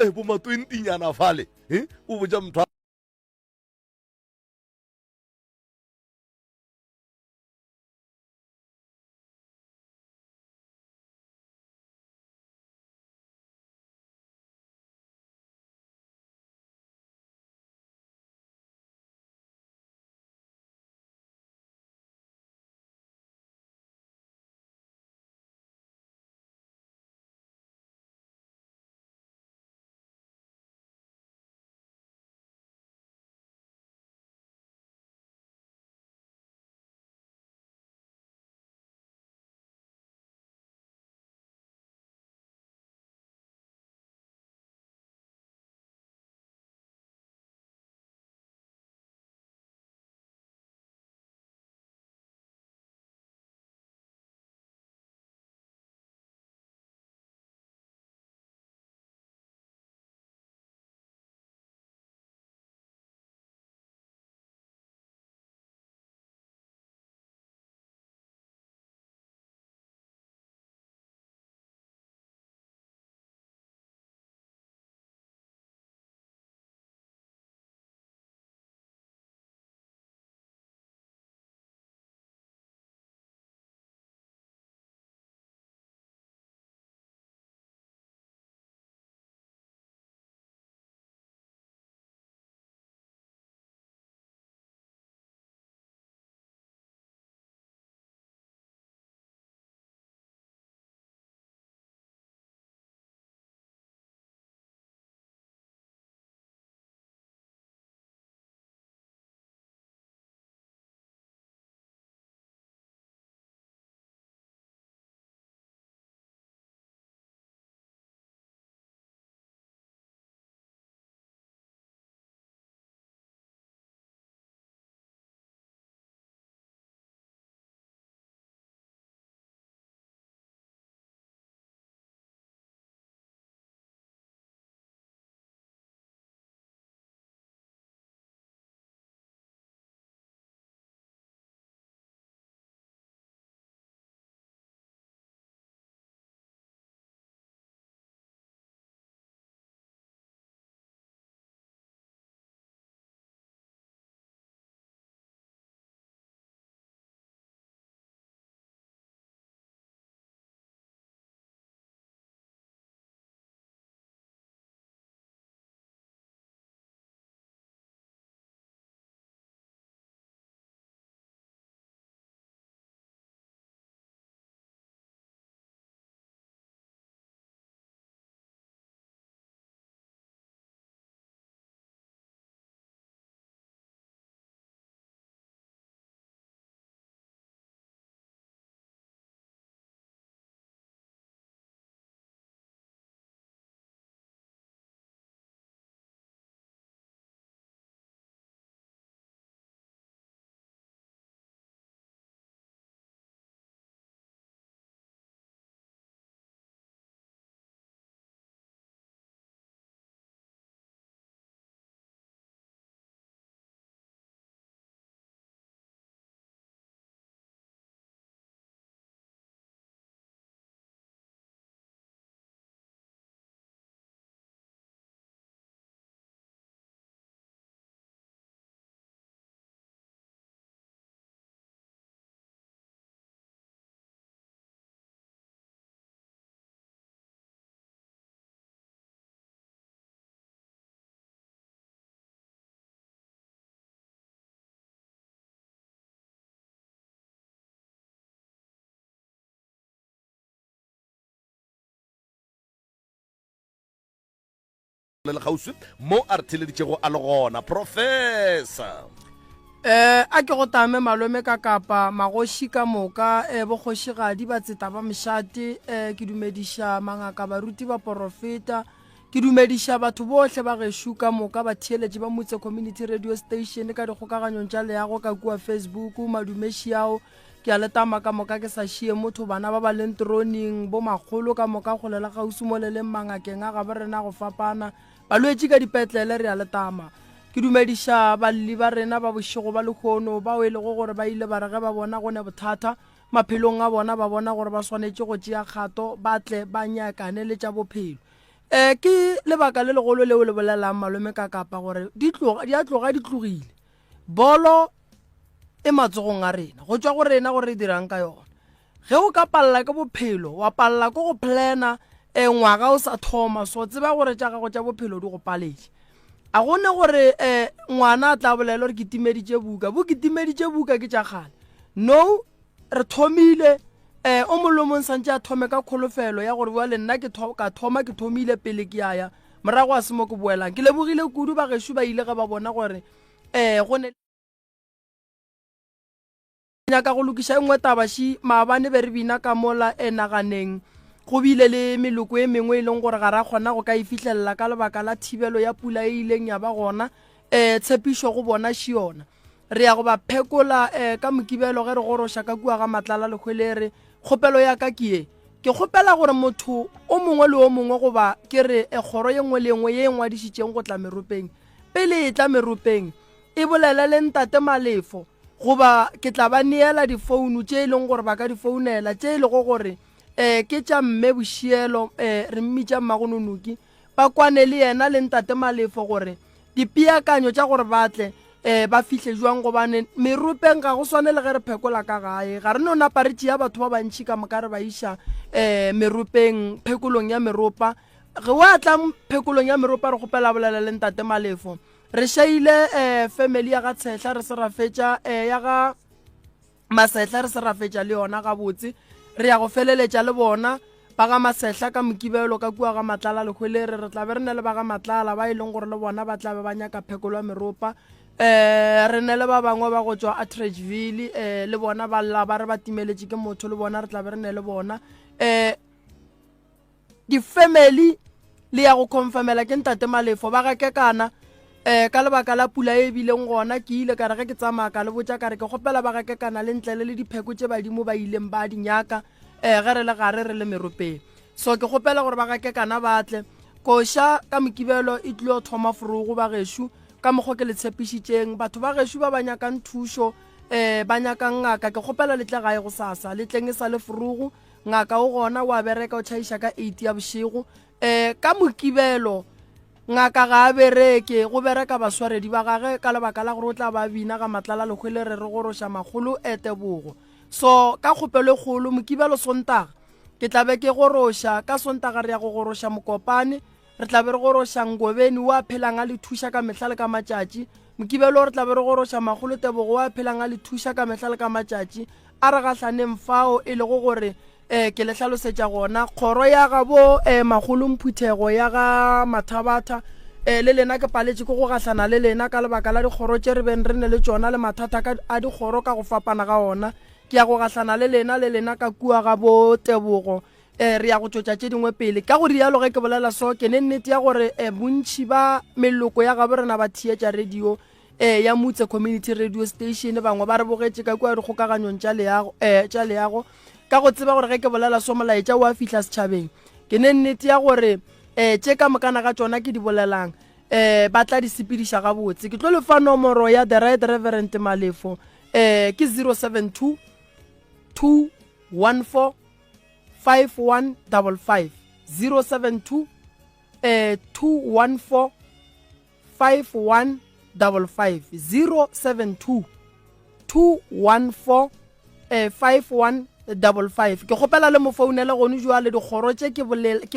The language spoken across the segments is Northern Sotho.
eh, bo ma 20 nyana fale eh, o botša motho le kgauswi mo a re theleditšego a le gona professor Eh a ke go tame malome ka kapa magoši ka moka eh bokgošigadi batseta ba mošate eh ke dumediša mangaka baruti ba porofeta ke dumediša batho bohle ba gešo ka moka batheeletši ba Motse Community Radio Station ka dikgokaganyong tša leago ka kua Facebook madumeši ao ke a le tama ka moka ke sa šie motho bana ba ba leng troning bo makgolo ka moka kgole le kgauswi mo le leng mangakeng a gabo rena go fapana Balwetši ka dipetlele re a le tama. Ke dumediša balli ba rena ba bošego ba lehono bao e lego gore ba ile ba re ge ba bona go ne bothata maphelong a bona ba bona gore ba swanetše go tšea kgato ba tle ba nyakane le tša bophelo. Um ke lebaka le legolo leo le bolelang malome ka kapa gore di tloga di a tloga di tlogile. Bolo e matsogong a rena, go tšwa go rena gore re dirang ka yona. Ge o ka palela ke bophelo, wa palela ke go plana um ngwaga o sa thoma, so tseba gore tša gago tša bophelo di go paletše. A go ne gore um ngwana a tla bolela gore ke timeditše buka, bo ke timeditše buka ke tša kgale. No, re thomile um o mongwe le o mongwe santše a thome ka kholofelo ya gore bjale nna ke ka thoma ke thomile pele ke a ya morago a se mo ke boelang. Ke lebogile kudu bagešo ba ile ge ba bona gore um go ne nyaka go lokiša e nngwe taba ši maabane be re bina ka mola e naganeng go bile le meloko e mengwe e leng gore ga ra kgona go ka e fihlelela ka lebaka la thibelo ya pula e ileng ya ba gona um tshepišo go bona ši yona re ya go ba phekola um ka mokibelo ge re goroša ka kua ga matlala lehwelere kgopelo ya ka ke ye ke kgopela gore motho o mongwe le o mongwe goba ke re e kgoro ye nngwe le nngwe ye e ngwadišitšeng go tla meropeng pele e tla meropeng e bolele le ntate malefo goba ke tla ba neela difounu tše e leng gore ba ka di founela tše e lego gore um ke tša mme bošielo um re mmitša mmagononoki ba kwane le yena le ntate malefo gore dipeakanyo tša gore ba tle um ba fihle jwang gobane meropeng ga go swane le ge re phekola ka gae ga re no napa re tšea batho ba bantšhi ka moka re ba iša um meropeng phekolong ya meropa ge wa tla phekolong ya meropa re kgopela bolela le ntate malefo Re šaile eh, family ya ga Tshehla re se ra fetša eh, ya ga Masehla re se ra fetša le yona gabotse. Re ya go feleletša le bona ba ga Masehla ka Mokibelo ka kua ga Matlala Lehwelere. Re tla be re ne le ba ga Matlala ba e leng gore le bona ba tla be ba nyaka phekolo ya meropa. Eh, re ne le ba bangwe ba go tšwa Atteridgeville eh, le bona ba lla ba re ba timeletše ke motho le bona re tla be re ne le bona. Eh, Di-family le ya go confirmela ke ntate Malefo ba ga Kekana eh ka lebaka la pula e bileng gona ke ile ka re ge ke tsamaya ka le botša ka re ke kgopela ba ga Kekana le ntlele le dipheko tše badimo ba ileng ba di nyaka eh ge re le gare re le meropeng so ke kgopela gore ba ga Kekana ba tle koša ka mokibelo e tlilo thoma forogo ba gešo ka mokgwa ke le tshepišitšeng batho ba gešo ba ba nyakang thušo eh ba nyakang ngaka ke kgopela le tle gae go sasa le tleng e sa le forogo Ngaka o gona o a bereka o tšhaiša ka 8 ya bošego. Um ka Mokibelo ngaka ga a bereke, go bereka baswaredi ba gage ka lebaka la gore o tla ba bina ga Matlala Lehwele re re goroša makgolo e tebogo. So ka kgopelo e kgolo Mokibelo Sontaga ke tla be ke goroša, ka Sontaga re ya go goroša Mokopane, re tla be re goroša Ngobeni o a phelang a le thuša ka mehla le ka matšatši. Mokibelo re tla be re goroša Makgolo Tebogo o a phelang a le thuša ka mehla le ka matšatši. A re gahlaneng fao e lego gore um ke le hlalosetša gona. Kgoro ya gabo um Makgolo Mphuthego ya ga Mathabatha um le lena ke paletše ke go gahlana le lena ka lebaka la dikgoro tše re beng re ne le tšona le mathata a dikgoro ka go fapana ga ona. Ke ya go gahlana le lena le lena ka kua ga bo Tebogo um re ya go tšwetša tše dingwe pele. Ka go rialo ge ke bolela so ke ne nnete ya gore um bontši ba meloko ya gabo rena ba theetša radio eh, ya Mutse Community Radio Station bangwe ba re bogetše ka kua dikgokaganyong tša leago eh, tša leago ka go tseba gore ge ke bolela so molaetša o a fihla setšhabeng ke ne nnete ya gore eh, tše ka mokana ga tšona ke di bolelang eh, ba tla di sepediša gabotse ke tlo le fa nomoro ya the right reverend malefo eh, ke 072 214 5155 072 eh, 214 5155 072 214 5155 ke kgopela le mo founele gone jwale dikgoro tše ke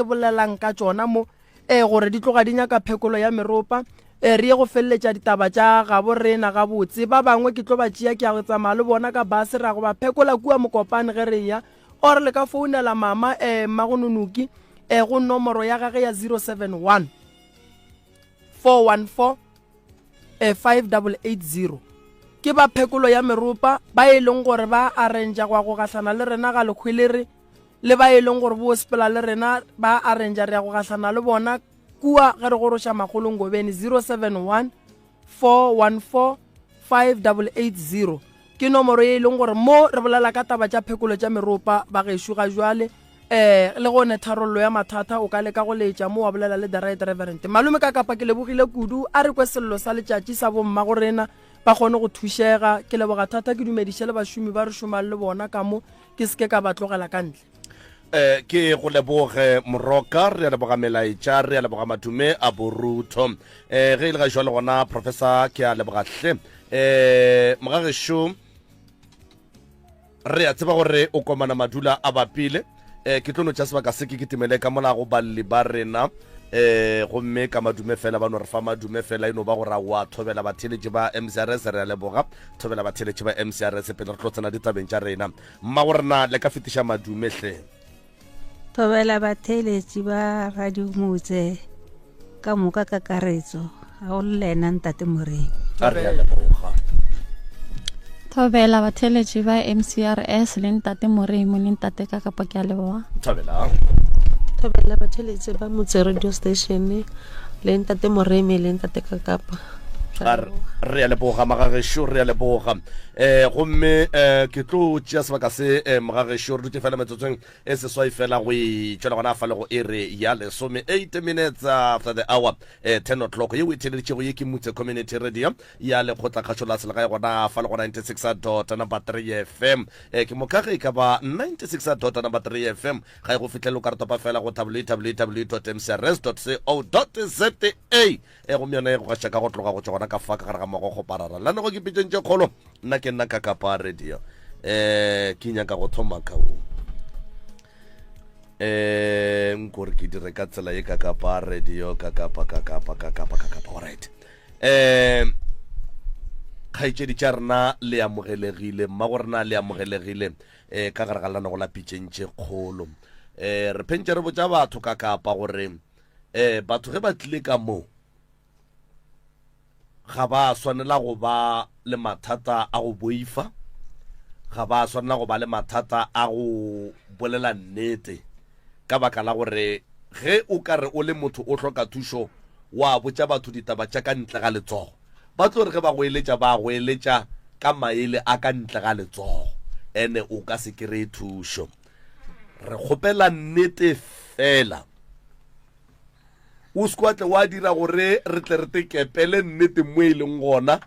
bolelang ka tšona mo um gore di tloga di nyaka phekolo ya meropa um re ye go feleletša ditaba tša gabo rena gabotse ba bangwe ke tlo ba tšea ke ya go tsamaya le bona ka base ra go ba phekola kua mokopane ge re ya or le ka founela mama um mmagononoki um go nomoro ya gage ya 071 414 5880 ke ba phekolo ya meropa ba e leng gore ba arrangea go ya go gahlana le rena ga lekgwelere le ba e leng gore bo sepela le rena ba arrangea re ya go gahlana le bona kua ge re goroša makgolo ngobeni 071 414 5880 ke nomoro ye e leng gore mo re bolela ka taba tša phekolo tša meropa ba gešo ga jwale eh le gone tharollo ya mathata o ka leka go letša mo wa bolela le the right reverend malome ka kapa ke lebogile kudu a re kwe sello sa letšatši sa bomma go rena ba kgone go thušega ke leboga thata ke dumediše le bašomi ba re šomang le bona ka mo ke seke ka ba tlogela ka ntle. Eh, ke go leboge Moroka, re a leboga melaetša, re a leboga madume a borutho. Eh, ge e le ga jwale gona Professor ke a leboga hle. Eh, mogagešo re a tseba gore o komana madula a bapile. Eh, ke tlo no tša sebaka se ke kitimele ka mola go balli ba rena. Eh, gomme ka madume fela ba no re fa madume fela e no ba gore wa thobela batheeletši ba MCRS re a leboga thobela batheeletši ba MCRS pele re tlo tsena ditabeng tša rena Mmagorena le ka fetiša madume hle. Thobela batheeletši ba Radio Motse ka moka kakaretso ga go lena ntate Moremi. A re a leboga. Thobela batheeletši ba MCRS le ntate Moremi le ntate Kakapa ke a leboga. Thobela. Thobela batheeletši ba Motse Radio Station le ntate Moremi le ntate Kakapa. Re a leboga magagešo, re a leboga. Eh gomme eh ke tlo tšea sebaka se eh mogagešo re dutše fela metsotsong e seswai fela go e tšwela gona fa le go ere ya lesome 8 minutes after the hour eh 10 o'clock ye o e theeleditšego ye ke Mutse Community Radio ya lekgotlakgašo la selegae gona fa le go 96 dot number 3 FM eh ke moka ge e ka ba 96 dot number 3 FM ga e go fihlele o ka re topa fela go www dot mcrs dot co dot za E gomme yona e go gaša ka go tloga go tšwa gona ka fa ka gare ga mogogo parara. Lanogo ke pitšeng tše kgolo. Nna ke nna Kakapa Radio. Eh ke nyaka go thoma ka wo. Eh nkore ke dire ka tsela ye Kakapa Radio Kakapa Kakapa Kakapa Kakapa. Alright. Eh kgaetšedi tša rena le amogelegile mmago rena le amogelegile eh ka gare ga lanogo la pitšeng tše kgolo. Eh re phentše re botša batho Kakapa gore um batho ge ba tlile ka mo ga ba swanela go ba le mathata a go boifa ga ba swanela go ba le mathata a go bolela nnete ka baka la gore ge o ka re o le motho o hloka thušo wa botša batho ditaba tša ka ntle ga letsogo ba tlo re ge ba go eletša ba go eletša ka maele a ka ntle ga letsogo ene o ka se kry-e thušo re kgopela nnete fela O se kwa tle wa dira gore re tle re tekepele nnete mo e leng gona,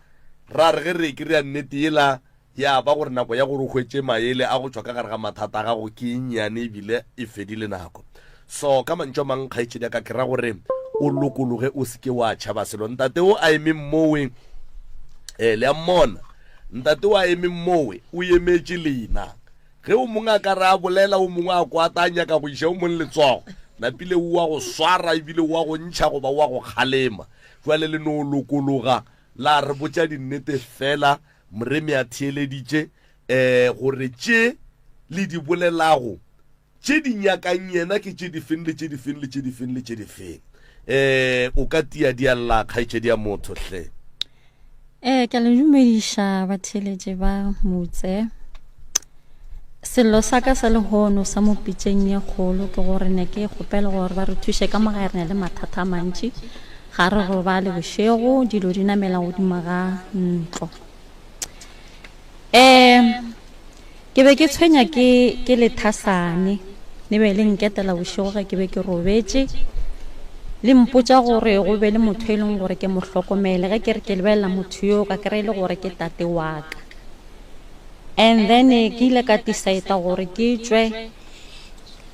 ra re ge re e kry-a nnete yela ya ba gore nako ya gore o hwetše maele a go tšwa ka gare ga mathata a gago ke e nnyane ebile e fedile nako. So ka mantšu a mang kgaetšedi ya ka ke ra gore o lokologe o se ke wa tšhaba selo. Ntate o a emeng mowe eh, le a mmona ntate o a emeng mowe o emetše lena. Ge o mongwe a ka re a bolela, o mongwe a kwata a nyaka go iša o mongwe letsogo, napile o wa go swara ebile o wa go ntšha goba o wa go kgalema. Jwale le no lokologa la re botša dinnete fela, Moremi a theeleditše, um gore tše le di bolelago Tše di nyakang yena ke tše difeng le tše difeng le tše difeng le tše difeng. Eh, o ka tia di a lla kgaetšedi ya motho hle. Eh, ke a le dumediša batheeletši ba Motse. Sello sa ka sa lehono sa mo pitšeng ye kgolo ke gore ne ke kgopela gore ba re thuše ka mo gae re na le mathata a mantši. Ga re robale bošego, dilo di namela godimo ga ntlo. Um ke be ke tshwenya ke ke lethasane le be le nketela bošego ge ke be ke robetše le mpotša gore go be le motho e leng gore ke mo hlokomele ge ke re ke lebelela motho yo ka kry e le gore ke tate wa ka and then ke ile ka decide gore ke tšwe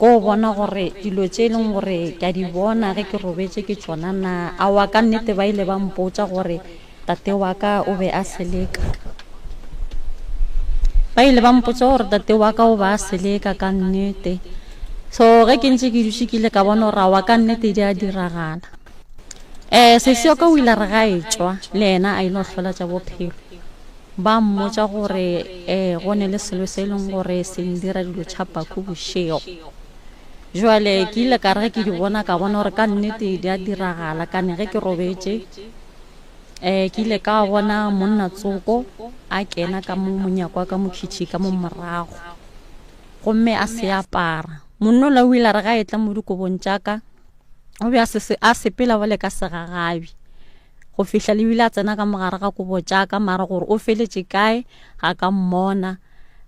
ko bona gore dilo tše e leng gore ke a di bona ge ke robetše ke tšona na aowa ka nnete ba ile ba mpotša gore Tate wa ka o be a seleka. Ba ile ba mpotša gore tate wa ka o ba a seleka ka nnete. So ge ke ntše ke dutše ke ile ka bona gore aowa ka nnete di a diragala. Um sesi wa ka o ile a re ga e tšwa le yena a ile go hlola tša bophelo. Ba mmotša gore um go ne le selo se e leng gore se ndira dilo tša paku bošego. Jwale ke ile ka re ge ke di bona ka bona gore ka nnete di a diragala kane ge ke robetše um ke ile ka bona monna tsoko a kena ka mo monyako wa ka mo khitšhi ka mo morago gomme a se apara monna ola o ile a re ga e tla mo dikobong tša ka o be a sepela bole ka segagabi go fihla le bile a tsena ka mogare ga kobo tša ka mara gore o feletše kae ga ka mmona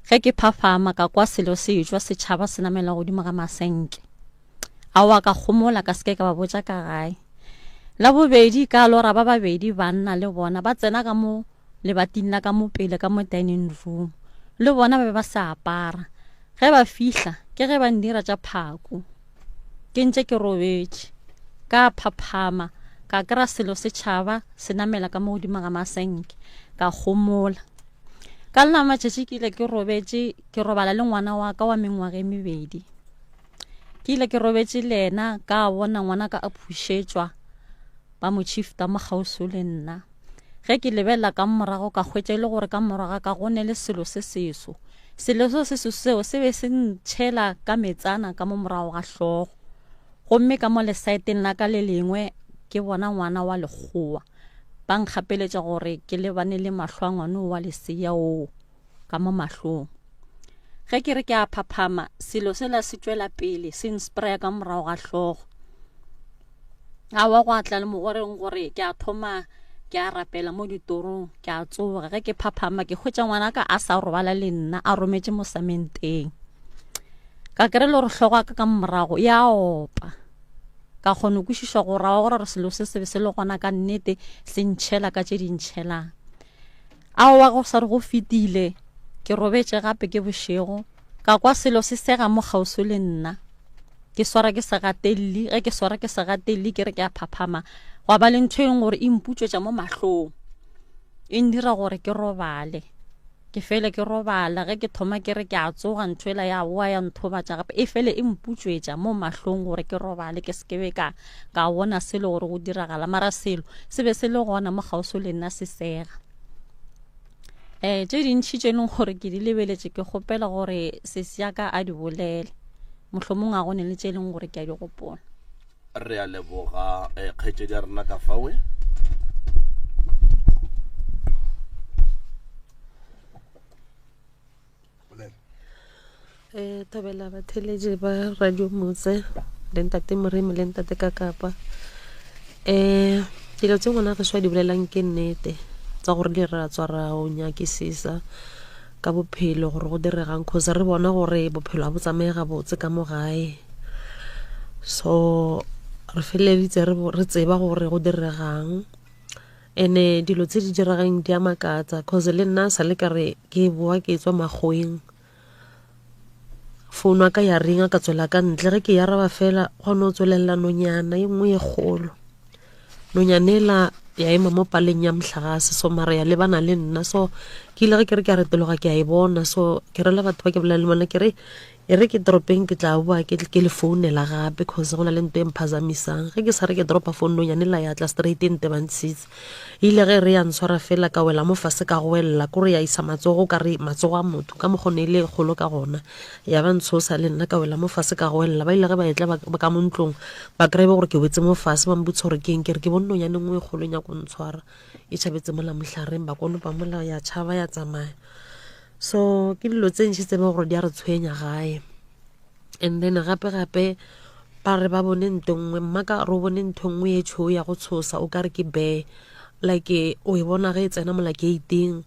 ge ke phafama ka kwa selo se etšwa setšhaba se namela godimo ga masenke Aowa ka gomola ka seke ka ba botša ka gae. La bobedi ka lora ba babedi banna le bona ba tsena ka mo lebating la ka mo pele ka mo dining room. Le bona ba be ba sa apara. Ge ba fihla, ke ge ba ndira tša phaku. Ke ntše ke robetše. Ka phaphama, ka kry-a selo se tšhaba se namela ka mo godimo ga masenke. Ka gomola. Ka lena matšatši ke ile ke robetše, ke robala le ngwana wa ka wa mengwaga e mebedi. Ke ile ke robetše le yena, ka bona ngwana ka a phušetšwa, ba mo shifta mo kgauswi le nna. Ge ke lebelela ka morago ka hwetša e le gore ka morago ga ka go ne le selo se seso. Selo seo se seso seo se be se ntšhela ka metsana ka mo morago ga hlogo. Gomme ka mo lesaeteng la ka le lengwe ke bona ngwana wa lekgowa. Ba nkgapeletša gore ke lebane le mahlo a ngwana wa lesea oo ka mo mahlong. Ge ke re ke a phaphama, selo sela se tšwela pele se nspraya ka morago ga hlogo. Aowa gwa tla le mogoreng gore ke a thoma ke a rapela mo ditorong ke a tsoga ge ke phaphama ke hwetša ngwana ka a sa robala le nna a rometše mo samenteng ka kry le gore hlogo ka ka morago ya opa ka kgona go kwešiša go rawa gore re selo se sebe se le gona ka nnete se ntšhela ka tše di ntšhelang aowa go sa re go fetile ke robetše gape ke bošego ka kwa selo se sega mo kgauswi le nna ke swara ke segatelli ge ke swara ke segatelli ke re ke a phaphama gwa ba le ntho e leng gore e mputswetša mo mahlong e ndira gore ke robale ke fele ke robala ge ke thoma ke re ke a tsoga ntho ela ya boa ya nthobatša gape e fele e mputswetša mo mahlong gore ke robale ke se ke be ka ka bona selo gore go diragala mara selo se be se le gona mo kgauswi le nna se sega um tše dintšhi tše e leng gore ke di lebeletše ke kgopela gore sesi ya ka a di bolele mohlomong a go ne le tše e leng gore ke a di gopola. Re a leboga eh, kgaetšedi ya rena ka fawe. Eh, thobela batheletši ba radio motse le ntate moremi le ntate kakapa um dilo tse ngwana gešo a di bolelang ke nnete tsa gore di ra tswa ra o nyakisisa ka bophelo gore go diregang cause re bona gore bophelo ga bo tsamaye gabotse ka mo gae so re feleleditse re tseba gore go diregang ene dilo tse di diregang di a makatsa cause le nna sa le ka re ke boa ke tswa makgoweng founu ya ka ya ringa ka tswela ka ntle ge ke araba fela gwa no tswelelela nonyana e nngwe e kgolo nonyane ela ya ema mo paleng ya mohlagase so mara ya lebana le nna so ke ile ge ke re ke a retologa ke a e bona so ke rela batho ba ke bolela le bona ke re e re ke toropeng ke tla boa ke ke le founela gape cause go na le nto e mphazamisang ge ke sa re ke dropa phone nonyane la ya tla straight e ntebantshitse ile ge re ya ntshwara fela ka wela mo fase ka goelela kore ya isa matsogo ka re matsogo a motho ka mokgone e le kgolo ka gona ya ba ntshosa le nna ka wela mo fase ka goelela ba ile ge ba etla ba ka mo ntlong ba kry-e gore ke wetse mo fase ba mpotsa gore keng ke re ke bone nonyane nngwe e kgolo nyako ntshwara e tšhabetse mola mohlareng ba konopa mola ya tšhaba ya tsamaya so ke dilo tse ntši tse beng gore di a re tshwenya gae and then gape gape ba re ba bone nto nngwe mmaka re o bone ntho nngwe e tšhweu ya go tshosa o ka re ke bear like o e bona ge e tsena mola gating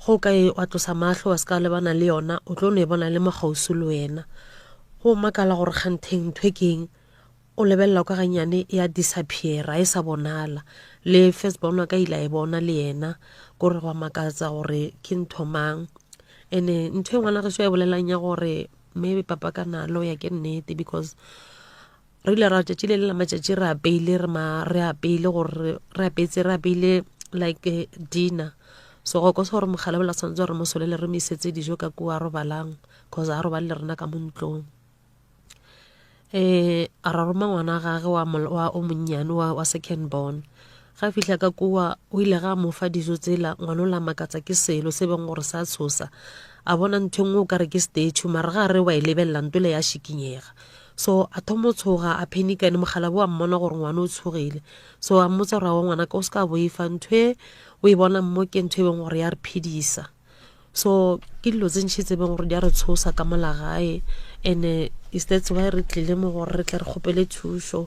go ka e wa tlosa mahlo wa se ka lebana le yona o tlo no e bona le mo kgauswi le wena go makala gore kgantheng ntho e keng o lebelela ka gannyane ya disappear-a e sa bonala le first born wa ka ile a e bona le yena kore go a makatsa gore ke ntho mang ene ntho e ngwana gešo e bolelang ya gore maybe papa ka nalo ya ke nnete because re ile ra tšatši le le la matšatši re apeile re ma re apeile gore re apeetse re apeile like eh, dinner so go kosa gore mogala bola tshwanetse gore mo solele re mo isetse dijo ka kua robalang cause a robale le rena ka mo ntlong um a ra roma ngwana gage wa, wa o monnyane wa, wa second born ga fihla ka kua o ile ga mo fa dijo tsela ngwana o la makatsa ke selo se beng gore sa tshosa a bona ntho e nngwe o ka re ke statue mara ga a re wa e lebelela ntole ya šikinyega so a thomo tshoga a panic ene mogala bo a mmona gore ngwana o tshogile so a mmotsa gore awa ngwana ka o se ka boifa ntho e o e bonang mo ke ntho e beng gore ya re phedisa so ke dilo tse ntšhi tse beng gore di a re tshosa ka mola gae and-e is that's why re tlile mo gore re tle re kgopele thušo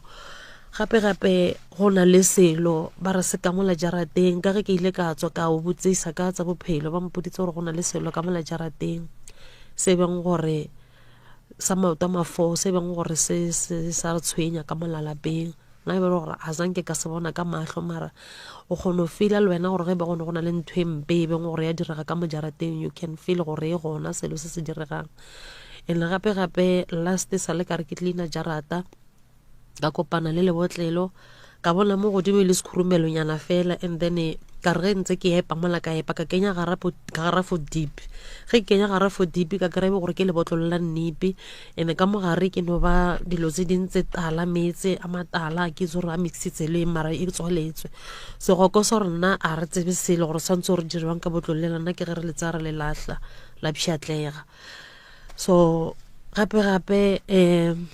gape gape go na le selo ba re se ka mola jarateng ka ge ke ile ka tswa ka o botsisa ka tsa bophelo ba mpoditse gore go na le selo ka mola jarateng se beng gore sa maoto a mafo se beng gore se se sa re tshwenya ka mola lapeng nna e be le gore a zanke ka se bona ka mahlo mara o kgone go feela le wena gore ge be gone go na le ntho e mpe e beng gore ya direga ka mo jarateng you can feel gore e gona selo se se diregang. And gape gape last sa le ka re ke cleaner jarata ka kopana le lebotlelo ka bona mo godimo e le sekhurumelonyana fela and then eh, ka re ge ntse ke epa mola ka epa ka kenya garafo deep ge ke kenya garafo deep ka kry-e gore ke lebotlolo la nnipi and ka mogare ke no ba dilo tse ding tse tala meetse a matala ke itse gore a mixitse le mara e tswaletswe segoko sa rena a re tsebe selo gore santse gore dirwang ka botlolo le lena ke ge re le tsaya re le lahla la pšhatlega so gape gape um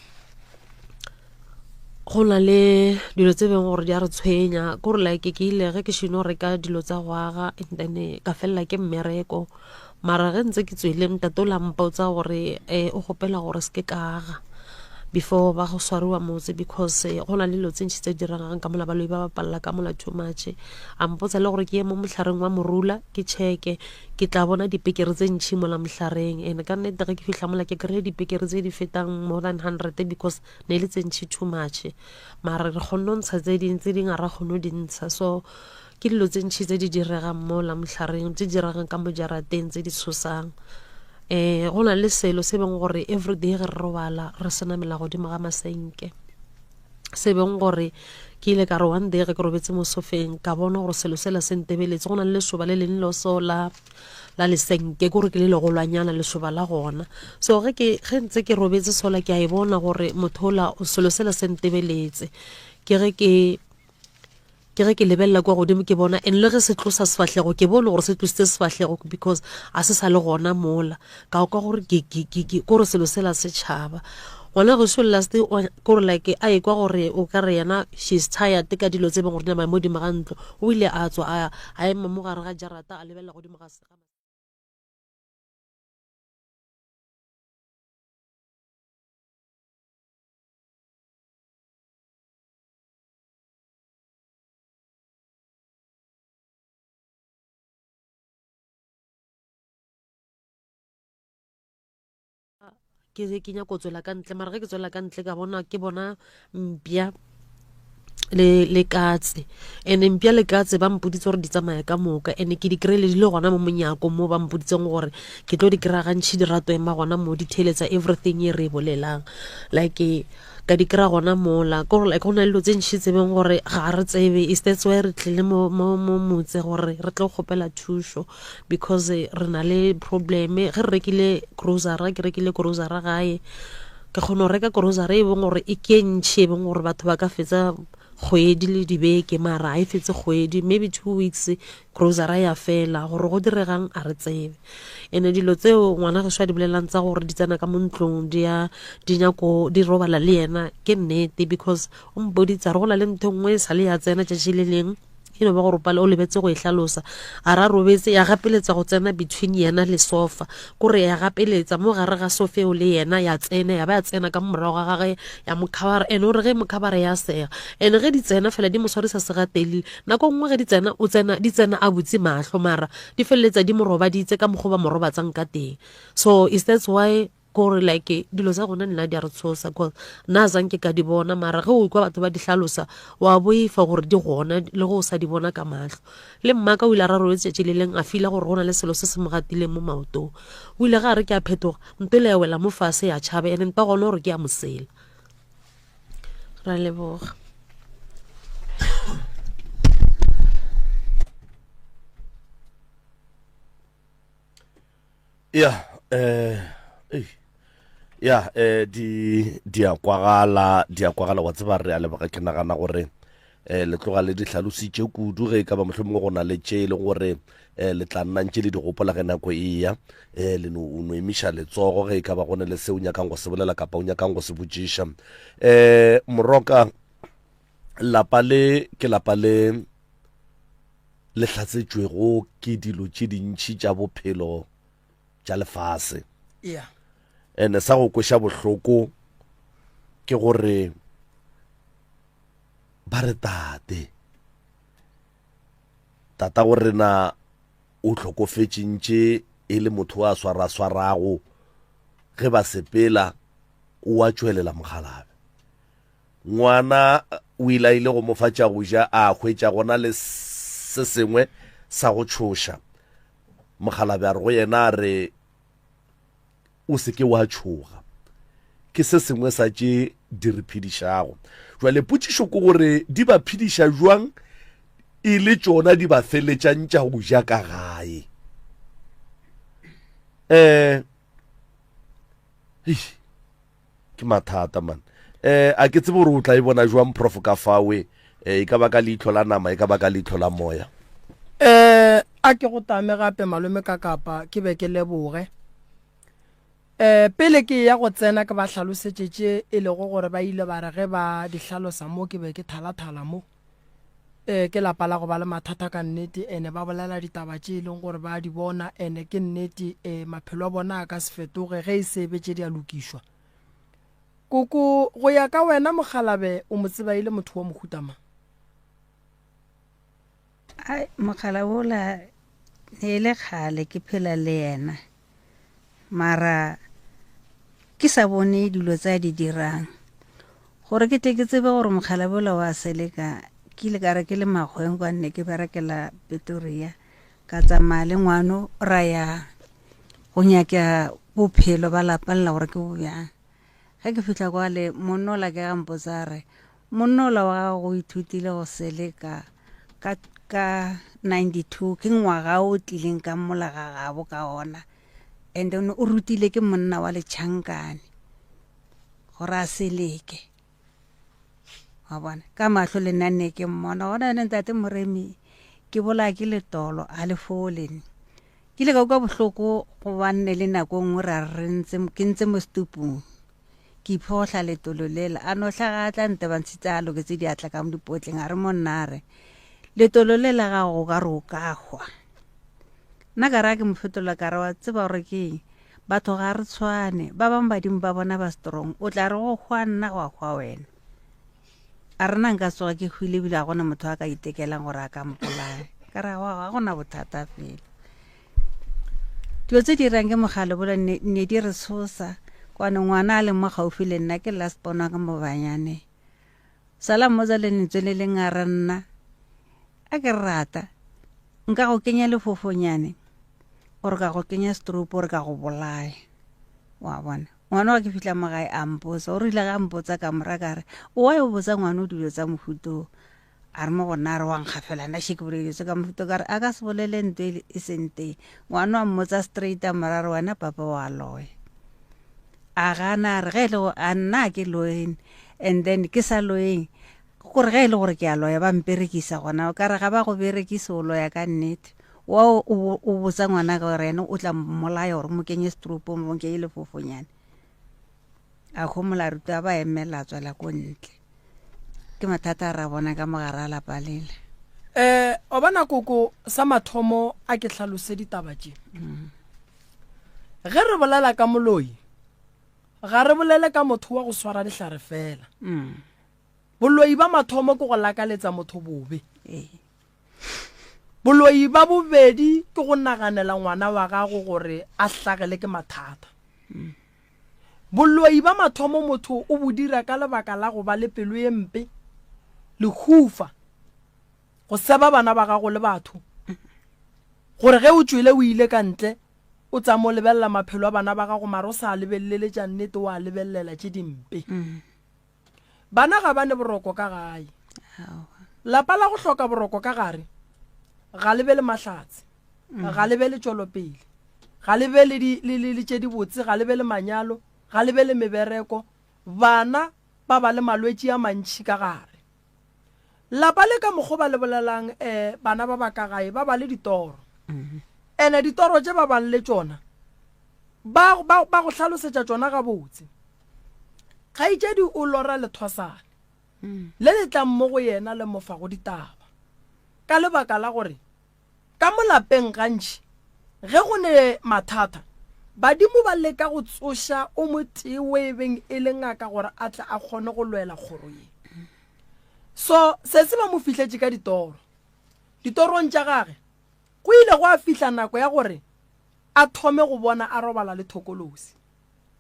go na le dilo tse beng gore di a re tshwenya kore like ke ile ge ke šino reka dilo tsa go aga and then ka felela ke mmereko mara ge ntse ke tswele ntate o la mpotsa gore um o kgopela gore se ke ka aga before ba go swariwa motse because eh, go na le dilo tse ntšhi tse di diregang ka mola baloi ba bapalela ka mola too much a mpotsa le gore ke ye mo mohlareng wa morula ke checke ke tla bona dipekere tse ntšhi mola mohlareng and ka nnete ge ke fihla mola ke kry-e dipekere tse di fetang more than hundred because ne e le tse ntšhi too much mara re kgonne go ntsha tse ding tse ding ga ra kgone go di ntsha so ke dilo tse ntšhi tse di diregang mola mohlareng tse di diregang ka mo jarateng tse di tshosang um go na le selo se beng gore everyday ge re robala re se namela godimo ga masenke se beng gore ke ile ka re one day ge ke robetse mo sofeng ka bona gore selo sela se ntebeletse go na le lesoba le leng loso la la lesenke kore ke le legolwanyana lesoba la gona so ge ke ge ntse ke robetse sola ke a e bona gore motho ola selo sela se ntebeletse ke ge ke ke ge ke lebelela kwa godimo ke bona and le ge se tlosa sefahlego ke bone gore se tlositse sefahlego because a se sa le gona mola ka kwa gore kore selo sela se tšhaba ngwana gešo last kore like a ekwa gore o ka re yena she's tired ka dilo tse beng gore nama mo godimo ga ntlo o ile a tswa a ema mo gare ga jarata a lebelela godimo ga ke ke nyako tswela ka ntle mara ge ke tswela ka ntle ka bona ke bona mpya le le katse and mpya le katse ba mpoditse gore di tsamaya ka moka and ke di kry-ile di le gona mo monyako mo ba mpoditseng gore ke tlo di kry-a gantšhi di rato ema gona mo di theeletsa everything e re e bolelang like ka di kry-a gona mola ke gore like go na le dilo tse ntšhi tsebeng gore ga re tsebe is that's why re tlile mo mo mo motse gore re tlo kgopela thušo because eh, re na le probleme ge re rekile grocery ke rekile grocery gae ke kgona go reka grocery e beng gore e ke ntšhi e beng gore batho ba ka fetsa kgwedi le dibeke mara ga e fetse kgwedi maybe two weeks grocery ya fela gore go diregang a re tsebe ene dilo tseo ngwana gešo a di bolelang tsa gore di tsena ka mo ntlong di ya di nyako di robala le yena ke nnete because o mpoditse a re go na le ntho e nngwe e sa le ya tsena tšatši le leng e no ba gore pale o lebetse go e hlalosa a ra robetse ya gapeletsa go tsena between yena le sofa kore ya gapeletsa mo gare ga sofa eo le yena ya tsena ya ba ya tsena ka morago ga gage ya mokhabara ene o re ge mokhabara ya sega ene ge di tsena fela di mo swarisa segatelile nako nngwe ge di tsena o tsena di tsena a butse mahlo mara di feleletsa di mo robaditse ka mokgwa ba mo robatsang ka teng so is that's why kore like dilo tsa gona nna di a re tshosa cause nna a zanke ka di bona mara ge o kwa batho ba di hlalosa wa boifa gore di gona le go o sa di bona ka mahlo le mmaka o ile a ra robetse tšatši le leng a fila gore go na le selo se se mo gatileng mo maotong o ile ga a re ke a phetoga ntole ya wela mo fase ya tšhaba ene nta gona gore ke ya mosela ra leboga ya eh ya eh di di a kwagala di a kwagala wa tseba re a leboga ke nagana gore eh le tloga le di hlalositše kudu ge e ka ba mohlomongwe go na le tše e leng gore eh le tla nna ntše le di gopola ge nako e ya eh le no o no emiša letsogo ge e ka ba go ne le se o nyakang go se bolela kapa o nyakang go se botšiša eh moroka lapa le ke lapa le le hlatsetšwego ke dilo tše dintši tša bophelo tša lefase. Yeah. Ene sa go kweša bohloko ke gore ba re tate tata go rena o hlokofetše ntše e le motho a swaraswarago ge ba sepela o a tšwelela mokgalabe Ngwana o ile a ile go mo fa tša go ja, a hwetša gona le se sengwe sa go tšhoša. Mokgalabje a re go yena a re. O se ke wa tšhoga. Ke se sengwe sa tše di re phedišago. Jwale potšišo ke gore di ba phediša bjang e le tšona di ba feletšang tša go ja ka gae? Um ke mathata man. Um a ke tsebe gore o tla e bona jwang prof ka fawe eh, e ka ba ka leihlo la nama e ka ba ka leihlo la moya. Um a ke go tame gape malome ka kapa ke be ke leboge. Um pele ke ya go tsena ke ba hlalosetše tše e lego gore ba ile ba re ge ba di hlalosa mo ke be ke thalathala mo. Um ke lapa la go ba le mathata ka nnete ene ba bolela ditaba tše e leng gore ba di bona ene ke nnete um maphelo a bona a ka se fetoge ge e se be tše di a lokišwa. Koko, go ya ka wena mokgalabe o mo tseba e le motho wa mohuta mang? Ai, mokgala wola ne e le kgale ke phela le yena mara ke sa bone dilo tse a di dirang gore ke tle ke tsebe gore mokgala bola wa seleka ke ile ka re ke le makgweng kwa nne ke berekela Pretoria ka tsamaya le ngwano ra ya go nyaka bophelo ba lapa lela gore ke bo bjang ge ke fihla kwale monna ola ke ga mpotsa re monna ola wa gago o ithutile go seleka ka ka 92 ke ngwaga o tlileng ka mola ga gabo ka ona and then o rutile ke monna wa letšhankane gore a seleke wa bona ka mahlo le nna ne ke mmona gona yone ntate moremi ke bolaya ke letolo a le fole Ke ile ka utlwa bohloko gobane le nako nngwe ra re ntse ke ntse mo setupung ke iphohla letolo lela a no hlaga a tla ntebantshitse a loketse diatla ka mo dipotleng a re monna a re letolo le la gago o ka re o ka hwa nna ka re a ke mo fetola ka re wa tseba gore ke eng batho ga re tshwane ba bangwe badimo ba bona ba strong o tla re go hwa nna gwa hwa wena A re na nka tsoga ke hwile ebile ga gona motho a ka itekelang gore a ka mpolaya. Ka re aowa ga gona bothata fela. Dilo tse di dirang ke mogale bola ne, ne di re tshosa. Kwane ngwana a leng mo gaufi le nna ke last born wa ka mo banyane. Sala mmotsa le lentswe le leng a re nna a ke rata nka go kenya lefofonyane or ka go kenya stroke or ka go bolaya wa bona Ngwana wa ke fihla mo gae a mpotsa, o rile ga mpotsa ka mora ka re, o wa o botsa ngwana o dilo tsa mohuto a re mo go nna a re wa nkgafela nna she ke bolele dilo tse ka mohuto ka re a ka se bolele nto e, e seng teng. Ngwana wa mmotsa straight a mora re wena papa wa loya. A gana a re ge e le go a nna ke loyeng and then ke sa loyeng gore ge e le gore ke a loya ba mperekisa gona o ka re ga ba go berekise o loya ka nnete wa o o botsa ngwana ka gore ene o tla mmolaya gore mo kenye setoropong mo kenye lefofonyane a gomola ruta ba emela tswela ko ntle ke mathata a ra bona ka mogare a lapa lela um o bona koko sa mathomo a ke hlalose ditaba tše ge re bolela ka moloi ga re bolele ka motho wa go swara dihlare fela mm. Boloi ba mathomo ke go lakaletsa motho bobe. Boloi ba bobedi ke go naganela ngwana wa gago gore a hlagele ke mathata. Boloi ba mathomo motho o bo dira ka lebaka la go ba le pelo ye mpe, lehufa, go seba bana ba gago le batho, gore ge o tšwele o ile ka ntle o tsamo lebelela maphelo a bana ba gago mara o sa lebelele tša nnete o a lebelela tše dimpe. Bana ga ba ne boroko ka gae. Lapa la go hloka boroko ka gare ga le be le mahlatse, mm. ga le be le tšwelopele, ga le be le tše dibotse, ga le be le manyalo, ga le be le mebereko. Bana ba ba le malwetši a mantši ka gare. Lapa le ka mokgo ba le bolelang um bana ba ba ka gae ba ba le ditoro. Mm-hmm. Ene ditoro tše ba bang le tšona ba, ba, ba go hlalosetša tšona gabotse. Kgaetšedi o lora lethwasane le le tlang mo go yena le mo fago ditaba. Ka lebaka la gore ka mo lapeng gantši ge go ne mathata, badimo ba leka go tsoša o motee o e beng e le ngaka gore a tle a kgone go lwela kgoro ye. So sesi ba mo fihletše ka ditoro. Ditorong tša gage go ile gwa fihla nako ya gore a thome go bona a robala le thokolosi.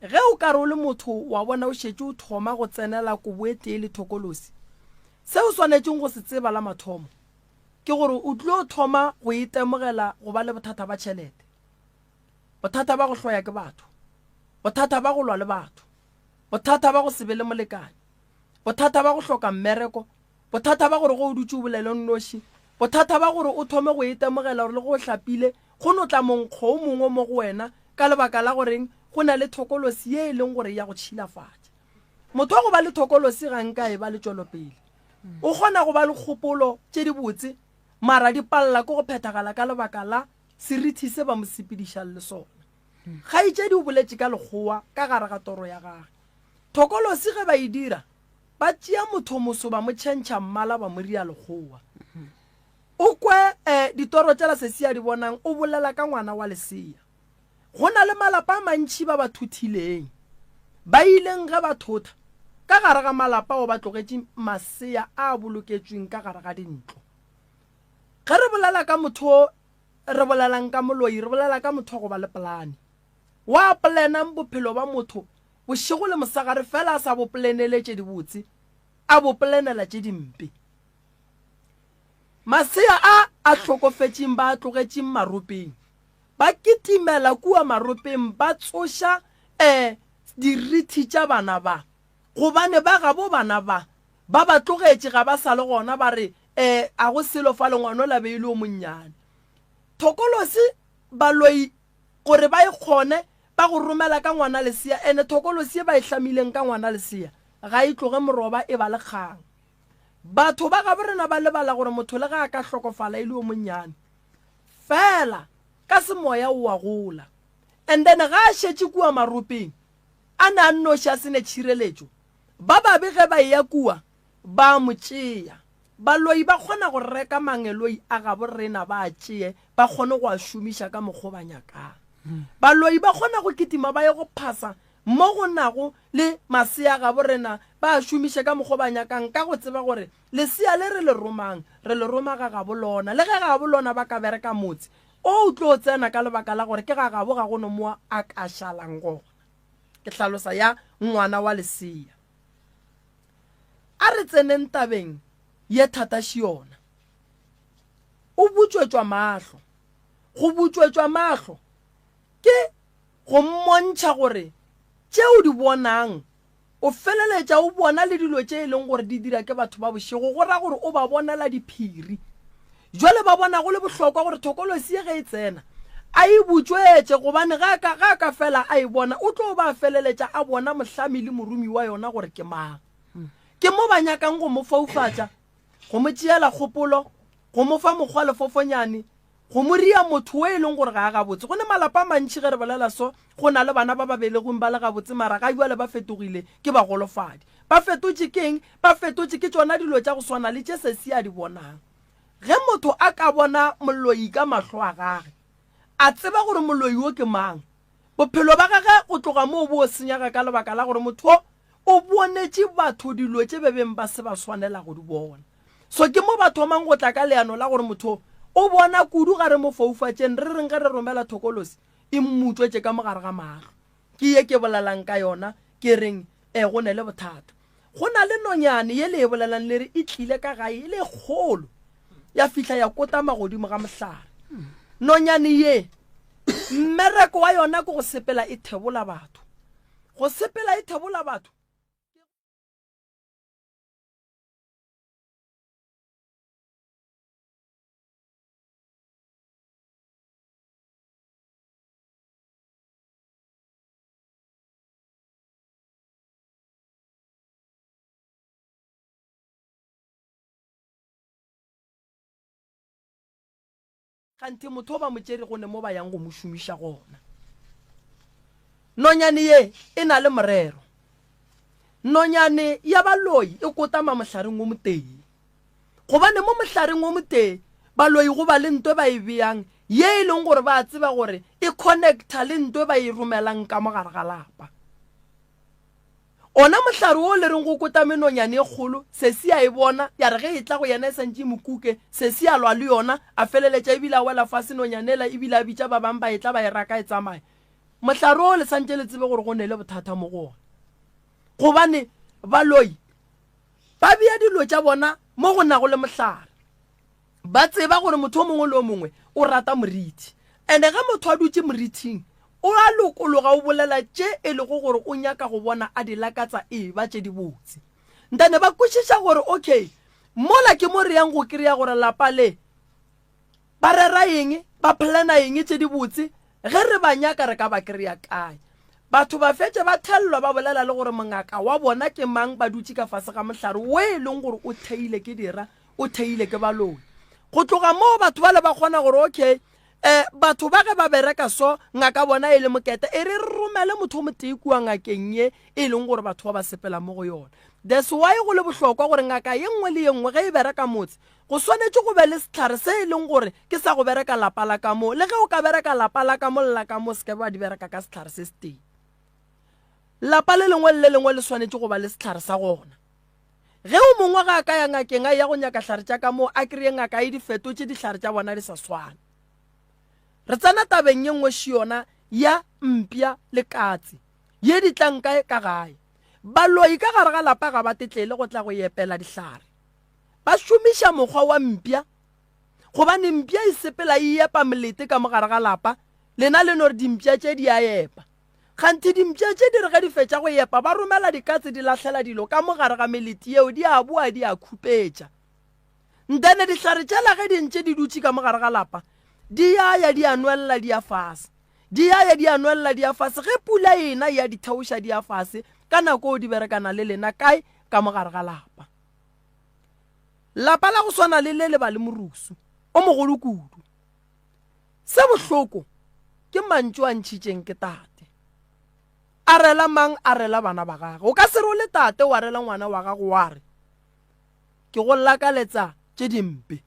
Ge o ka re o le motho wa bona o šetše o thoma go tsenela kobo e tee le thokolosi, se o swanetšeng go se tseba la mathomo ke gore o tlo thoma go itemogela go ba le bothata ba tšhelete, bothata ba go hloya ke batho, Bothata ba go lwa le batho, bothata ba go se be le molekane, bothata ba go hloka mmereko, bothata ba gore ge o dutše o bolele o nnoši, bothata ba gore o thome go itemogela gore le ge o hlapile go no tla monkgo o mongwe mo go wena ka lebaka la goreng go na le thokolosi ye e leng gore ya go tšhilafatša. Motho wa go ba le thokolosi ga nka e ba le tšwelopele. O kgona go ba le kgopolo tše dibotse mara di palela ke go phethagala ka lebaka la serithi se ba mo sepedišang le sona. Kgaetšedi o boletše ka Lekgowa ka gare ga toro ya gage. Thokolosi ge ba e dira, ba tšea mothomoso ba mo tšhentšha mmala ba mo ria Lekgowa. O kwe eh, ditoro tšela sesi a di bonang o bolela ka ngwana wa lesea. Go na le malapa a mantši ba ba thothileng. Ba ileng ge ba thotha, ka gare ga malapa ao ba tlogetše masea a boloketšweng ka gare ga dintlo. Ge re bolela ka motho o re bolelang ka moloi, re bolela ka motho wa go ba le polane. Wa polenang bophelo ba motho bošego le mosegare fela a sa bo polenele tše dibotse, a bo polenela tše dimpe. Masea a a hlokofetšeng ba a tlogetšeng maropeng, ba kitimela kua maropeng ba tsoša um dirithi tša bana ba, gobane ba gabo bana ba ba ba tlogetše ga ba sa le gona, ba re, E, a go selo fale, ngwanola be e le o monnyane. Thokolosi, baloi gore ba e kgone, ba go romela ka ngwana lesea, ene thokolosi ye ba e hlamileng ka ngwana lesea, ga e tloge moroba e ba le kgang. Batho ba gabo rena ba lebala gore motho le ge a ka hlokofala e le o monnyane, fela ka semoya o a gola. And then ga a šetše kua maropeng, a ne a nnoši a se ne tšhireletšo, ba babe ge ba eya kua, Ba a mo tšea. Baloi ba kgona go reka mangeloi a gabo rena ba a tšee ba kgone go a šomiša ka mokgwa o ba nyakang. Baloi ba kgona go kitima ba ye go phasa mo go nago le masea a gabo rena ba a šomiše ka mokgwa o ba nyakang ka go tseba gore lesea le re le romang re le roma ga gabo lona. Le ge gabo lona ba ka bereka motse o o tlo tsena ka lebaka la gore ke ga gabo ga go no mo a ka šalang gona. Ke hlalosa ya ngwana wa lesea. A re tseneng tabeng ye thata Šiona. O butšwetšwa mahlo. Go butšwetšwa mahlo ke go mmontšha gore tše o di bonang o feleletša o bona le dilo tše e leng gore di dira ke batho ba bošego, go ra gore o ba bonela diphiri. Jwale ba bona go le bohlokwa gore thokolosi ye ge e tsena a e butšwetše gobane ge a ka, ge a ka fela a e bona o tlo ba a feleletša a bona mohlami le morumi wa yona gore ke mang. Ke mo ba nyakang go mo foufatša, go mo tšeela kgopolo, go mo fa mokgwa lefofonyane, go mo ria motho o e leng gore ga a gabotse. Go ne malapa a mantši ge re bolela so, go na le bana ba ba belegweng ba le gabotse mara ga bjale ba fetogile ke bagolofadi. Ba fetotše ke'ng? Ba fetotše ke tšona dilo tša go swana le tše sesi a di bonang. Ge motho a ka bona moloi ka mahlo a gage, a tseba gore moloi wo ke mang, bophelo ba gage go tloga moo bo senyega ka lebaka la gore motho wo o bonetše batho dilo tše be beng ba se ba swanela go di bona. So ke mo ba thomang go tla ka leano la gore motho o bona kudu ga re mo foufatšeng, re reng ge re romela thokolosi e mmutšwetše ka mo gare ga mahlo. Ke ye ke bolelang ka yona, ke reng, E, go ne le bothata. Go na le nonyane ye le e bolelang le re e tlile ka gae e le e kgolo, ya fihla ya kotama godimo ga mohlare. Nonyane ye, mmereko wa yona ke go sepela e thebola batho. Go sepela e thebola batho. Kganthe motho o ba mo tšere go ne mo ba yang go mo šomiša gona. Nonyane ye e na le morero. Nonyane ya baloi e kotama mohlareng wo motee. Gobane mo mohlareng wo motee baloi go ba le nto e ba e beyang ye e leng gore ba tseba gore e connecta le nto e ba e romelang ka mo gare ga lapa. Ona mohlare wo le reng go kotame nonyane e kgolo, sesi a e bona, ya re ge e tla go yena e santše e mo kuke, sesi a lwa le yona, a feleletša ebile a wela fase nonyane ela ebile a bitša ba bang ba etla ba e raka e tsamaya. Mohlare wo le santše le tsebe gore go ne le bothata mo go ona. Gobane baloi ba bea dilo tša bona mo go nago le mohlare. Ba tseba gore motho o mongwe le o mongwe o rata moriti. Ene ge motho a dutše moriting, O a lokologa o bolela tše e lego gore o nyaka go bona a di lakatsa e ba tše dibotse. Ntane ba kwešiša gore okay, mola ke mo re yang go kry-a gore lapa le ba rera eng, ba plana eng tše dibotse, ge re ba nyaka re ka ba kry-a kae. Batho ba fetše ba thellwa ba bolela le gore mongaka wa bona ke mang ba dutše ka fase ga mohlare wo e leng gore o theile ke dira, o theile ke baloi. Go tloga moo batho bale ba kgona gore okay, um batho ba ge ba bereka so ngaka bona e le mokete e re re romele motho o motee kua ngakeng ye e leng gore batho ba ba sepela mo go yona. That's why go le bohlokwa gore ngaka ye nngwe le ye nngwe ge e bereka motse Go swanetše go be le sehlare se e leng gore ke sa go bereka lapa la ka moo. Le ge o ka bereka lapa la ka mo le la ka mo, se ka be wa di bereka ka sehlare se setee. Lapa le lengwe le le lengwe le swanetše go ba le sehlare sa gona. Ge o mongwe ga a ka ya ngakeng a eya go nyaka hlare tša ka moo, a kry-e ngaka e di fetotše dihlare tša bona di sa swane. Re tsena tabeng ye nngwe še yona ya mpša le katse ye di tlang kae ka gae. Baloi ka gare ga lapa ga ba tetlele go tla go epela dihlare. Ba šomiša mokgwa wa mpša, gobane mpša e sepela e epa molete ka mo gare ga lapa, lena le no re dimpša tše di a epa. Kganthe dimpša tše di re ge di fetša go epa, ba romela dikatse di lahlela dilo ka mo gare ga melete yeo, di a boa di a khupetša. Ntene dihlare tšela ge di ntše di dutše ka mo gare ga lapa, di ya ya di a nwelela di ya fase. Di ya ya di a nwelela di ya fase, ge pula e ena e a di theoša di ya fase, ka nako eo di berekana le lena kae? Ka mo gare ga lapa. Lapa la go swana le le le ba le morusu o mogolo kudu. Se bohloko ke mantšu a ntšhitšeng ke tate. A rela mang? A rela bana ba gagwe. O ka se re o le tate wa rela ngwana wa gago wa re, Ke go lakaletsa tše dimpe.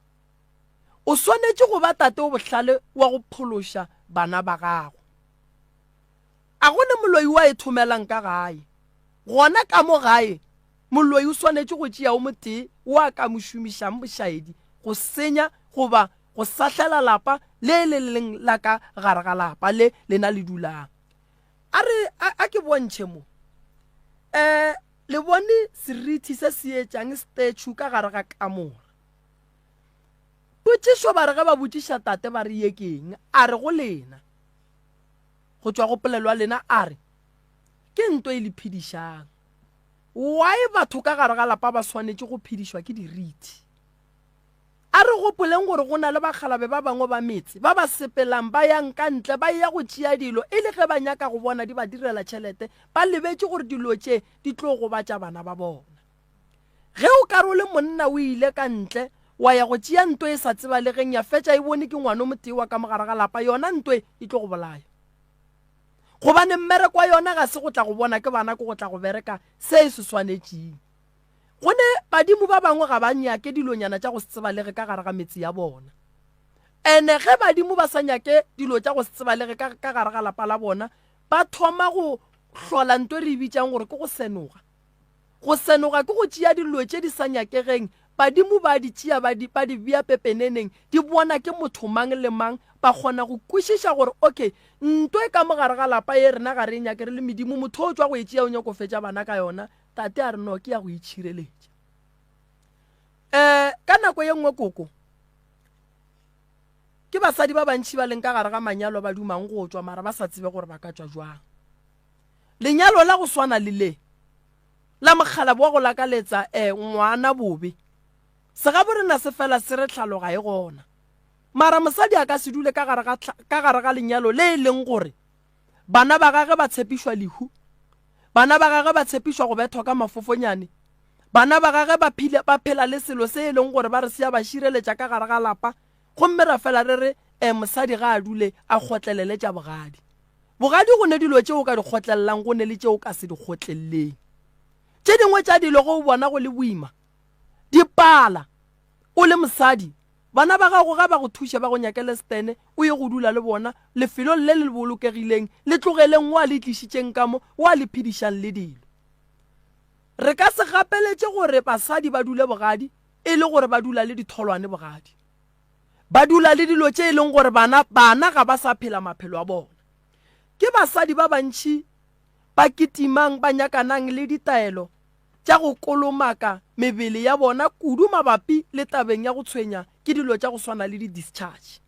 O swanetše go ba tate o bohlale wa go phološa bana ba gago. A go ne moloi wa e thomelang ka gae. Gona ka mo gae Moloi o swanetše go tšea o motee wo a ka mo šomišang bošaedi go senya goba go sahlela lapa le le leng la ka gare ga lapa le lena le dulang. A re, a, a ke bontšhe mo. E, le bone serithi se se etšang statue ka gare ga kamora. Potšišo ba re ge ba botšiša tate ba re ye ke eng, a re go lena, go tšwa go polelo ya lena a re, ke nto e le phedišang. Why batho ka gare ga lapa ba swanetše go phedišwa ke dirithi? A re gopoleng gore go na le bakgalabe ba bangwe ba metse ba ba sepelang ba yang ka ntle ba eya go tšea dilo e le ge ba nyaka go bona di ba direla tšhelete, ba lebetše gore dilo tše di tlo gobatša bana ba bona. Ge o ka re o le monna o ile ka ntle wa ya go tšea nto e sa tsebalegeng ya fetša e bone ke ngwano motee wa ka mo gare ga lapa, yona nto e e tlo go bolaya. Gobane mmereko wa yona ga se go tla go bona ke bana, ke go tla go bereka se e se swanetšeng. Go ne badimo ba bangwe ga ba nyake dilonyana tša go se tsebalege ka gare ga metse ya bona. Ene ge badimo ba sa nyake dilo tša go se tsebalege ka, ka gare ga lapa la bona, ba thoma go hlola nto e re e bitšang gore ke go senoga. Go senoga ke go tšea dilo tše di sa nyakegeng, badimo ba di tšea ba di, ba di bea pepeneneng, di bona ke motho mang le mang, ba kgona go kwešiša gore okay, nto e ka mo gare ga lapa ye rena ga re e nyake re le medimo, motho o tšwa go e tšea o nyako fetša bana ka yona, tate a re no ke ya go itšhireletša. Um ka nako ye nngwe koko, ke basadi ba bantši ba leng ka gare ga manyalo ba dumang go tšwa mara ba sa tsebe gore ba ka tšwa jwang. Lenyalo la go swana le le la mokgalabo wa go lakaletsa e ngwana bobe, segaborena se fela se re tlhalo ga e gona. Mara mosadi a ka se dule ka gare ga ka gare ga lenyalo le e leng gore bana ba gage ba tshepišwa lehu, bana ba gage ba tshepišwa go bethwa ka mafofonyane, bana ba gage ba phile ba phela le selo se e leng gore ba re se a ba šireletša ka gare ga lapa, gomme ra fela re re e mosadi ga a dule a kgotlelele tša bogadi. Bogadi go ne dilo tše o ka di kgotlelelang go ne le tše o ka se di kgotleleleng. Tše dingwe tša dilo ge o bona go le boima, di pala. O le mosadi, bana ba gago ga ba go thuše ba go nyakele setene o ye go dula le bona lefelong le le bolokegileng, le tlogeleng o a le tlišitšeng ka mo, o a le phedišang le dilo. Re ka se gapeletše gore basadi ba dule bogadi e le gore ba dula le ditholwane bogadi. Ba dula le dilo tše e leng gore bana, bana ga ba sa phela maphelo a bona. Ke basadi ba bantši ba kitimang ba nyakanang le ditaelo tša go kolomaka mebele ya bona kudu mabapi le tabeng ya go tshwenya ke dilo tša go swana le di-discharge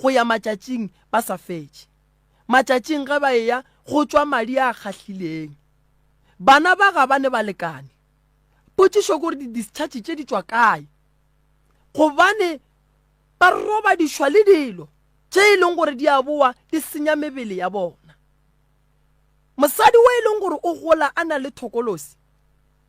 go ya matšatšing ba sa fetše. Matšatšing ge ba eya go tšwa madi a kgahlileng. Bana ba ga ba ne balekane. Potšišo ke gore di-discharge tše di tšwa kae? Gobane ba robadišwa le dilo tše e leng gore di a boa di senya mebele ya bona. Mosadi wo e leng gore o gola a na le thokolosi,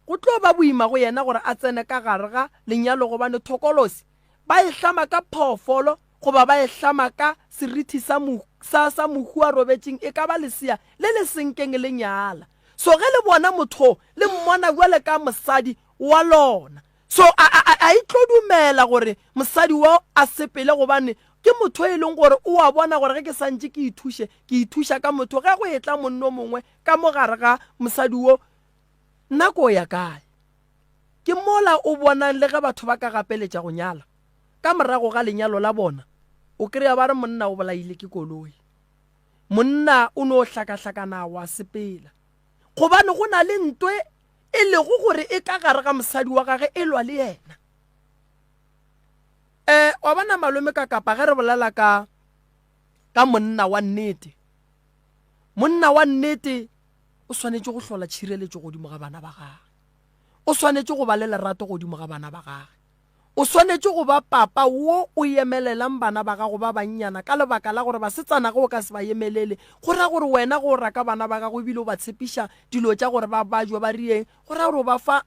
go tlo ba boima go yena gore a tsene ka gare ga lenyalo gobane thokolosi ba e hlama ka phoofolo goba ba e hlama ka serithi sa, sa, sa mohu a robetšeng e ka ba lesea le le senkeng le nyala. So ge le bona motho le mmona bjale ka mosadi wa lona. So a, a, a, a e tlo dumela gore mosadi wo a sepele gobane ke motho e leng gore o a bona gore ge ke santše ke ithuše, ke ithuša ka motho. Ge go etla monno mongwe ka mo gare ga mosadi wo, nna ko ya kae? Ke mola o bonang le ge batho ba ka gapeletša go nyala, ka morago ga lenyalo la bona, o kry-a ba re monna o bolaile ke koloi. Monna o no hlakahlakana wa sepela. Gobane go na le ntwe e lego gore e ka gare ga mosadi wa gage e lwa le yena. Um wa bona malome ka kapa ge re bolela ka ka monna wa nnete, monna wa nnete o swanetše go hlola tšhireletšo godimo ga bana ba gage. O swanetše go ba le lerato godimo ga bana ba gage. O swanetše go ba papa wo o emelelang bana ba gago ba bannyana ka lebaka la gore basetsana ge o ka se ba emelele, go ra gore wena ge o raka bana ba gago ebile o ba tshepiša dilo tša gore ba bajwe ba rieng, go ra gore o ba fa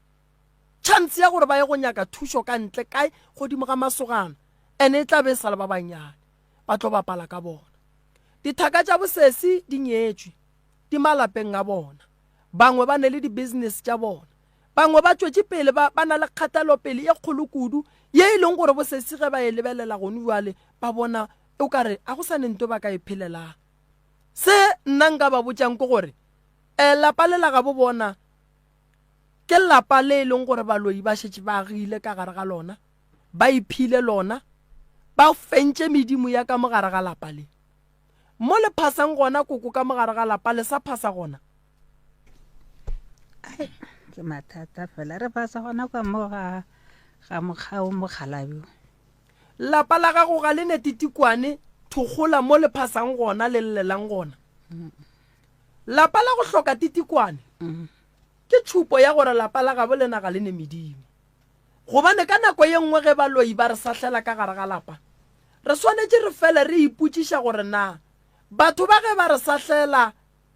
chance ya gore ba ye go nyaka thušo ka ntle kae godimo ga masogana ene e tla be e sa le ba bannyane ba tlo bapala ka bona. Dithaka tša bosesi di nyetšwe, di malapeng a bona, bangwe ba ne le di-business tša bona. Bangwe ba tšwetše pele ba, ba na le kgatelopele ye kgolo kudu ye e leng gore bosesi ge ba e lebelela gone bjale ba bona o ka re a go sa ne nto ba ka e phelelang. Se nna nka ba botšang ke gore um lapa le la gabo bona ke lapa le e leng gore baloi ba šetše ba agile ka gare ga lona, ba iphile lona, ba fentše medimo ya ka mo gare ga lapa le. Mo le phasang gona koko ka mo gare ga lapa le sa phasa gona? Ai, ke mathata fela re phasa gona kwa mo ga ga mokgao mokgalabjo. Lapa la gago ga le ne titikwane thokgola mo le phasang gona le llelang gona. Lapa la go hloka titikwane ke tšhupo ya gore lapa la gabo lena ga le ne medimo. Gobane ka nako ye nngwe ge baloi ba re sahlela ka gare ga lapa, re swanetše re fele re ipotšiša gore na batho ba ge ba re sahlela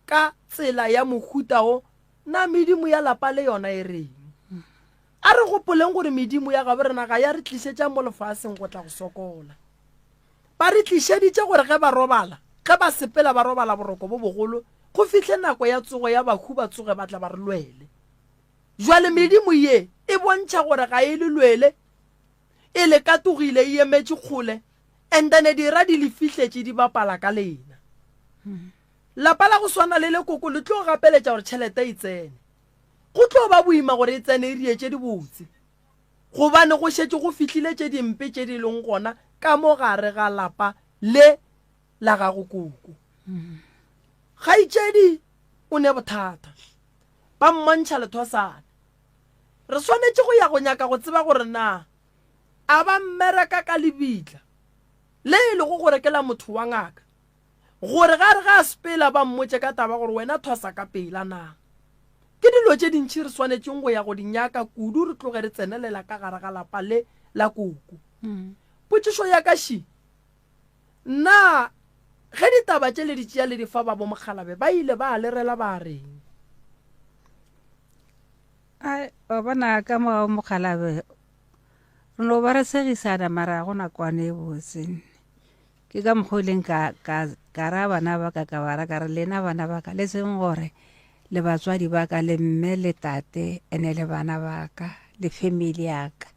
ka tsela ya mohuta wo, na medimo ya lapa le yona e reng? A re gopoleng gore medimo ya gabo rena ga ya re tlišetša mo lefaseng go tla go sokola. Ba re tlišeditše gore ge ba robala, ge ba sepela ba robala boroko bo bogolo, go fihle nako ya tsogo ya bahu ba tsoge ba tla ba re lwele. Jwale medimo ye e bontšha gore ga e le lwele, e le katogile e emetše kgole, and then dira di le fihletše di bapala ka lena. Lapa la go swana le le koko le tlo gapeletša gore tšhelete e tsene. Go tlo ba boima gore e tsene e rie tše dibotse, gobane go šetše go fihlile tše dimpe tše di leng gona ka mo gare ga lapa le la gago koko. Kgaetšedi o ne bothata. Ba mmontšha lethosane. Re swanetše go ya go nyaka go tseba gore na a ba mmereka ka lebitla le e lego gore ke la motho wa ngaka, gore ga re ga a sepela ba mmotše ka taba gore wena thwasa ka pela na. Ke dilo tše dintši re swanetšeng go ya go di nyaka kudu re tloge re tsenelela ka gare ga lapa le la koko. Potšišo ya ka še, Na ge ditaba tše le di tšea le di fa ba bomokgalabe ba ile ba le rela ba reng? Ai, wa bona ka mo ga mokgalabe re no ba re segisana mara go na kwane e botse. Ke ka mokgwa o ileng ka, ka, ka raya bana ba ka ka ba ra ka re lena bana ba ka le seng gore le batswadi ba ka le mme le tate ene le bana ba ka le family ya ka.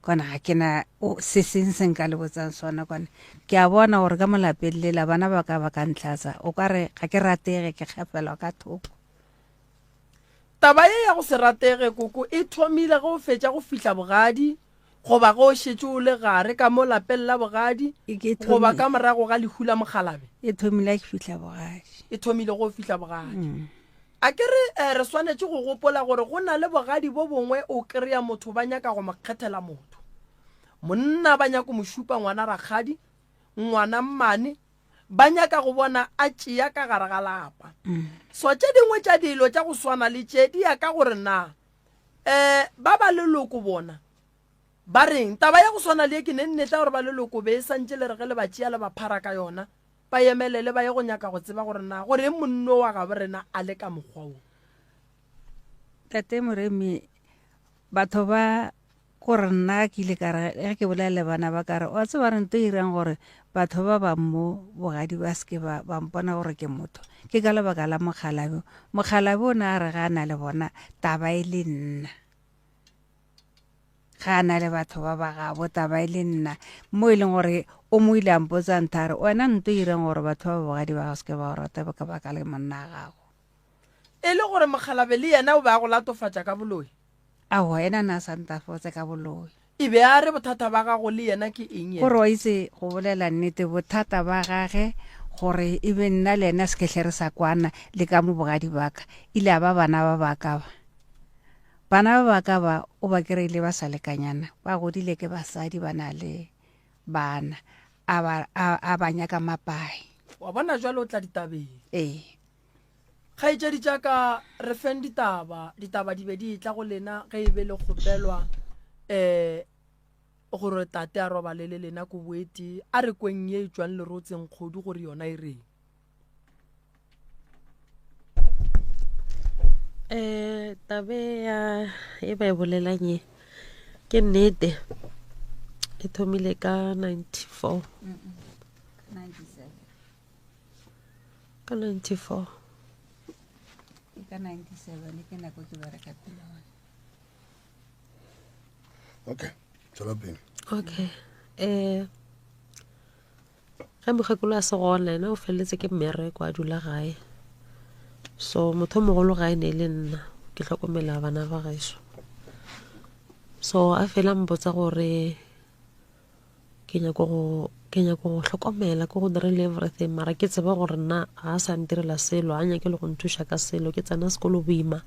Kwana ga ke na o se seng se nka le botsang sona kwana ke a bona gore ka mo lapeng lela bana ba ka ba ka ntlhatsa o ka re ga ke ratege ke kgafelwa ka thoko. Taba ye ya go se ratege koko e thomile ge o fetša go fihla bogadi goba ge o šetše o le gare ka mo lapeng la bogadi goba ka morago ga lehu la mokgalabe? E thomile ge ke fihla bogadi. E thomile ge o fihla bogadi. Mm. A ke re re swanetše go gopola gore go na le bogadi bo bongwe o kry-a motho ba nyaka go mo kgethela motho. Monna ba nyako mo šupa ngwana rakgadi, ngwana mmane. Ba nyaka go bona a tšea ka gare ga lapa. So tše dingwe tša dilo tša go swana le tše di ya ka gore na um ba ba leloko bona ba reng. Taba ya go swana le ye ke ne nneta gore ba leloko be e santše le re ge le ba tšea le ba phara ka yona, ba emelele ba ye go nyaka go tseba gore na goreng monno wa gabo rena a le ka mokgwa wo. Tate Moremi, batho ba Gore nna ke ile ka re ge ke bolela le bana ba ka re, wa tseba re nto e irang gore batho ba ba mo bogadi ba se ke ba ba mpona gore ke motho, ke ka lebaka la mokgalabje. Mokgalabje o ne a re ga a na le bona taba e le nna. Ga a na le batho ba ba gabo taba e le nna. Mo e leng gore o mo ile a mpotsa ntha a re, wena nto e irang gore batho ba bogadi ba gago se ke ba go rata ka baka la monna wa gago. E le gore mokgalabje le yena o be a go latofatša ka boloi. Aowa, yena na sa ntafotse ka boloi. E be a re bothata ba gago le yena ke eng yena? Gore wa itse go bolela nnete, bothata ba gage gore e be nna le yena se ke hle re sa kwana le ka mo bogadi ba ka, ile a ba bana ba ba ka ba. Bana ba ba ka ba o ba kry-ile ba sa lekanyana, ba godile ke basadi ba na le bana, a ba, a, a ba nyaka mapai. Wa bona jwale o tla ditabeng. Ee. Kgaetšedi tša ka, re feng ditaba. Ditaba di be di etla go lena ge e be le kgopelwa um gore tate a robale le lena ko boetee. A re kweng ye e tšwang lerotseng kgodu gore yona e reng. Um tabe ya e ba e bolelang ye ke nnete e thomile ka 94 ka 94 ke ka 97 ke nako ke bereka pele gone okay tswela pele okay eh ge mokgekolo a se gona ena o feleletse ke mmereko a dula gae so motho o mogolo gae ne e le nna ke hlokomela bana ba gešo so a fela mpotsa gore Ke nyako go ke nyako go hlokomela ke go direle everything mara ke tseba gore nna ga a sa ntirela selo a nyake le go nthuša ka selo ke tsena sekolo boima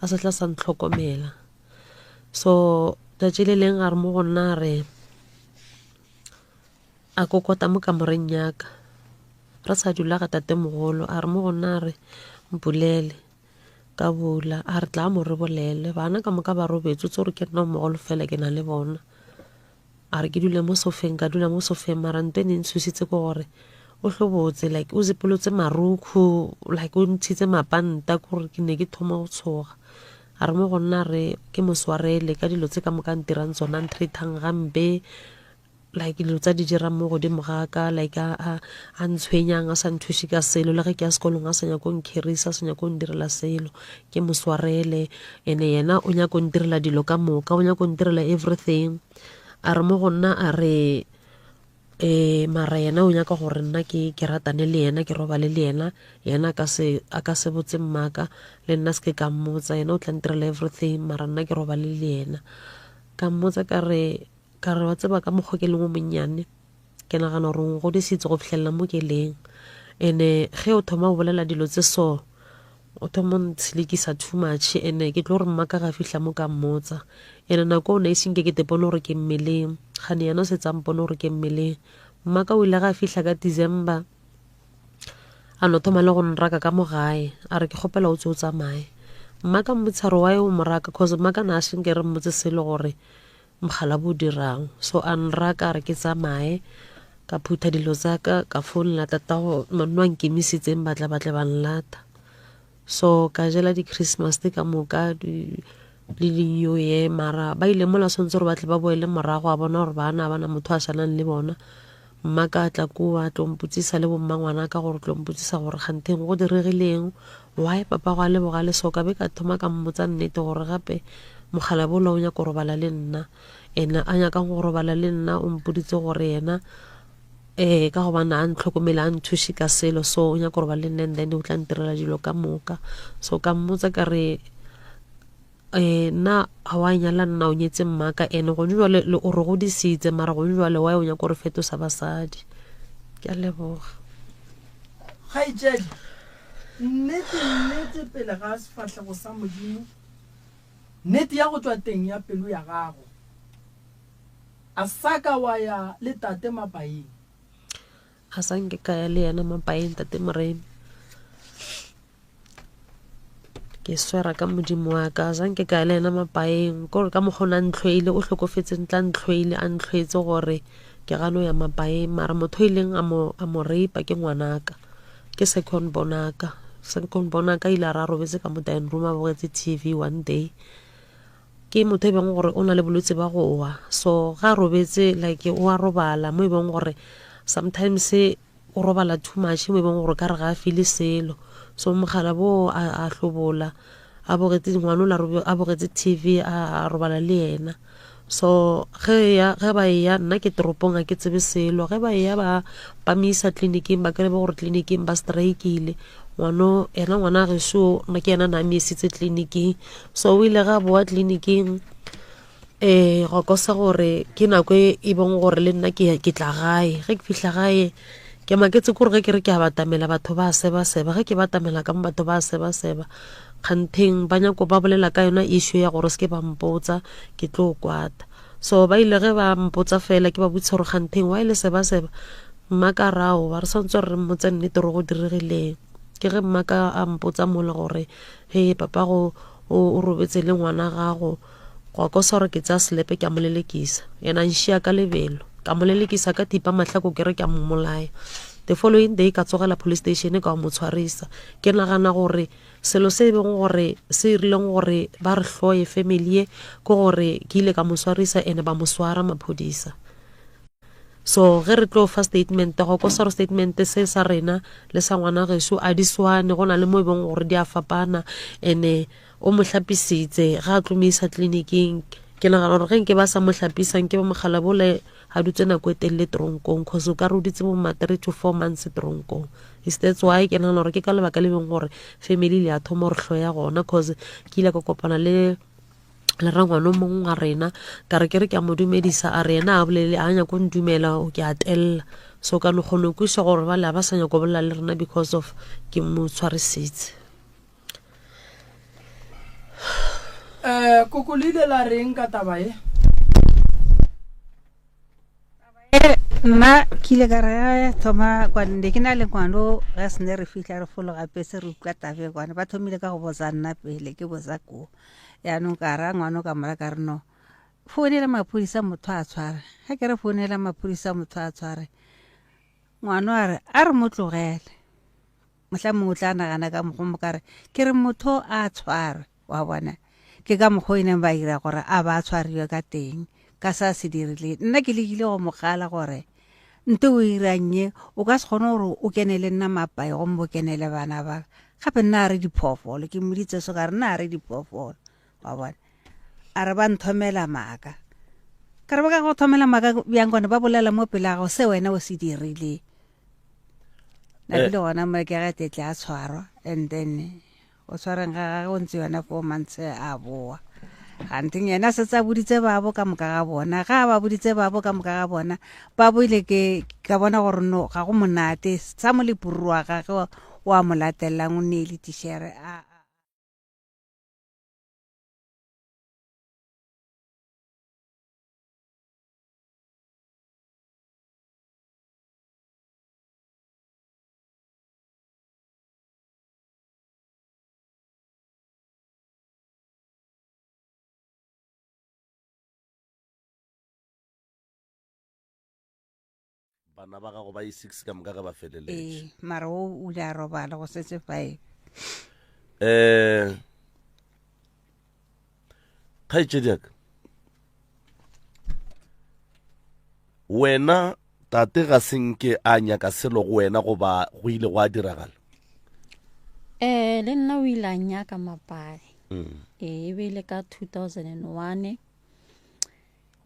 a se tla sa ntlhokomela so tšatši le leng a re mo go nna a re a kokota mo kamoreng yaka re sa dula ga tatemogolo a re mo go nna a re mpulele ka bula a re tla mo re bolele bana ka moka ba robetse o tse gore ke nna o mogolo fela ke na le bona. A re ke dule mo sofeng, ka dula mo sofeng mara nto e ne e ntshositse ke gore o hlobotse like o zipolotse marukhu like o ntshitse mapanta ke gore ke ne ke thoma go tshoga. A re mo go nna a re ke mo swarele ka dilo tse ka moka a ntirang tsona a ntreat-ang gampe like dilo tsa di dirang mo godimo ga ka like a a a ntshwenyang a sa nthuše ka selo le ge ke ya sekolong a sa nyako nkherisa a sa nyako ndirela selo ke mo swarele ene yena o nyako ntirela dilo ka moka o nyako ntirela everything a re mo go nna a re um mara yena o nyaka gore nna ke ke ratane le yena ke robale le yena yena a ka se a ka se botse mmaka le nna se ke ka mmotsa yena o tla ntirela everything mara nna ke robale le yena ka mmotsa ka re Ka re, Wa tseba, ka mokgwa ke leng o monnyane, ke nagana gore o ngodisitse go fihlelela mo ke leng. Ene ge o thoma go bolela dilo tse so, o thoma o ntshelekisa too much, ene ke tlo re mmaka ga fihla mo ka mmotsa. Ene nako o ne e senke ke tepone gore ke mmeleng, gane yena o setse a mpone gore ke mmeleng. Mmaka o ile ga fihla ka December, a no thoma le go nraka ka mo gae, a re ke kgopela o tse o tsamaye. Mmaka mmotsa re why o mo raka, cause mmaka na a senke re mmotse selo gore Mokgalabje o dirang. So a nraka a re ke tsamaye, ka phutha dilo tsa ka, ka founela tatago manno a nkemisitseng ba tla ba tle ba nlata. So ka jela di-Christmas ka moka di le di-New Year mara ba ile mola swantse gore ba tle ba boele morago a bona gore bana ba na motho a salang le bona. Mma ka tla kua a tlo mpotsisa le bomma ngwana ka gore tlo mpotsisa gore kgantheng go diregileng why papa go a leboga le so ka be ka thoma ka mmotsa nnete gore gape mokgalabje ola o nyaka go robala le nna ene a nyakang go robala le nna o mpoditse gore yena ee ka gobane a ntlhokomele a nthuše ka selo so o nyaka go robala le nna and then o tla ntirela dilo ka moka so ka mmotsa ka re um nna ga wa nyala nna o nyetse mmaka ene gone jwale le o re godisitse mara gone jwale wa o nyaka gore fetosa basadi ke a leboga kgaetšedi nnete nnete pele ga sefahlego sa modimo nnete ya go tšwa teng ya pelo ya gago a sa ka wa ya le tate mapaing. A sa nke ka ya le yena mapaeng tate Moremi. Ke swera ka modimo wa ka a sa nke ka ya le yena mapaeng kore ka mokgwa o ne a ntlhoile o hlokofetse ntla ntlhoile a ntlhoetse gore ke gano ya mapaeng mara motho o ileng a mo a mo rape ke ngwanaka ke second born aka second born aka ile a re a robetse ka mo dining room a bogetse TV one day ke motho e beng gore o na le bolwetse ba go wa so ga a robetse like o a robala mo e beng gore sometimes o robala too much mo e beng gore ka re ga a file selo so mogala bo a hlobola a bogetse ngwana o la a bogetse TV a robala le yena so ge ya ge ba eya nna ke toropong a ke tsebe selo ge ba eya ba ba mo isa tleliniking ba kry gore tleliniking ba strikile ngwano yena ngwana gešo nna ke yena na mo isitse tleliniking so o ile ga boa tleliniking um go kosa gore ke nako e, e bong gore le nna ke ke tla gae ge ke fihla gae ke maketse kore ge ke re ke a batamela batho ba seba seba ge ke batamela ka mo batho ba seba seba kgantheng ba nyako ba bolela ka yona issue ya gore se ke ba mpotsa ke tlo kwata so ba ile ge ba mpotsa fela ke ba botsa gore kgantheng wa ile seba seba mma ka rao ba re santse re mmotse nnete gore go diregileng ke ge mma ka a mpotsa mola gore he papa go o robetse le ngwana gago Gwa kosa gore ke tsaya selepe ke a mo lelekisa. Yena a nšia ka lebelo. Ka mo lelekisa ka thipa mahlako ke re ke a mo molaya. The following day ka tsogela police station ka mo tshwarisa. Ke nagana gore selo se e beng gore se irileng gore ba re hloye family ye ke gore ke ile ka mo swarisa ene ba mo swara maphodisa. So ge re tlo fa statement go kosa gore statement se sa rena le sa ngwana gešo a di swane go na le mo e beng gore di a fapana ene o mo hlapisitse ga a tlo mo isa tleliniking ke nagana gore ge nke ba sa mo hlapisa nke ba mogala bole a dutse nako e telele tronkong cause o ka re o dutse bo ma three to four months tronkong is that's why ke nagana gore ke ka lebaka le beng gore family le ya thoma gore hloya gona cause ke ile ka kopana le le rangwane o mongwe wa rena ka re ke re ke a mo dumedisa a re yena a bolele a nyako ndumela o ke a telela so ka no kgone go kweša gore bale a ba sa nyako bolela le rena because of ke mo tshwarisitse um koko le ile la reng ka taba e nna ke ile ka re thoma kwane ne ke na le ngwano ga se ne re fitlha re fologa pese re utlwa tabe kwane ba thomile ka go botsa nna pele ke botsa ko yaanong ka ra ngwano ka mora ka re no founela maphodisa motho a tshware ga ke re founela maphodisa motho a tshware ngwano a re a re mo tlogele Mohla mongwe o tla nagana ka mokgwa mo ka re, ke re motho a tshwarwe, wa bona. Ke ka mokgwa o e neng ba ira gore a ba tshwariwe ka teng, ka sa se dirileng. Nna ke lekile go mo kgala gore, nto o irang ye, o ka se kgone gore o kene le nna mapae gomme o kene le bana ba. Gape nna a re diphoofolo, ke mmoditse so ka re nna a re diphoofolo, wa bona. A re ba nthomela maaka. Ka re ba ka go thomela maaka bjang gone ba bolela mo pele ga gago se wena o se dirileng. Napile eh. gona mo ke ge tetle a tshwarwa and then go tshwareng ga gage o ntse yona four months a boa ganteng yena setse a boditse babo ka moka ga bona ga a ba boditse babo ka moka ga bona ba boile ke ka bona gore no ga go monate sa mo lepuru wa gage o a mo latelelang o ne e le tišhere a Bana ba gago ba i-six ka moka ge ba feleletše. Ee, mara o o ile a robala go setse five. Um kgaetšedi ya ka wena Tate ga se nke a nyaka selo go wena goba go ile gwa diragala? Eh, le nna o ile a nyaka mapae. Mm. Eh, e be e le ka 2001.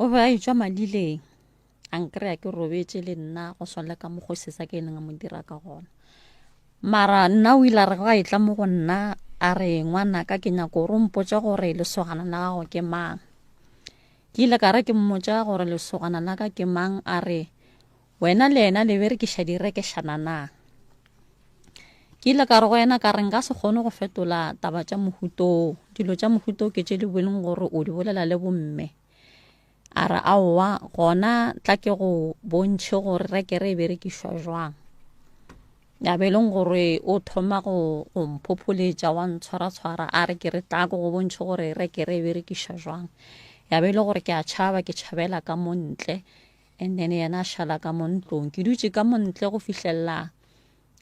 O be a etšwa malileng. A nkry-a ke robetše le nna go swana le ka mokgwa se sa ke neng a mo dira ka gona. Mara nna o ile a re ga e tla mo go nna a re ngwanaka ke nyako gore o mpotše gore lesogana la gago ke mang. Ke ile ka re ke mmotša gore lesogana la ka ke mang, a re, Wena le yena le berekiša direkešana na? Ke ile ka re go yena ka re nka se kgone go fetola taba tša mohutoo. Dilo tša mohutoo ke tše di boleng gore o di bolela le bomme. A re, Aowa, gona tla ke go bontšhe gore rekere e berekišwa jwang. Ya be e leng gore o thoma go go mphopholetša wa ntshwaratshwara a re ke re tla ke go bontšhe gore rekere e berekišwa jwang. Ya be e le gore ke a tšhaba ke tšhabela ka mo ntle and then yena a šala ka mo ntlong. Ke dutše ka mo ntle go fihlelela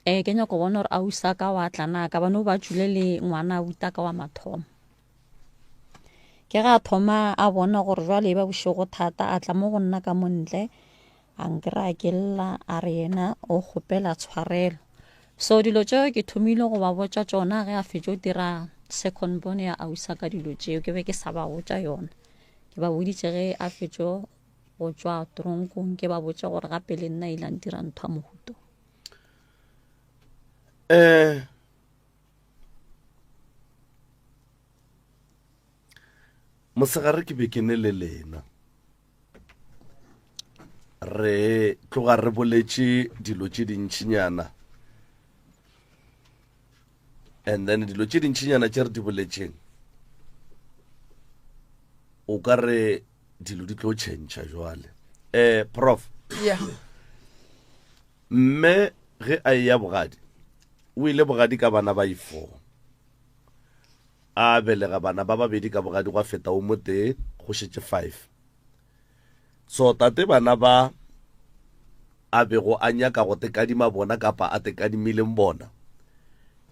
um ke nyako bona gore ausi a ka wa tla na ka bane o ba tšwile le ngwana a butaka wa mathomo. Ke ga a thoma a bona gore jwale e ba bošego thata a tla mo go nna ka mo ntle a nkry-a ke lla a re yena o kgopela tshwarelo. So dilo tšeo ke thomile go ba botša tšona ge a fetšo dira second born ya ausa ka dilo tšeo ke be ke sa ba botša yona. Ke ba boditše ge a fetšo go tšwa tronkong ke ba botša gore gape le nna ile a ntira ntho ya mohuto. Eh Mosegare ke be ke ne le lena. Re tloga re boletše dilo tše dintšinyana. And then dilo tše dintšinyana tše re di boletšeng o ka re dilo di tlo tšhentšha jwale. Eh prof. Yeah. Mme ge a eya bogadi, o ile bogadi ka bana ba i-four. A belega bana ba babedi ka bogadi gwa feta o motee, go šetše five. So tate bana ba a bego a nyaka go tekadima bona kapa a tekadimileng bona,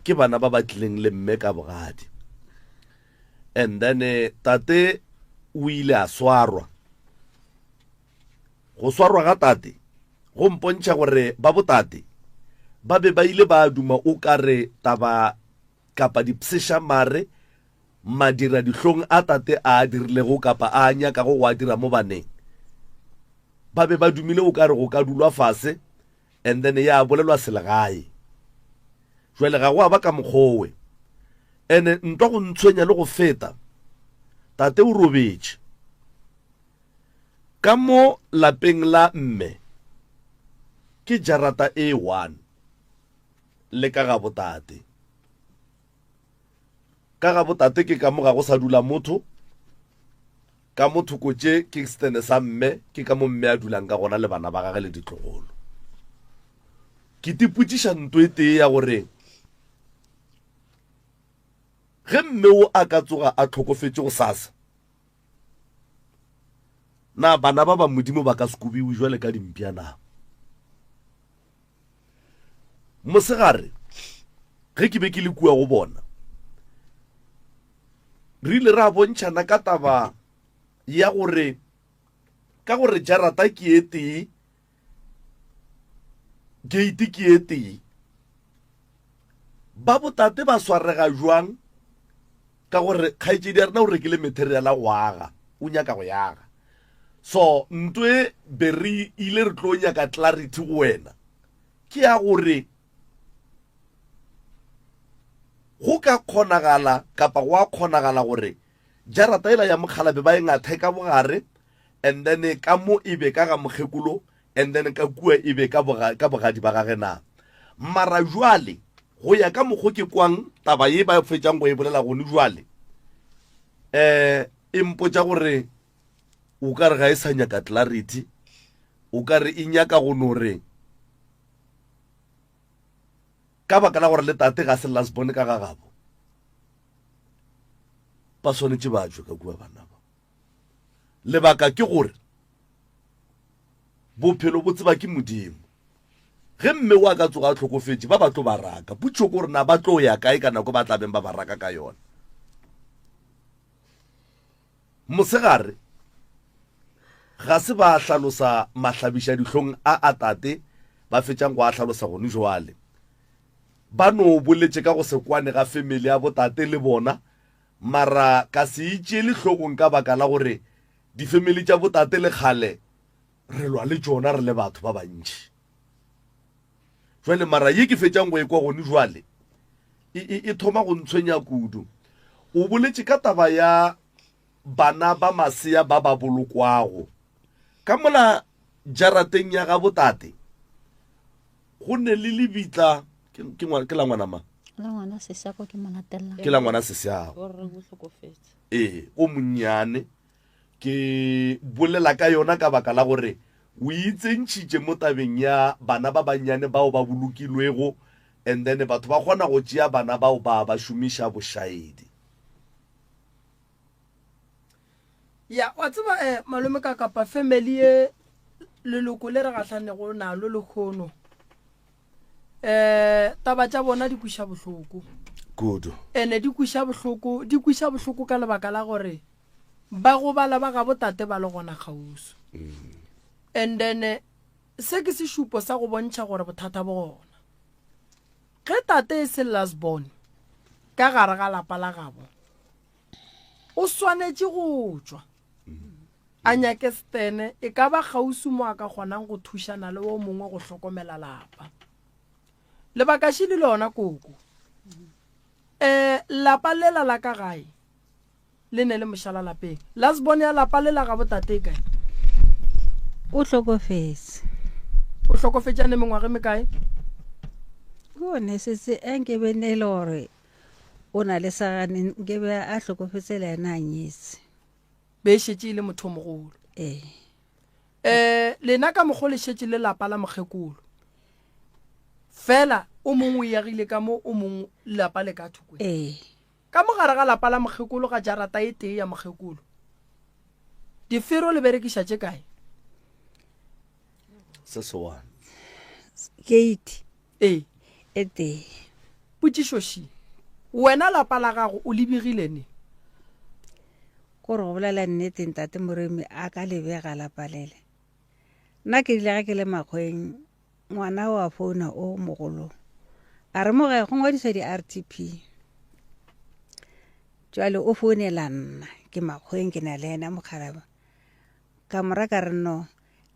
ke bana ba ba tlileng le mme ka bogadi. And then eh, tate o ile a swarwa. Go swarwa ga tate go mpontšha gore ba botate ba be ba ile ba duma o ka re taba kapa dipsheshamare madira dihlong a tate a a dirilego kapa a a nyakago go a dira mo baneng. Ba be ba dumile o ka re go ka dulwa fase and then ya bolelwa selegae. Jwale ga go a ba ka mokgowe. Ene ntwa go ntshwenya le go feta, tate o robetše. Ka mo lapeng la mme ke jarata e one le ka ga botate. Ka ga botate ke ka mo ga go sa dula motho, ka mo thoko tše ke setene sa mme, ke ka mo mme a dulang ka gona le bana ba gage le ditlogolo. Ke tipotšiša nto e tee ya gore ge mme o a ka tsoga a hlokofetše gosasa, Na bana ba ba Modimo ba ka se kobiwe jwale ka dimpša na? Mosegare ge ke be ke le kua go bona, re ile ra bontšhana ka taba ya gore ka gore jarata ke e tee, gate ke e tee, ba botate ba swarega jwang Ka gore kgaetšedi ya rena o rekile material go aga, o nyaka go yaga. So nto e be re ile re tlo nyaka clarity go wena ke ya gore go ka kgonagala kapa go a kgonagala gore jarata ela ya mokgalabe ba e ngathe ka bogare and then ka mo e be ka ga mokgekolo and then ka kua e be ka boga, ka bogadi ba gage na. Mara jwale go ya ka mokgo ke kwang taba ye ba fetšang go e bolela gone jwale, eh e mpotša gore o ka re ga e sa nyaka clarity, o ka re e nyaka go no re ka baka la gore le tate ga se last born ka ga gabo, ba swanetše ba tšwe ka kua bana ba. Lebaka ke gore bophelo bo tseba ke Modimo. Ge mme wa ka tsoga a hlokofetše, ba ba tlo ba raka. Potšo ke gore na ba tlo ya kae ka nako ba tla beng ba ba raka ka yona. Mosegare ga se ba hlalosa mahlabišadihlong a a tate ba fetšang go a hlalosa gone jwale. Ba no boletše ka go se kwane ga family ya botate le bona Mara ka se itšeele hlogong ka baka la gore difemili tša botate le kgale re lwa le tšona re le batho ba bantši. Jwale mara ye ke fetšang go e kwa gone jwale e, e, e thoma go ntshwenya kudu. O boletše ka taba ya bana ba masea ba ba bolokwago ka mola jarateng ya ga botate. Go ne le lebitla ke, ke, ke la ngwana mang? La ngwana sesiago ke mo latelang. Ke la ngwana sesiago. O re o hlokofetse. Ee, o monnyane. Ke bolela ka yona ka baka la gore o itsentšhitše mo tabeng ya bana ba bannyane bao ba bolokilwego and then batho ba kgona go tšea bana bao ba ba šomiša bošaedi. Ya, wa tseba eh, malome ka kapa family ye leloko le re gahlanego nalo lekgono eh taba tša bona di kwiša bohloko kudu ene di kwiša bohloko di kwiša bohloko ka lebaka la gore ba gobala ba gabo tate ba le gona kgauswi and then eh, se ke sešupo sa go bontšha gore bothata bo gona ge tate e se last born ka gare ga lapa la gabo o swanetše go tšwa a nyake stene e ka ba kgauswi mo a ka kgonang go thušana le o mongwe go hlokomela lapa lebakaši le lona koko um lapa lela la ka gae le ne le mošala lapeng. Last born ya lapa le la gabo tate e kae? O hlokofetse. O hlokofetše a ne mengwaga e mekae? Ke one setse a nkebe ne e le gore o na le sagane nkebe a hlokofetse le ena a nyetse. Be e šetše e le motho o mogolo. Ee. Eh lena ka mokgo le šetše le lapa la mokgekolo. Fela o mongwe o yagile ka mo o mongwe lapa le ka thoko. Ee. Ka mo gare ga lapa la mokgekolo ga jarata e tee ya mokgekolo. Difero le berekiša tše kae? Se se one. Gate. Ee. E tee. Potšišo ši, Wena lapa la gago o le begile neng? Ko re go bolela nnete ntate Moremi a ka le bega lapa lele. Nna ke rile ge ke le makgweng Ngwana o a founa o mogolo a re mo gae go ngwadiswa di-R_T_P. Jwale o founela nna ke makgoweng ke na le yena mokgalabje. Ka mo ra ka re no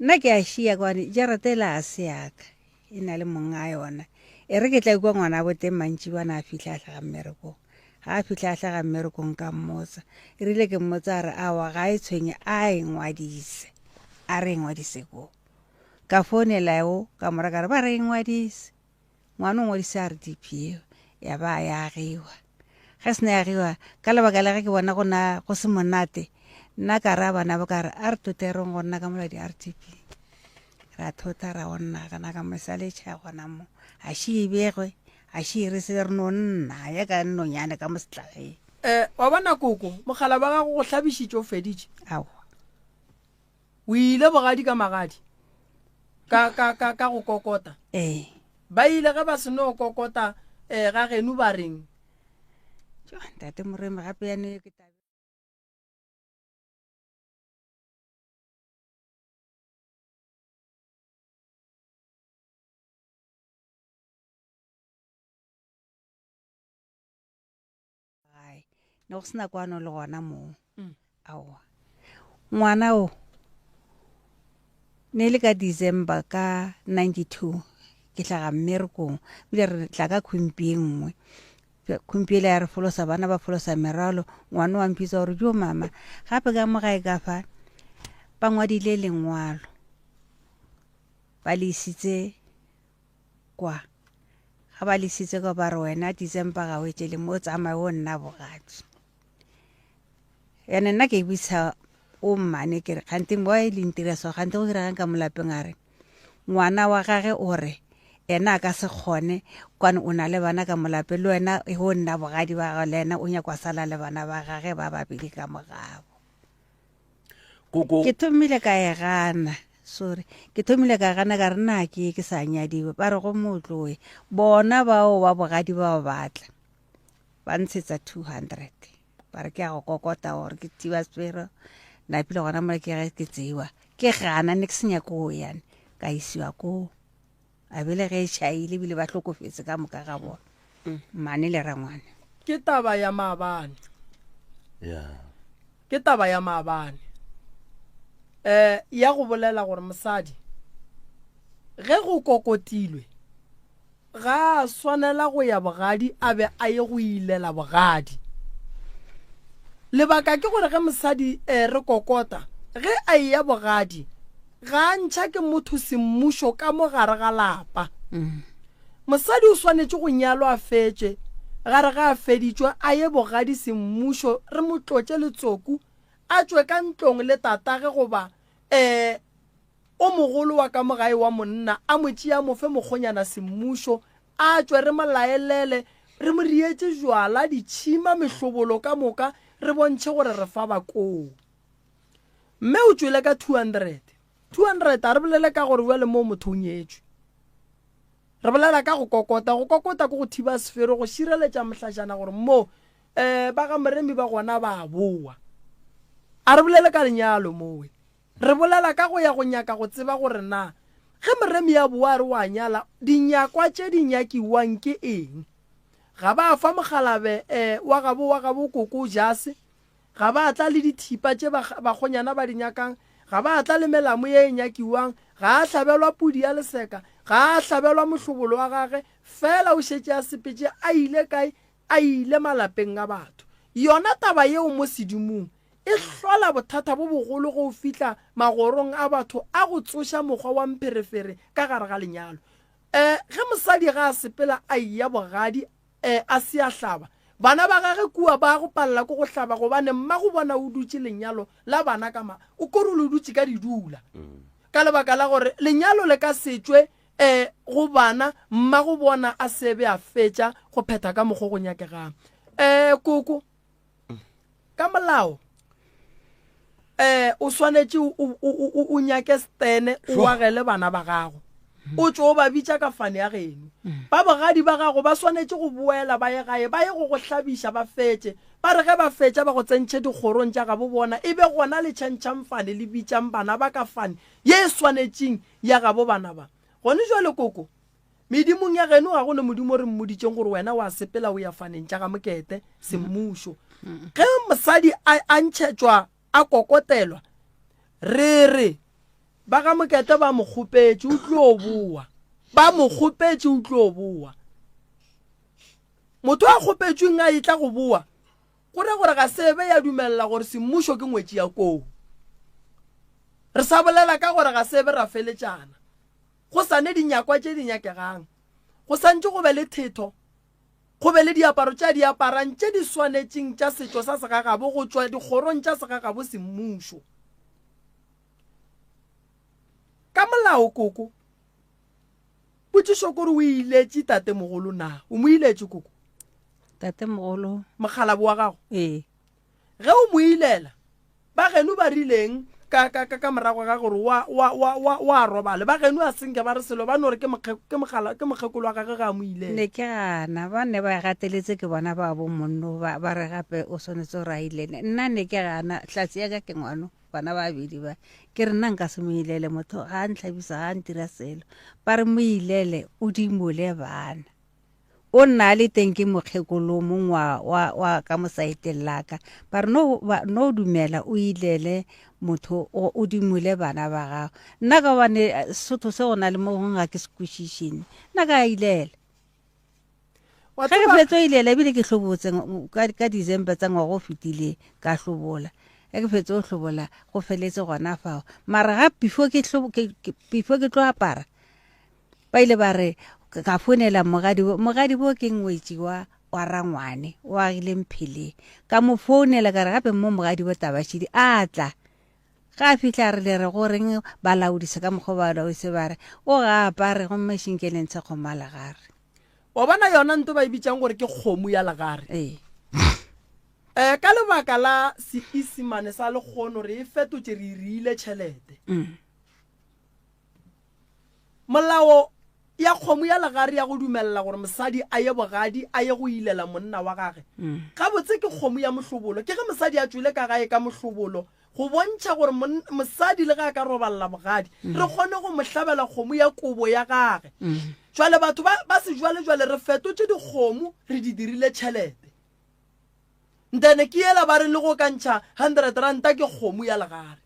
nna ke a šia kwane jarata ela ga se ya ka e na le monga yona. E re ke tla kwa ngwana bo teng mantšibana a fihla a hlaga mmerekong. Ga a fihla a hlaga mmerekong ka mmotsa. E rile ke mmotsa a re aowa ga e tshwenye a e ngwadise a re e ngwadise koo. Ka founela eo ka mo ra ka re ba re ngwadise. Ngwana o ngwadise RDP eo ya ba ya agiwa. Ge se ne ya agiwa ka lebaka la ge ke bona go na go se monate nna ka raya bana ba ka re a re toterong go nna ka mola di-RDP. Ra thota ra go nna gana ka mo sa letšha gona mo. A še e begwe a še e re se re no nna ya ka nonyane ka mo setlageng. Eh, wa bona koko, mogala wa gago go hlabišitše o feditše. Aowa. O ile bogadi ka magadi ka, ka, ka, ka go kokota. Ee. Ba ile ge ba se no kokota eh, ga geno ba reng? Jo, ntate Moremi gape ya ne ke tabe. Gae ne go sena kwano le gona moo. Mm. Aowa. Ngwana o ne le ka December ka 92 ke hlaga mmerekong ebile re tla ka khumpi e nngwe khumpi ele ya re folosa bana ba folosa merwalo ngwana wa mpitsa gore jo mama gape ka mo gae ka fa ba ngwadile lengwalo ba le isitse Kwa, ga ba lesitse kwa ba re wena December ga o etšele mo tsamaye o nna bogadi. Ene nna ke ibisa o mmane ke re kgante mo e leng tira so kgante go diregang ka molapeng a re ngwana wa gage o re ena a ka se kgone kwane o na le bana ka molape le wena o nna bogadi ba gago le ena o nyakwa sala le bana ba gage ba babedi ka mogabo. Koko. Ke thomile ka e gana. Sorry. Ke thomile ka gana ka re na ke ke sa nyadiwe. Ba re go motloe. Bona bao ba bogadi bao ba tla. Ba ntshetsa 200. Ba re ke ya go kokota gore ke thiba sefero. Napile gona mola ke ge ke tseiwa. Ke gana ne ke se nyake go ya. Ka isiwa koo. A bile ge e tšhaile ebile ba hlokofetse ka moka ga bona. Mmane le rangwane. Ke taba ya maabane. Yeah. Ke taba ya maabane. Eh ya go bolela gore mosadi ge go kokotilwe ga a swanela go ya bogadi a be a ye go ilela bogadi. Lebaka ke gore ge mosadi eh, re kokota ge a eya bogadi ga a ntšha ke motho semmušo ka mo gare ga lapa. Mosadi o swanetše go nyalwa a fetše, gare ga a feditšwe a ye bogadi semmušo re mo tlotše letsoku. a tšwe ka ntlong le tatage goba um o mogolo wa ka mo gae wa monna a mo tšea mo fe mokgonyana semmušo a tšwe re mo laelele re mo rietše jwala ditšhima mehlobolo ka moka re bontšhe gore re fa ba koo. Mme o tšwele ka 200. 200 a re bolele ka gore bjale moo motho o nyetšwe. Re bolela ka go kokota. Go kokota ke go thiba sefero, go šireletša mohlašana gore mo um ba ga Moremi ba gona ba a boa. A re bolele ka lenyalo mowe. Re bolela ka go ya go nyaka go tseba gore na ge Moremi a boa a re o a nyala, dinyakwa tše di nyakiwang ke eng. Ga ba fa mokgalabe um wa gabo wa gabo koko jase, Ga ba tla le dithipa tše bakgonyana ba di nyakang, ga ba tla le melamo ye e nyakiwang, ga a hlabelwa pudi ya leseka, ga a hlabelwa mohlobolo wa gage, fela o šetše a sepetše a ile kae? A ile malapeng a batho. Yona taba yeo mo sedimong e hlola bothata bo bogolo ge o fihla magorong a batho a go tsoša mokgwa wa mpherefere ka gare ga lenyalo. E, ge mosadi ga a sepela a eya bogadi E, a se a hlaba. Bana ba gage kua ba go palela ke go hlaba gobane mmago bona o dutše lenyalo la bana ka ma, o kore le dutše ka didula. Ka lebaka la gore lenyalo le ka se tšwe e, go bana, mmago bona a se be a fetša go phetha ka mokgo go nyakegang. E, koko, ka molao eh o swanetše o nyake stene o agele bana ba gago o tšo o ba bitša ka fane ya geno ba bogadi ba gago ba swanetše go boela ba ye gae ba ye go go hlabiša ba fetše ba re ge ba fetša ba go tsentšhe dikgorong tša gabo bona e be gona le tšhentšhang fane le bitšang bana ba ka fane ye e swanetšeng ya gabo bana ba gone jwale koko Medimong ya geno ga go ne modimo o re mmoditšeng gore wena wa sepela o ya faneng tša ga Mokete, semmušo. Ge mosadi a, a ntšhetšwa a kokotelwa, re re ba ga Mokete ba mo kgopetše o tlo boa. Ba mo kgopetše o tlo boa. Motho a kgopetšweng a etla go boa, go ra gore ga se be ya dumelela gore semmušo ke ngwetši ya koo. Re sa bolela ka gore ga se be ra feletšana. Go sa ne dinyakwa tše di nyakegang. Go sa ntše go be le thetho, go be le diaparo tše a di aparang tše di swanetšeng tša setšo sa segagabo go tšwa dikgorong tša segagabo semmušo. Ka molao, koko, potšišo ke gore o iletše tatemogolo na? O mo iletše, koko? Tatemogolo. Mokgalabo wa gago? Ee. Ge o mo ilela, Ba geno ba rileng ka, ka, ka, ka morago ga gore wa, wa, wa, wa, wa robale? Ba geno a senke ba re selo, ba no re ke mokge, ke mogala, ke mokgekolo wa gage ge a mo ilela. Ne ke gana, ba ne ba gateletse ke bona ba bo monno, ba, ba re gape o swanetse gore a ilele. Nna ne ke gana, hlatse ya ka ke ngwano, bana ba babedi ba. Ke re nna nka se mo ilele, motho ga a ntlhabisa, ga a ntira selo. Ba re mo ilele, o dimole bana. O nna a le teng ke mokgekolo mong wa, wa, wa ka mo saeteng la ka. Ba re no, ba, no dumela o ilele motho o, o dimole bana ba gago. Nna ka gobane eh, Sesotho se go na le mo gongwe ga ke se kwešiše nne. Nna ka ilela. Wa Ge ke tseba, fetso ilela ebile ke hlobotse ng- ka, ka December tsa ngwaga o fetileng ka hlobola. Ge ke fetso go hlobola go feletse gona fao. Mara ga before ke hlobo, ke, ke, before ke tlo apara Ba ile ba re, Ka founela mogadibo. Mogadibo ke ngwetši wa, wa rangwane, o agile Mpheleng. Ka mo founela ka re gape mo mogadibo Tabashidi a tla. Ga a fihla a re le re go reng ba laodise ka mokgwa ba laodise ba re o ga apare gomme šinke le ntshe kgomo ya legare. Wa bona yona nto ba e bitšang gore ke kgomo ya legare. Ee. Eh, ka lebaka la Seisemane sa lekgono re e fetotše re e riile tšhelete. Molao ya kgomo ya legare ya go dumelela gore mosadi a ye bogadi a ye go ilela monna wa gage, gabotse ke kgomo ya mohlobolo. Ke ge mosadi a tšwele ka gae ka mohlobolo go bontšha gore mosadi le ge a ka robalela bogadi, re kgone go mo hlabela kgomo ya kobo ya gage. Jwale batho ba, ba sejwalejwale re fetotše dikgomo re di dirile tšhelete. Ntene ke yela ba re le go ka ntšha hundred ranta ke kgomo ya legare.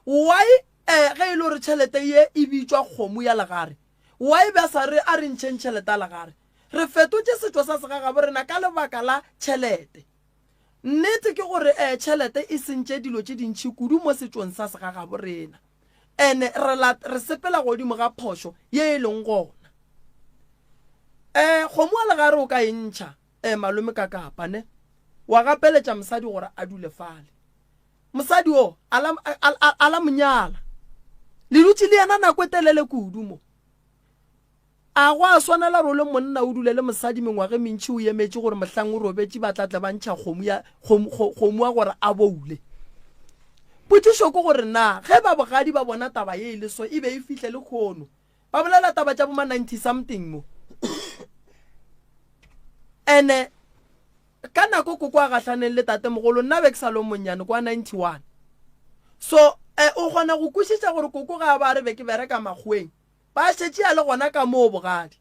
Why eh ge e le gore tšhelete ye e bitšwa kgomo ya legare, why ba sa re a re ntšheng tšhelete ya legare? Re fetotše setšo sa segagabo rena ka lebaka la tšhelete. Nnete ke gore eh tšhelete e sentše dilo tše dintši kudu mo setšong sa segagabo rena. Ene re la re sepela godimo ga phošo ye e leng gona. Eh kgomo ya legare o ka e ntšha eh malome ka kapa ne wa gapeletša mosadi gore a dule fale. Mosadi o a la, a, a, a la mo nyala. Le dutše le yena nako e telele kudu mo. A go a swanela gore o le monna o dule le mosadi mengwaga e mentši o emetše gore mohlang o robetše ba tla tle ba ntšha kgomo ya, kgomo, kgo, kgomo wa gore a boule? Potšišo ke gore na ge ba bogadi ba bona taba ye e le so e be e fihle lehono ba bolela taba tša bo ma 90 something mo? Ene Ka nako koko a gahlaneng le tatemogolo, nna be ke sa le o monnyane, kwa 91. So, eh, o kgona go kwešiša gore koko ga a ba re be ke bereka makgoweng, ba šetše a le gona ka moo bogadi.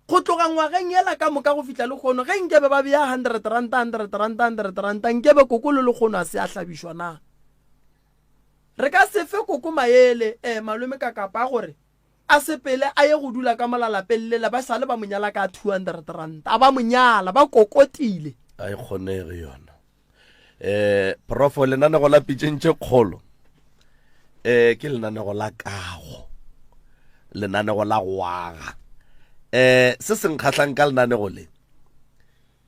Go tloga ngwageng yela ka moka go fihla lekgono, ge nkebe ba bea hundred ranta, hundred ranta, hundred ranta, nkebe koko le lekgono a se a hlabišwa na? Re ka se fe koko maele, eh, malome Kakapa, a gore, A sepele a ye go dula ka mola lapeng lela, ba sale ba mo nyala ka 200 ranta. A ba mo nyala, ba kokotile. A e kgonege yona. Eh, profo lenanego la pitšeng tše kgolo eh ke lenanego la kago lenanego la go aga eh se se nkgahlang ka lenanego le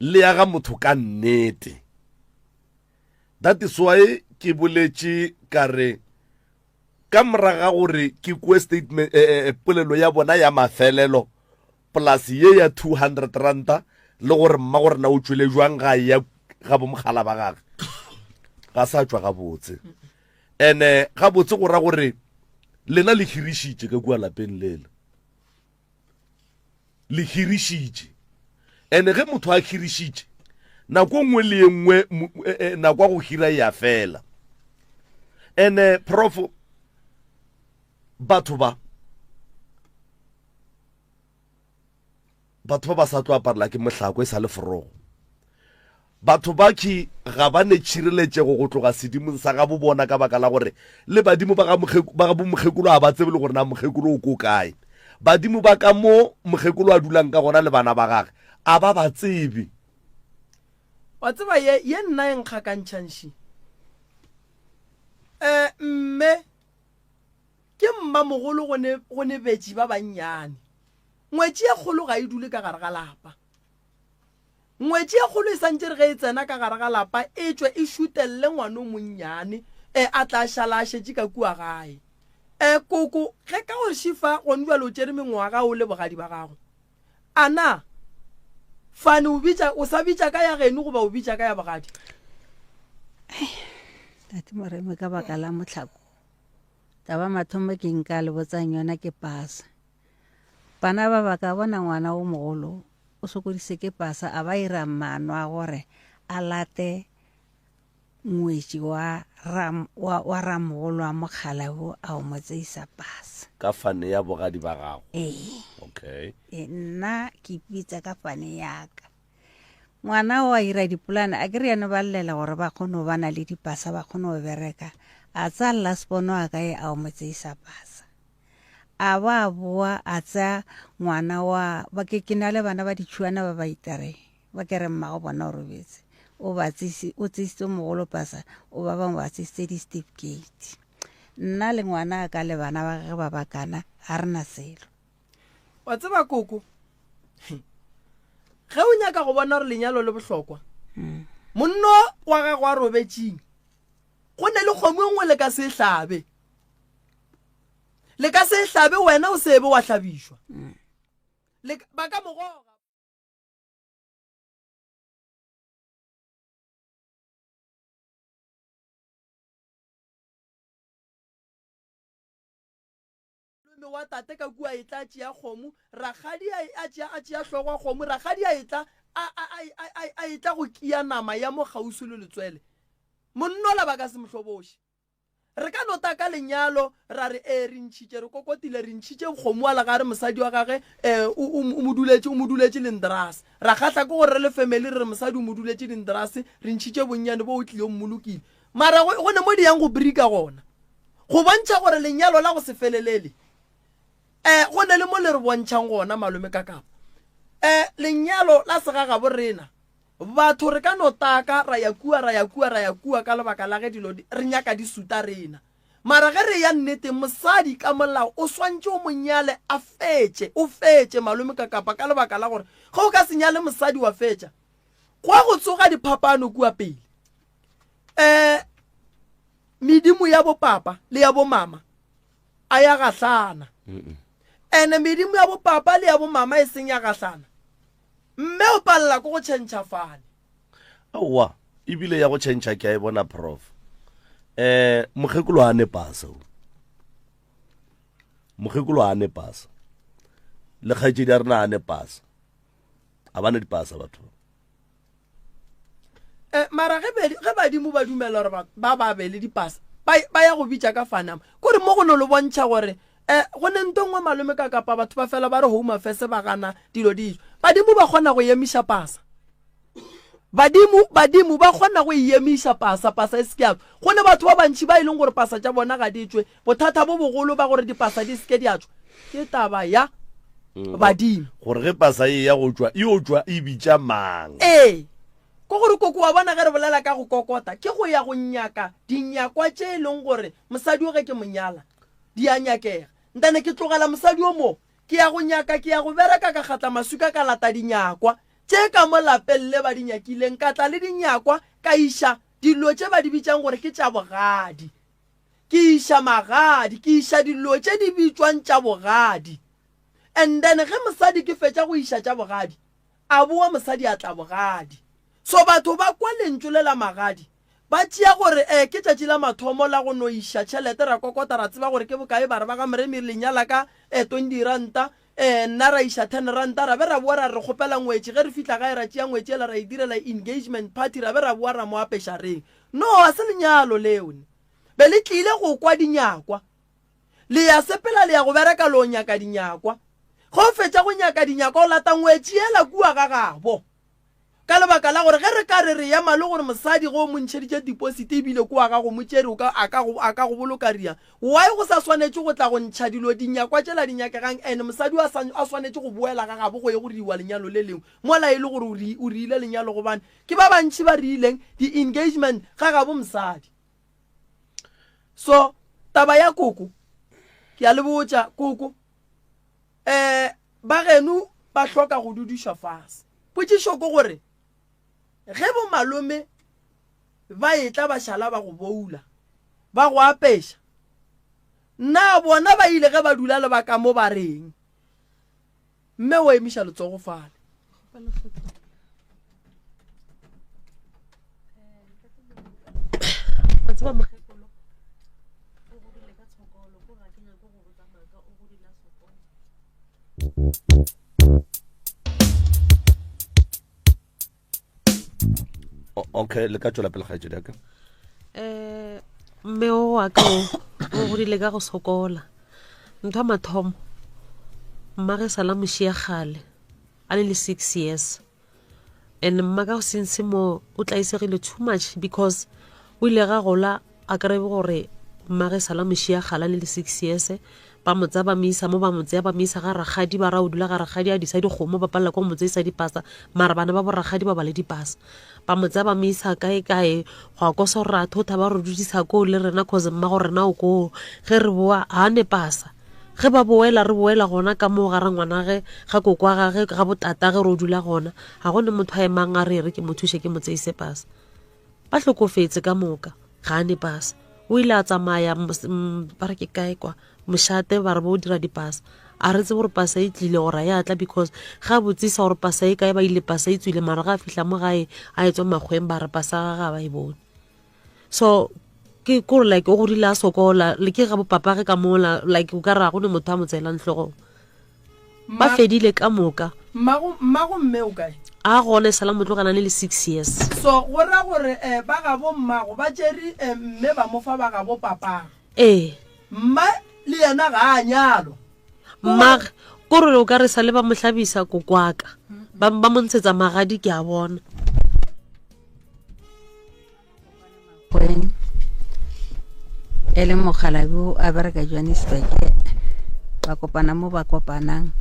le aga motho ka nnete that is why ke boletše ka re Ka morago ga gore ke kwe statement, eh, eh, eh, polelo ya bona ya mafelelo, polase ye ya 200 ranta le gore mma gore na o tšwele jwang ga ya ga bomokgala ba gage ga sa tšwa gabotse. Ene gabotse go ra gore lena le hirišitše ka kua lapeng lela. Le hirišitše. Ene ge motho a hirišitše, nako e nngwe le e nngwe e, e, nako ya go hira e a fela. Ene prof batho ba batho ba ba sa tlo aparela ke mohlako e sa le forogo. Batho ba ki ga ba ne tšhireletšego go tloga sedimong sa gabo bona ka baka la gore le badimo ba ga ba ga bomokgekolo ga ba tsebe le gore na mokgekolo o ko kae. Badimo ba ka mo mokgekolo a dulang ka gona le bana ba gage a ba ba tsebe. Wa tseba ye, ye nna e nkgakantšhang ši. Eh, mme ke mmamogolo go ne, go ne betši ba bannyane. Ngwetši e kgolo ga e dule ka gare ga lapa. Ngwetši e kgolo e santše re ge e tsena ka gare ga lapa e tšwe e šutelle ngwana o monnyane e a tla šala a šetše ka kua gae. E, koko, ge ka gore šifa gone bjale o tšere mengwaga o le bogadi ba gago. A na Fane o bitša, o sa bitša ka ya geno goba o bitša ka ya bogadi? Tate Moremi ka baka la mohlako. Taba mathomo ke nka le botsang yona ke pasa. Bana ba ba ka bona ngwana o mogolo o sokodise ke pasa a ba ira maano a gore a late ngwetši wa ram, wa, wa ramogolo wa mokgalabo a o mo tseisa pasa. Ka fane ya bogadi ba gago? Ee. Okay. E, nna ke ipitsa ka fane yaka. Ngwana o a ira dipolane a ke re yane ba llela gore ba kgone go bana le dipasa ba kgone go bereka a tsaya laspono a kae a o mo tseisa pasa. A ba a boa a tsaya ngwana wa ba ke ke na le bana ba ditšhuana ba ba itareng ba ke re mmago bona o robetse o ba tsisi o tsisitse mogolo pasa o ba bangwe ba tsisitse di-certificate nna le ngwana a ka le bana ba gage ba bakana ga re na selo wa tseba koko ge o nyaka go bona gore lenyalo le bohlokwa hmm. monno wa gago a robetšeng go ne le kgomo e nngwe le ka se hlabe Le ka se hlabe wena o se be wa hlabišwa. Le ba ka mo goga. Malome wa tate ka kua etla a tšea kgomo, rakgadi a tšea a tšea hlogo ya kgomo, rakgadi a etla a a a a etla go kia nama ya mo kgauswi le letswele. Monnola ba ka se mo hloboše. Re ka no taka lenyalo, ra re, Ee, re ntšhitše, re kokotile, re ntšhitše kgomo wa legare, mosadi wa gage, ee, o, o, o mo duletše, o mo duletše lendrase. Ra kgahla ke gore re le family re re mosadi o mo duletše dindrase, re ntšhitše bonnyane bo o tlile o mmolokile. Mara go, go ne mo di yang go brika gona. Go bontšha gore lenyalo la go se felelele, ee, go ne le mo le re bontšhang gona, malome Kakapa. Ee, lenyalo la segagabo rena, Batho re ka no taka ra ya kua, ra ya kua, ra ya kua ka lebaka la ge dilo re nyaka di suta rena. Mara ge re eya nneteng, mosadi ka molao o swantše o mo nyale a fetše, o fetše malome ka kapa ka lebaka la gore ge o ka se nyale mosadi wa fetša, gwa go tsoga diphapano kua pele. Um. Medimo ya bopapa le ya bomama a ya gahlana. Ene medimo ya bopapa le ya bomama e seng ya gahlana, mme o palela ke go tšhentšha fane. Aowa, ebile ya go tšhentšha ke a e bona prof. Eh, mokgekolo a ne pasa o. Mokgekolo a ne pasa. Le kgaetšedi ya rena a ne pasa. A ba ne dipasa batho. Eh, mara ge ge badimo ba dumela gore ba ba be le dipasa ba ba ya go bitša ka fanama kore mo go no le bontšha gore um go ne nto nngwe malome ka kapa batho ba fela ba re home affairs ba gana dilo dijo badimo ba kgona go emiša pasa badimo badimo ba kgona go e emiša pasa pasa e seke ya go ne batho ba bantšhi ba e leng gore pasa tša bona ga di tšwe bothata bo bogolo ba gore dipasa di seke di a tšwa ke taba ya mm. badimo gore ge pasa e ya go tšwa e o tšwa e bitša mang ee ko gore koko wa bona ge re bolela ka go kokota ke go ya go nyaka dinyakwa tše e leng gore mosadi o ge ke monyala di a nyakega ntane ke tlogela mosadi o mo ke ya go nyaka ke ya go bereka ka kgatla masuka ka lata dinyakwa tše ka mo lapeng le ba di nyakileng ka tla le dinyakwa ka iša dilo tše ba di bitšang gore ke tša bogadi Ke iša magadi, ke iša dilo tše di bitšwang tša bogadi. And then ge mosadi ke fetša go iša tša bogadi, a boa mosadi a tla bogadi. So batho ba kwa lentšu le la magadi, ba tšea gore eh ke tšatši la mathomo la go no iša tšhelete, ra kokota ra tseba gore ke bokae, ba re ba ga Moremi le nyala ka eh 20 ranta, eh nna ra iša 10 ranta, ra be ra boa ra re re kgopela ngwetši, ge re fihla gae ra tšea ngwetši yela ra e direla engagement party, ra be ra boa ra mo apeša reng. No, ga se lenyalo leo. Ne be le tlile go kwa dinyakwa. Le ya sepela le ya go bereka le o nyaka dinyakwa. Ge o fetša go nyaka dinyakwa o lata ngwetši yela kua ga gabo. Ka lebaka la gore ge re ka re re ema le gore mosadi ge o mo ntšheditše deposit ebile kua ga go motšere o ka a ka go a ka go boloka ria. Why go sa swanetše go tla go ntšha dilo dinyakwa tšela di nyakegang and mosadi o a sa a swanetše go boela ga gabo go ye go riwa lenyalo le lengwe mola e le gore o ri o riile lenyalo gobane Ke ba bantši ba riileng di-engagement ga gabo mosadi. So taba ya koko, ke a le botša koko, um ba geno ba hloka go dudišwa fase. Potšišo ke gore ge bo malome ba etla ba šala ba go boula, ba go apeša, na bona ba ile ge ba dula le ba ka mo ba reng? Mme o emiša letsogo fale. Wa tseba mokgekolo o godile ka tshokolo ko ga ke nyake go botsa maaka o godile a sokola. Okay, le ka tšwela pele kgaetšedi ya ka. Um mme o wa ka o o godile ka go sokola ntho ya mathomo mmage sala mošia kgale a le le six years and mma ka since mo o tlaisegile too much because o ile ga gola a kry-e gore mmage sala mošia kgale a le le six years ba mo tsaya ba mo isa mo ba mo tseya ba mo isa ga rakgadi ba ra o dula ga rakgadi a disa dikgomo ba palela ko mo tseisa dipasa mara bana ba borakgadi ba ba le dipasa ba mo tsaya ba mo isa kae kae go ya ko soratho tha ba re dudisa koo le rena cause mma go rena o koo ge re boa ga ne pasa ge ba boela re boela gona ka moo ga rangwanage ga kokwa gage ga botata ge re o dula gona ga go ne motho a emang a re re ke mo thuše ke mo tseise pasa ba hlokofetse ka moka ga a ne pasa o ile a tsamaya ba re ke kae kwa mošate ba re bo o dira dipasa a re tsebe gore pasa e tlile gore a ya tla because ga a botsisa gore pasa e kae ba ile pasa e tswile mara ga a fihla mo gae a e tswa makgweng ba re pasa ga ga ba e bone so ke kore like o godile a sokola le ke ga bopapage ka mola like o ka re ga go ne motho a mo tseelang hlogong ba fedile ka moka mmago mmago mme o kae a gona e sala motlogana le le six years so go ra gore um ba gabo mmago ba tšere um mme ba mo fa ba gabo papago ee mma le yena ga a nyalwa mmage kore o ka re sa le ba mo hlabisa kokwaka ba ba mo ntshetsa magadi ke a bona Kweng e le mokgalabje o a bereka Johannesburg ba kopana mo ba kopanang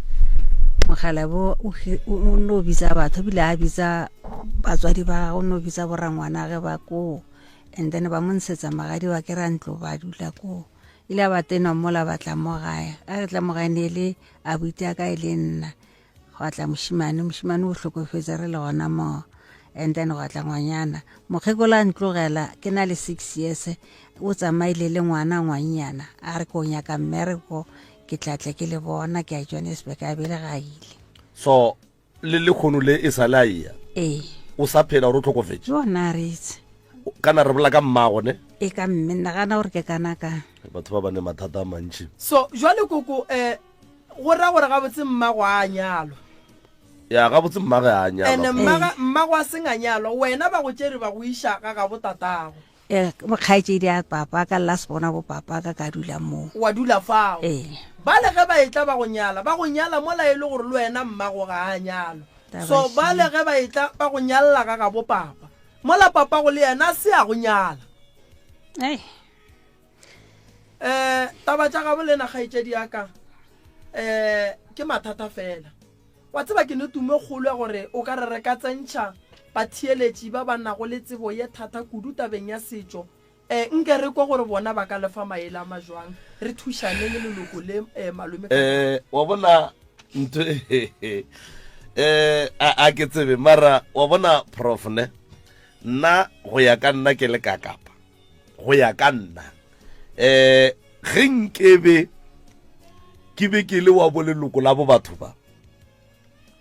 mokgalabje o no bitsa batho ebile a bitsa batswadi ba gagwe o no bitsa borangwanage ba koo and then ba mo ntshetsa magadi ba kry-a ntlo ba dula koo ile a ba tenwa mola ba tla mo gae a re tla mo gae ne e le abuti a ka e le nna Gwa tla mošemane, mošemane o hlokofetše re le gona moo. And then gwa tla ngwanyana. Mokgekolo a ntlogela ke na le 6 years, o tsamaile le ngwana ngwannyana. A re ko nyaka mmereko, ke tla tle ke le bona, ke ya Johannesburg, a bele ga ile. So le lekgono le e sa le a eya? Ee. O sa phela gore o tlhokofetše? Jo na re itse. Kana re bola ka mmago ne? E ka mme, nagana gore ke kana ka. Batho ba ba ne mathata a mantši. So jwale koko eh go ra gore gabotse mmago a nyalwa. Ya gabotse mmage a nyalwa. Ene mmaga mmago a seng a nyalwa, wena ba go tšere ba go iša ga gabo tatago. Ee, kgaetšedi ya papa ka la se bona bo papa ka ka dula moo. Wa dula fao. Ee. Bale ge ba etla ba go nyala, ba go nyala mola e le gore le wena mmago ga a nyalwa. So bale ge ba etla ba go nyalla ga gabo papa, mola papago le yena a se a go nyala. Ei. Eh, taba tša gabo lena kgaetšedi ya ka, eh, ke mathata fela. Wa tseba ke ne tumo e kgolo ya gore o ka re re ka tsentšha batheeletši ba ba nago le tsebo ye thata kudu tabeng ya setšo. E, nke re kwe gore bona ba ka le fa maele a majwang. Re thušaneng leloko le, e, malome ka Eh, wa bona ntho e, eh, a, a ke tsebe mara wa bona prof ne nna go ya ka nna ke le kakapa go ya ka nna eh ge nkebe ke be ke le wa boleloko la bo batho ba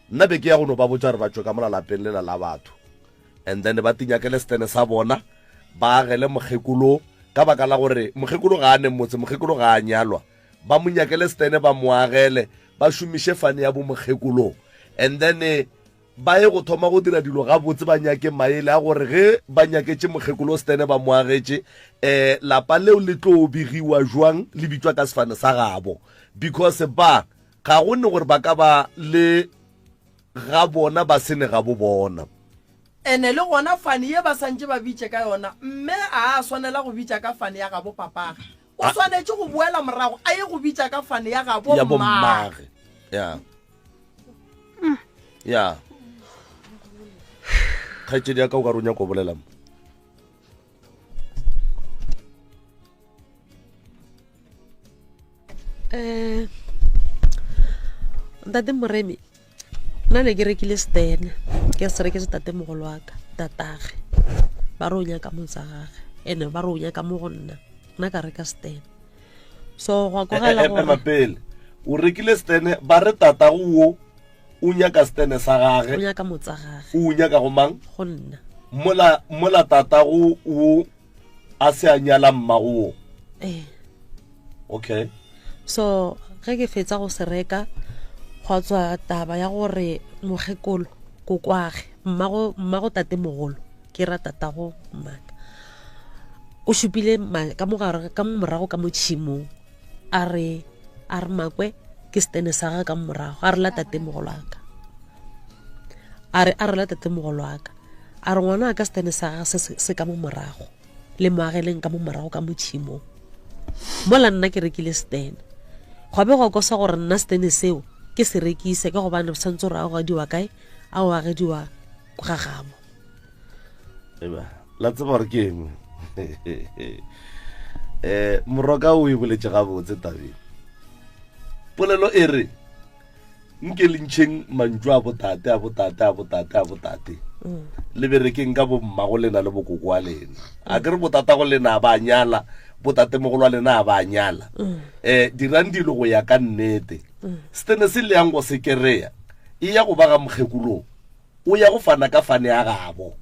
nna be ke ya go no ba botsa gore ba tšwe ka mola lapeng lela la batho and then ba tinyakele setene sa bona ba agele mokgekolo ka baka la gore mokgekolo ga a ne motse mokgekolo ga a nyalwa ba mo nyakele setene ba mo agele ba šomiše fane ya bo mokgekolo and then eh, Ba ye go thoma go dira dilo gabotse, ba nyake maele a gore ge ba nyaketše mokgekolo Stene ba mo agetše, um lapa leo le tlo begiwa jwang le bitšwa ka sefane sa gabo. Because ba, ga go ne gore ba ka ba le ga bona ba se ne gabo bona. Ene le gona fane ye ba santše ba bitše ka yona, mme ga a swanela go bitša ka fane ya gabo papage. O swanetše go boela morago a ye go bitša ka fane ya gabo Ya bo mmage. Ya. Ya. Kgaetšedi ya ka o ka re o nyaka go bolela mo. Eh, ntate Moremi, nna ne ke rekile stene ke se reketse tatemogolo wa ka tatage ba re o nyaka motsa gage ene ba re o nyaka mo go nna nna ka reka stene so go akogela eh, eh, gore pele o rekile stene ba re tatago wo o nyaka stene sa gage o nyaka motsa gage o nyaka go mang go nna mola mola tatago wo a se a nyala mmago wo ee okay so ge ke fetsa go se reka gwa tswa taba ya gore mokgekolo kokwage mmago mmago tatemogolo ke ra tatago mmaka o šupile ka mogare ka morago ka mo tšhimong a re a re makwe ke setene sa gage ka morago a re la tatemogolo aka a re a re la tatemogolo aka a re ngwana a ka setene sa gage se se ka mo morago le mo ageleng ka mo morago ka mo tšhimong mola nna ke rekile setene gwa be gwa kosa gore nna setene seo ke se rekise ka gobane santse gore a gadiwa kae a o agediwa ga gabo eba la tseba gore ke eng um moroka o e boletse gabotse tabeng polelo e re nke le ntšheng mantšu a botate a botate a botate a botate mm. le berekeng ka bommago lena le bokoko wa lena a ke re botata go lena a ba nyala botatemogolo wa lena a ba nyala um dirang dilo go ya ka nnete mm. setene se le yang go se kereya e ya go ba ga mokgekolong o ya go fana ka fane ya gabo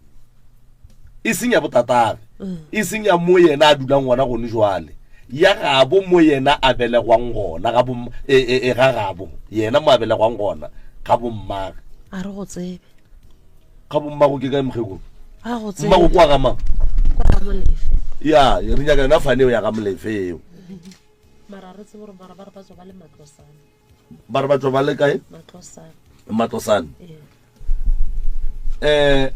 e seng ya botatage mm. e seng ya mo yena a dulang gona gone jwale ya gabo mo yena a belegwang gona ga bo e, e, e, ga gabo yena mo a belegwang gona ga bommage a re go tsebe ga bommago ke kae mokgekolo a go tsebe mmago kwa ga mang kwa ga molefe ya re nyaka yona fane eo ya ga molefe eo mara re tsebe gore mara ba re ba tswa ba le matlosane ba re ba tswa ba le kae matlosane um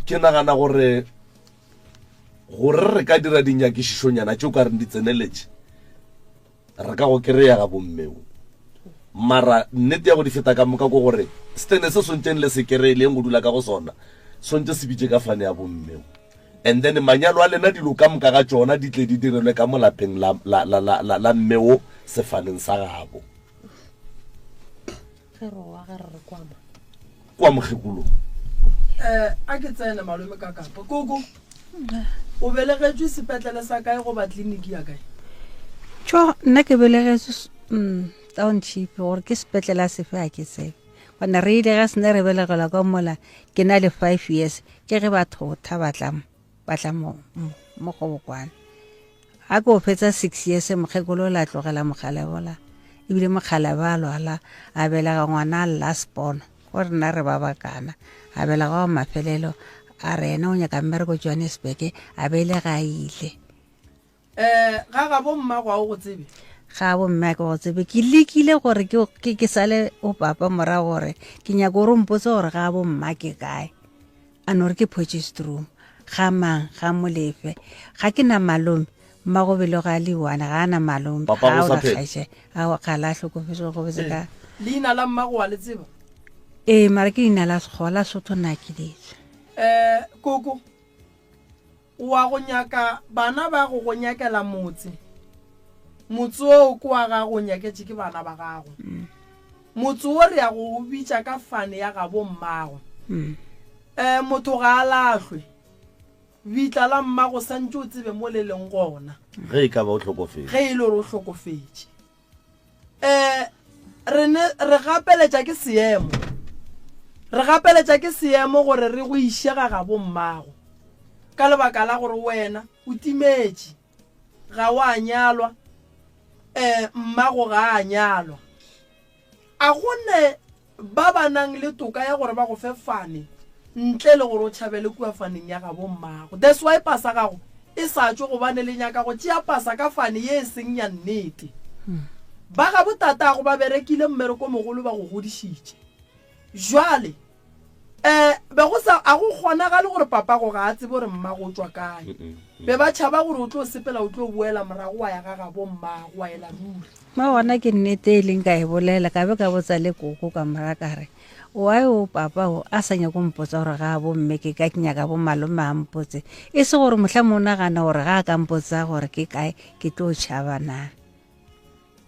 ke nagana gore gore re ka dira dinyakišišonyana tše o ka reng di tseneletše re ka go kry-a ga bommeo mara nnete ya go di feta ka moka ko gore setene se swantšeng le se kry-e leng go dula ka go sona swantše se bitše ka fane ya bommeo And then manyalo a lena dilo ka moka ga tšona di tle di direlwe ka mo lapeng la, la, la, la, la, la mme wo sefaneng sa gabo. Ge re wa ge re re kwama. Kwa mokgekolo. Eh, a ke tsene malome ka kapa. Koko, o belegetšwe sepetlele sa kae goba tleliniki ya kae? Tšo, nna ke belegetšwe mm, township gore ke sepetlele a sefe a ke tsebe. Gona re ile ga sene re belegelwa ka mola ke na le five years ke ge ba thotha ba tla ba tla mo mo Kgobokwane. Ga ke o fetsa six years mokgekolo o la tlogela mokgalebola ebile mokgalebe a lwala a belega ngwana a last born go rena re ba bakana a belega wa mafelelo a re ena o nyaka mmereko Johannesburg a bele ga a ile. Um ga gabo mmago a o go tsebe? Ga bo mme a ke go tsebe ke lekile gore ke ke sale o papa morago gore ke nyaka gore o mpotse gore ga bo mma ke kae. A no re ke Potchefstroom, ga mang, ga Molefe. Ga ke na malome, mmago belo ga a le one, ga a na malome, Papa ga o a sa ona phela? kgaetše, a ga la hlokofetše, o hlokofetše ka. Leina la mmago wa le tseba? Ee, mara ke leina la Sekgowa, la Sotho nna ke letswe. Eh, koko, O wa go nyaka bana ba go go nyakela motse. Motse oo ke wa gago o nyaketše ke bana ba gago. Motse wo re ya go o bitša ka fane ya gabo mmago. Um motho ga a lahlwe. Bitla la mmago santše o tsebe mo le leng gona. Ge e ka ba o hlokofetše. Ge e le gore o hlokofetše. Um re ne re gapeletša ke seemo. Re gapeletša ke seemo gore re go iše ga gabo mmago. Ka lebaka la gore wena o timetše, ga wa nyalwa, um mmago ga a nyalwa. A go ne ba ba nang le toka ya gore ba go fe fane ntle le gore o tšhabele kua faneng ya gabo mmago. That's why pasa gago e sa tšwe gobane le nyaka go tšea pasa ka fane ye e seng ya nnete. Ba gabo tatago ba berekile mmereko mogolo ba go godišitše. Jwale um be go sa a go kgonagale gore papago ga a tsebe gore mmago o tšwa kae. Be ba tšhaba gore o tlo sepela o tlo boela morago wa ya ga gabo mmago wa ela ruri. Mo gona ke nnete e leng ka e bolela ka be ka botsa le koko ka mora ka re why o papa o a sa nyako mpotsa gore ga bo mme ke ka ke nyaka bo malome a mpotse e se gore mohla mo nagana gore ga a ka mpotsa gore ke kae ke tlo tšhaba na.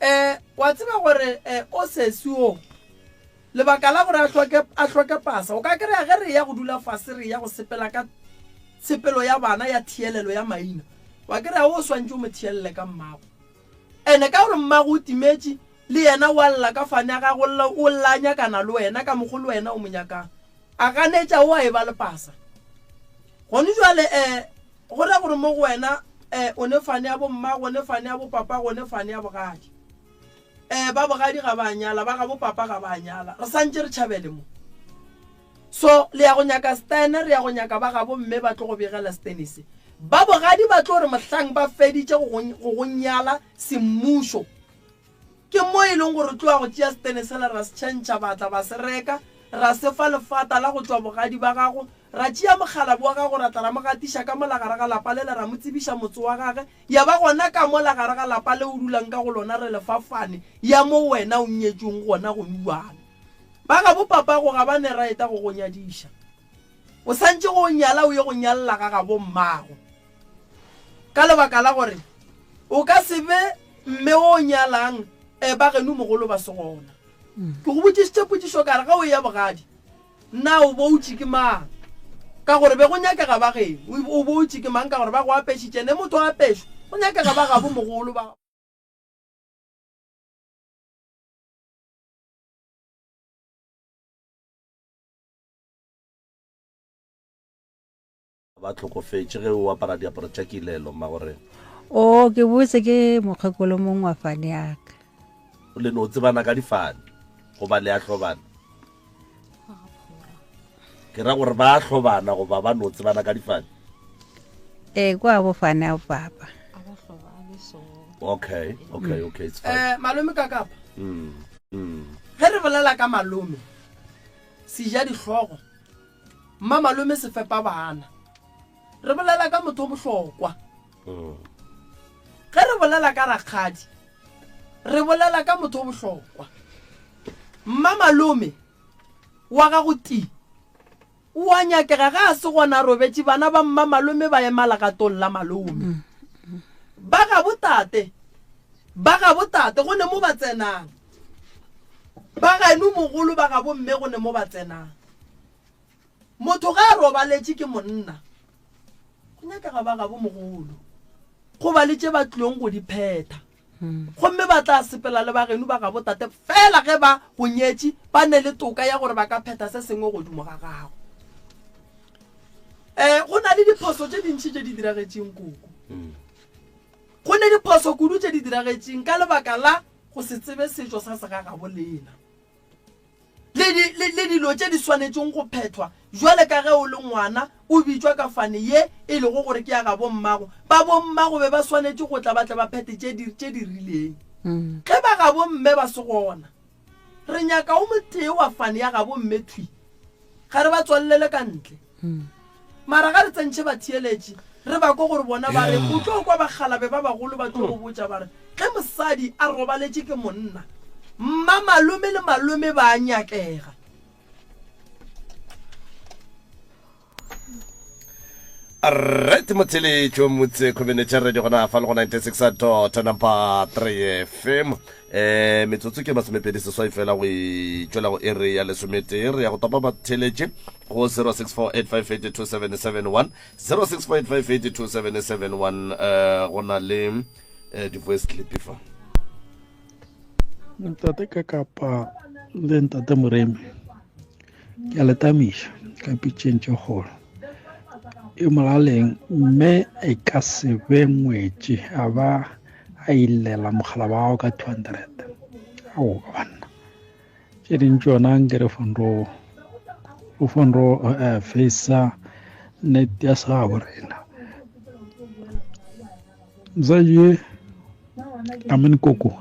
Eh, wa tseba gore eh, o sesi o lebaka la gore a hloke a hloke pasa o ka kry-a ge re ya go dula fase re ya go sepela ka tshepelo ya bana ya thielelo ya maina wa kry-a o swantše o mo thielele ka mmago ene ka gore mmago o timetše le yena wa lla ka fane ya gago lla o lla nyakana le wena ka mokgo le wena o mo nyakang a ganetša o a e ba le pasa gone jwale um Go ra gore mo go wena eh, o ne fane ya bommago, o ne fane ya bopapago, o ne fane ya bogadi. Eh, ba bogadi ga ba nyala, ba ga bopapa ga ba nyala. Re santše re tšhabele mo. So, le ya go nyaka Stene, re ya go nyaka ba gabo mme ba tlo go begela Stene se. Ba bogadi ba tlo re mohlang ba feditše go go go nyala semmušo. Ke mo e leng gore tlo ya go tšea Stene sela ra se tšhentšha, ba tla ba se reka, ra se fa lefata la go tšwa bogadi ba gago, Ra tšea mokgalabje wa gago ra tla ra mo gatiša ka mola gare ga lapa lela, ra mo tsebiša motse wa gage, ya ba gona ka mola gare ga lapa le o dulang ka go lona re le fa fane ya mo wena o nyetšweng gona go nuwana. Ba gabo papago ga ba ne raeta go go nyadiša. O santše go o nyala o ye go nyalla ga gabo mmago. Ka lebaka la gore o ka se be mme o nyalang e ba geno mogolo ba se gona. Ke go botšišitše potšišo ka re ge o eya bogadi Na o boutše ke mang? Ka gore be go nyakega ba geno. O boutše ke mang? Ka gore ba go apešitše. Ne motho a apešwa, go nyakega ba gabo mogolo ba. Ba hlokofetše ge o apara diaparo tša kilelo, mmagorena. O, ke botse ke mokgekolo mongwe wa fane ya ka. Le no tsebana ka difane goba le a hlobana? Ke ra gore ba a hlobana goba ba no tsebana ka difane? Ee, kwa bo fane a papa. Okay, okay, okay, it's fine. Eh, malome ka kapa. Mm, mm. Ge re bolela ka malome, seja dihlogo Mmamalome se fepa bana. Re bolela ka motho o bohlokwa. Ge re bolela ka rakgadi, re bolela ka motho o bohlokwa. Mmamalome wa gago ti o a nyakega ge a se gona a robetše bana ba mmamalome ba ema legatong la malome. Ba gabo tate, ba gabo tate go ne mo ba tsenang. Ba geno mogolo ba gabo mme go ne mo ba tsenang. Motho ge a robaletše ke monna, go nyakega ba gabo mogolo go ba le tše ba tlilong go di phetha. Gomme ba tla sepela le ba geno ba gabo tate fela ge ba go nyetše, ba ne le toka ya gore ba ka phetha se sengwe godimo ga gago. Um go na le diphoso tše dintši tše di diragetšeng koko. Go ne diphoso kudu tše di diragetšeng ka lebaka la go se tsebe setšo sa segagabo lena. Le, le, le dilo tše di swanetšeng go phethwa, bjale ka ge o le ngwana, o bitšwa ka fane ye e lego gore ke ya gabo mmago. Ba bommago be ba swanetše go tla ba tle ba phethe tše di, tše di rileng. Ge ba gabo mme ba se gona, re nyaka o motee wa fane ya gabo mme thwi. Ga re ba tswalelele ka ntle. Mara ga re tsentšhe batheeletši, re ba kwe gore bona ba reng. O tlo kwa bakgalabe ba bagolo ba tlo go botša ba re, Ge mosadi a robaletše ke monna, mmamalome le malome ba a nyakega. Right motheletšo motse community radio gona fa le go 96 dot number 3 fm eh metsotso ke masomepedi seswai fela go e tšwela go ere ya lesometee re ya go topa batheletše go 0648582771 0648582771 eh go na le eh, di-voice clip fa Ntate Kakapa le ntate Moremi ke a le tamiša ka pitšeng tše kgolo e molaleng mme e ka se be ngwetši a ba a illela mogala wa gago ka 200 ao banna tše ding tšona nke re fonro o fonro eh, facea net ya segabo rena mosadi ye I mean koko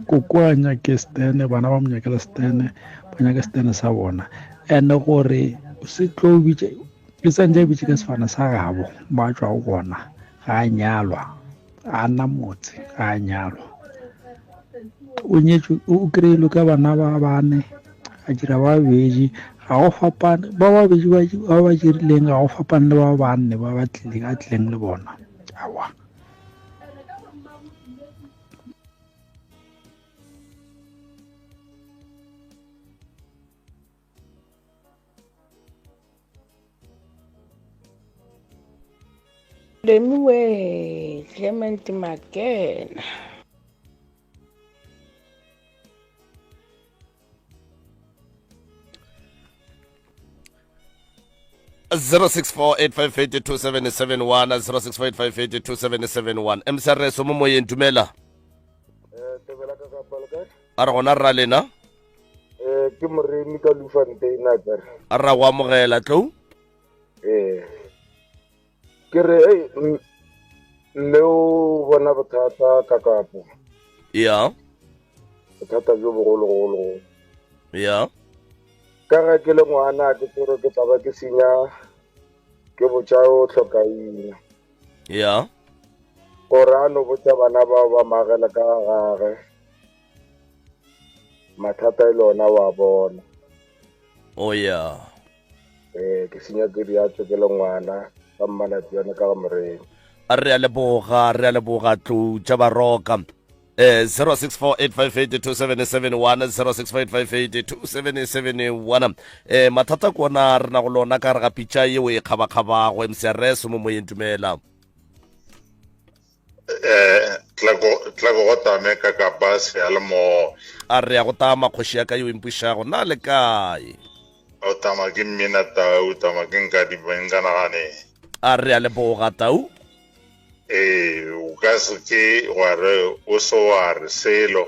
koko a nyake stene bana ba mo nyakela stene ba nyake stene sa bona and gore se tlo bitše e santse a bitše ka sefane sa gabo mo a tšwago gona ga a nyalwa a na motse ga a nyalwa o nyetšwe o kry-ilwe ka bana ba bane a dira ba babedi ga go fapane ba babedi ba ba dirileng ga go fapane le ba banne ba ba tlileng a tlileng le bona aowa. Lemiwe Clement Makena. 0648582771 0648582771 msrs mo moyeng dumela eh, a re gona rra lena eh, ke moremi ka lufantein a kere a ra go amogela tlou ee Ke re, ei, mme o bona bothata ka kapo. Ya. Bothata bjo bogologolo. Ya. Ka ga ke le ngwana ke tsere ke tla ba ke senya ke botša o hlokaina. Ya. Gore a no botša bana bao ba magela ka gage. Mathata e le ona wa bona. Oh ya. Ee, ke senya ke diatso ke le ngwana ka mmalatione ka ga morena. A re a leboga, re a leboga tlou tša baroka. Eh 0648582771 0648582771 eh mathata ke ona re na go lona ka re ga pitša yeo e kgabakgabago MCRS mo moyeng dumela. Eh, tla go tla go tame ka kapa seyalemoya. A re ya go tama kgoši ya ka yo e mpušago, na le kae? O tama ke mmina tau, tama ke nka di nka nagane. A re ya leboga tau. Ee, o ka se ke wa re o se wa re selo.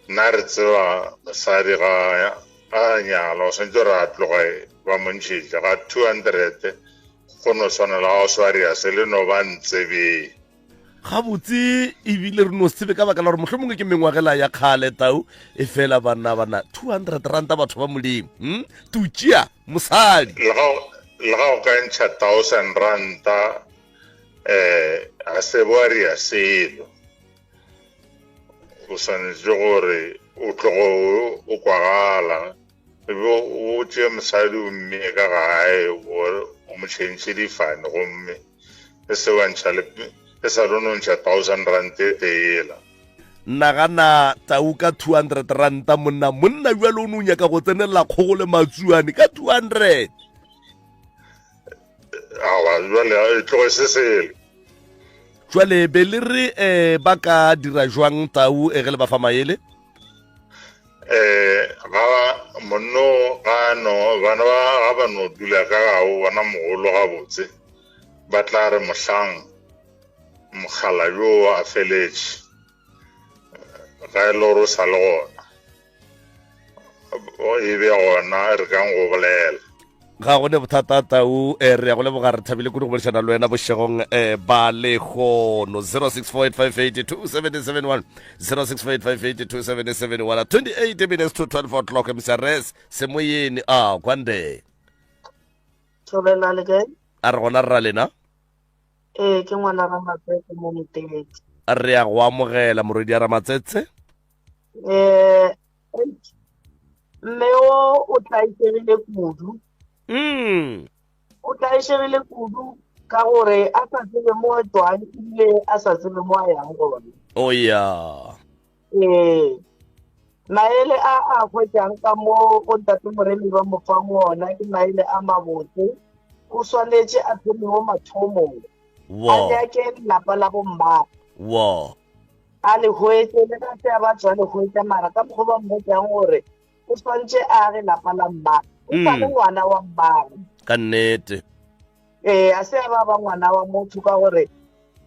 Nna re tseba mosadi ga a nyala o swantse gore a tloge ba mo ntšhetše ga 200 Go no swana le ga o swaria se le no ba ntsebeng. Gabotse ebile re no se tsebe ka baka la gore mohlomongwe ke mengwagela ya kgale tau e fela banna banna 200 ranta batho ba modimo hm? Tutšea mosadi. Le ga le ga o ka ntšha thousand ranta eh ga se bo ria selo. O swanetše gore o tlogo o kwagala E be o tšee mosadi o mmee ka gae o mo tšhentšhe difane gomme e se wa ntšha le e sa le no ntšha thousand rand e tee yela. Nagana tau ka 200 ranta monna monna bjalo o no nyaka go tsenelela kgogo le matsuane ka 200. Awa, jwale e tloge se sele. Jwale be le re um ba ka dira jwang tau e ge le ba fa maele? Eh, ga monno ga no bana ba ga ba no dula ka ga o bona mogolo gabotse ba tla re mohlang mogala yo a feletše ga e le gore o sa le gona e be gona re kang go bolela ga go ne bothata tau eh, re ya go leboga re thabile kudu go boledišana le wena bošegong um ba lehono 0648582771 0648582771 28 minutes to 12 o'clock msrs semoyeni a kwande Thobela le kae? a re gona rra lena Ee, ke ngwana Ramatsetse mo Motete. re ya go amogela morwedi ya ramatsetse Eh, mme o o tlaišegile kudu. Mm. O tlaišegile kudu ka gore a sa tsebe mo a tšwang ebile a sa tsebe mo a yang gona. O ya. Ee. Maele a a hwetšang ka mo go ntate Moremi ba mo fang ona ke maele a mabotse. O swanetše a thome mo mathomong. Wo. A nyake lelapa la bommagwe. Wo. A le hwetše le ga se a ba tšwa le hwetša mara ka mokgwa ba mmotšang gore o swantše a age lapa la mmagwe. O sa le ngwana wa mmagwe. Ka nnete. Ee, a se a ba ba ngwana wa motho ka gore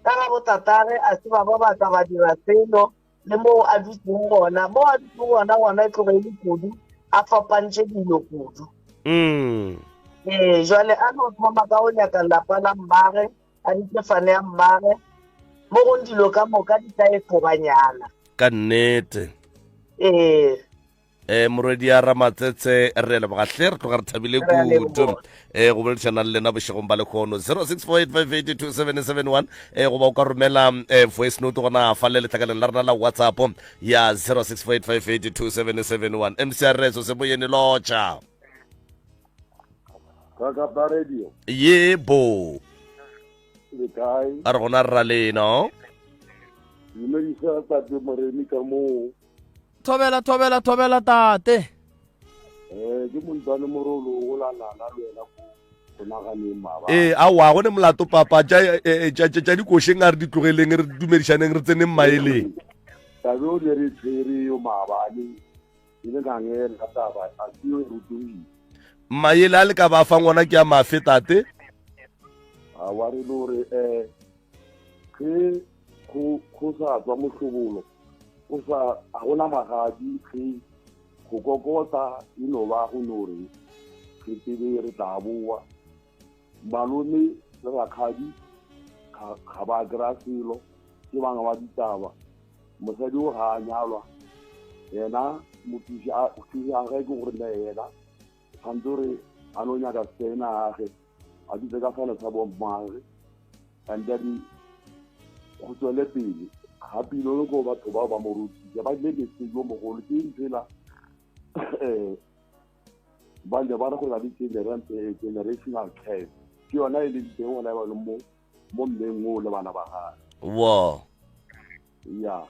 ka ga botatagwe a se ba ba ba tla ba dira selo le moo a dutseng gona. Moo a dutseng gona gona e tloge e le kudu a fapantše dilo kudu. Mm. Ee, jwale a no thoma ka go nyaka lapa la mmagwe, a bitše fane ya mmagwe, mo gong dilo ka moka di tla efoganyana. Ka nnete. Ee. Eh, morwedi ya ramatsetse re leboga hle re tloga re thabile kudu eh go boledišana le lena bošegong ba lekgono 0648582771 eh goba o ka romela eh, voice note gona fa le letlakaleng la rena la whatsapp ya 0648582771 mcrs o se boyene lotšha Kakapa radio. Yebo. Le kae? A re gona rra lena. Dumedisa tate Moremi ka moo. Thobela thobela thobela tate. Eh ke montane morolo o la nana le wena ko go naganeng maaba. Ee aowa go ne molato papa tša eh, eh, tša tša dikošeng a re di tlogeleng re dumedišaneng re tseneng maeleng. Tabe o ne re tshwere yo maabane e le ngangela taba a ke yo e rutogile. Maele a le ka ba fang ona ke a mafe tate? A wa re le gore eh ge go go sa tswa mohlobolo o sa a gona magadi ge go kokota e no ba go no re re tsebe re tla boa malome le rakgadi ga ba kry-a selo ke bangwe ba ditaba mosadi o ga a nyalwa yena mothuši a ge ke gore ne yena tshwanetse gore a no nyaka sena age a dutse ka fane sa bommage and then go tswele pele gape ile ko batho bao ba mo rutile ba ile mistake yo mogolo ke ntsela um ba ne ba re go na le generational curse ke yona e leng teng gona ba mo mo mmeng o le bana ba gage wa ya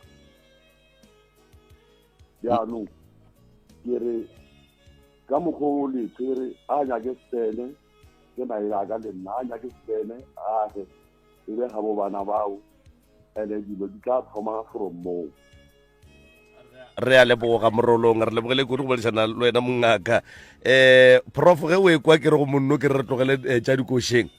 jaanong ke re ka mokgwa o le tshwere a nyake sene ke maele a ka le nna a nyake sene age e be ga bo bana bao ene dilo di tla thoma from moo re a leboga morolong re lebogele kudu go boledišana le wena mongaka um prof ge o e kwa ke re go monno ke re re tlogele eh, tša dikošeng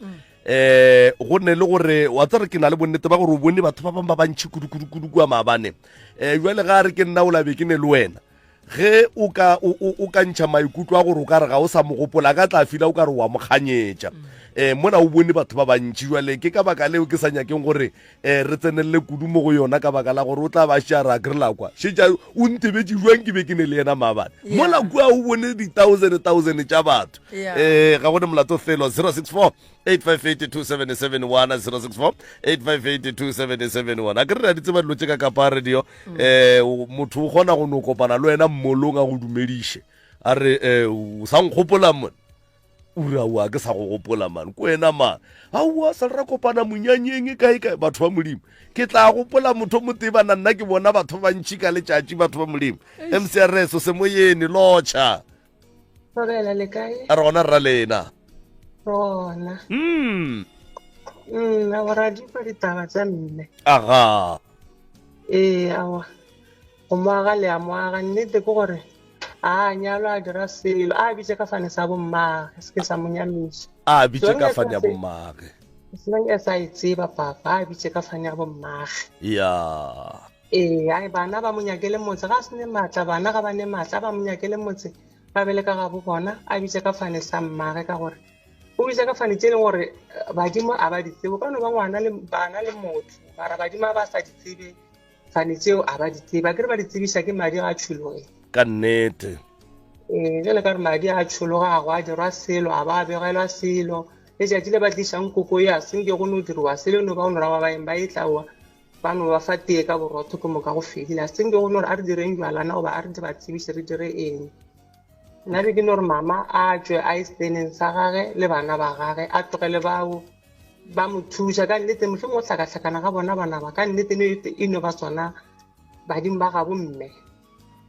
um go ne le gore wa tsere ke na le bonnete ba gore o bone batho ba bangwe ba bantšhi kudu-kudu-kudu kua maabane um jale ga a re ke nna o labe ke ne le wena Ge o ka, o, o, o ka ntšha maikutlo a gore o ka re ga o sa mo gopola, a ka tla fila o ka re wa mo kganyetša. Um mola o bone batho ba bantši jwale, ke ka baka leo ke sa nyakeng gore um re tsenelele kudu mo go yona, ka baka la gore o tla ba šea ra kry la kwa šetša o ntebetše jwang ke be ke ne le yena maabane. Mola kua o bone di-thousand thousand tša batho. Um ga go ne molato felo. 064 8582771 064 8582771 a ke re re a di tseba dilo tše ka kapa radio um motho o kgona go no kopana le wena mmolong a go dumediše a re um o sa nkgopola mone ura oa ke sa go gopola man ko wena man aowa sa re ra kopana monyanyeng e kae kae batho ba modimo ke tla gopola motho mo tee bana nna ke bona batho ba bantšhi ka letšatši batho ba modimo mcrs o semoyene lotšha Thobela le kae? A re gona rra lena. Gona. Mm. Mm, awa ra di kwa ditaba tša mme. Aga. Ee, awa. Go moaga le a moaga nnete ke gore a nyalwa a dira selo a bitše ka fane sa bommage se ke sa mo nyamiša. A bitše ka fane ya bommage. Senang e sa e tseba papa a bitše ka fane ya bommage. Ya. Ee, ai bana ba mo nyakele motse ga a se ne maatla bana ga ba ne maatla ba mo nyakele motse ba bele ka gabo bona a bitše ka fane sa mmage ka gore o bitša ka fane tše e leng gore eh, badimo a ba di tsebe ka no ba ngwana le bana le motho mara badimo a ba sa di tsebe fane tseo a ba di tsebe a kere ba di tsebiša ke madi a tšhologe ka nnete ee jale ka gore madi a tšhologa a go a dirwa selo a ba begelwa selo letšatši le ba tlišang koko ya senke go no diriwa selo no ba o no ra ba baeng ba e tlaoa ba no ba fa tee ka borotho ke moka go fedile a senke go no re a re direng jwalana goba a re ba tsebiše re dire eng nna be ke no re mama a tswe a ye steneng sa gage le bana ba gage a tlogele bao ba mo thuša ka nnete mohlomong go hlakahlakana ga bona bana ba ka nnete e no ba tsona badimo ba gabo mme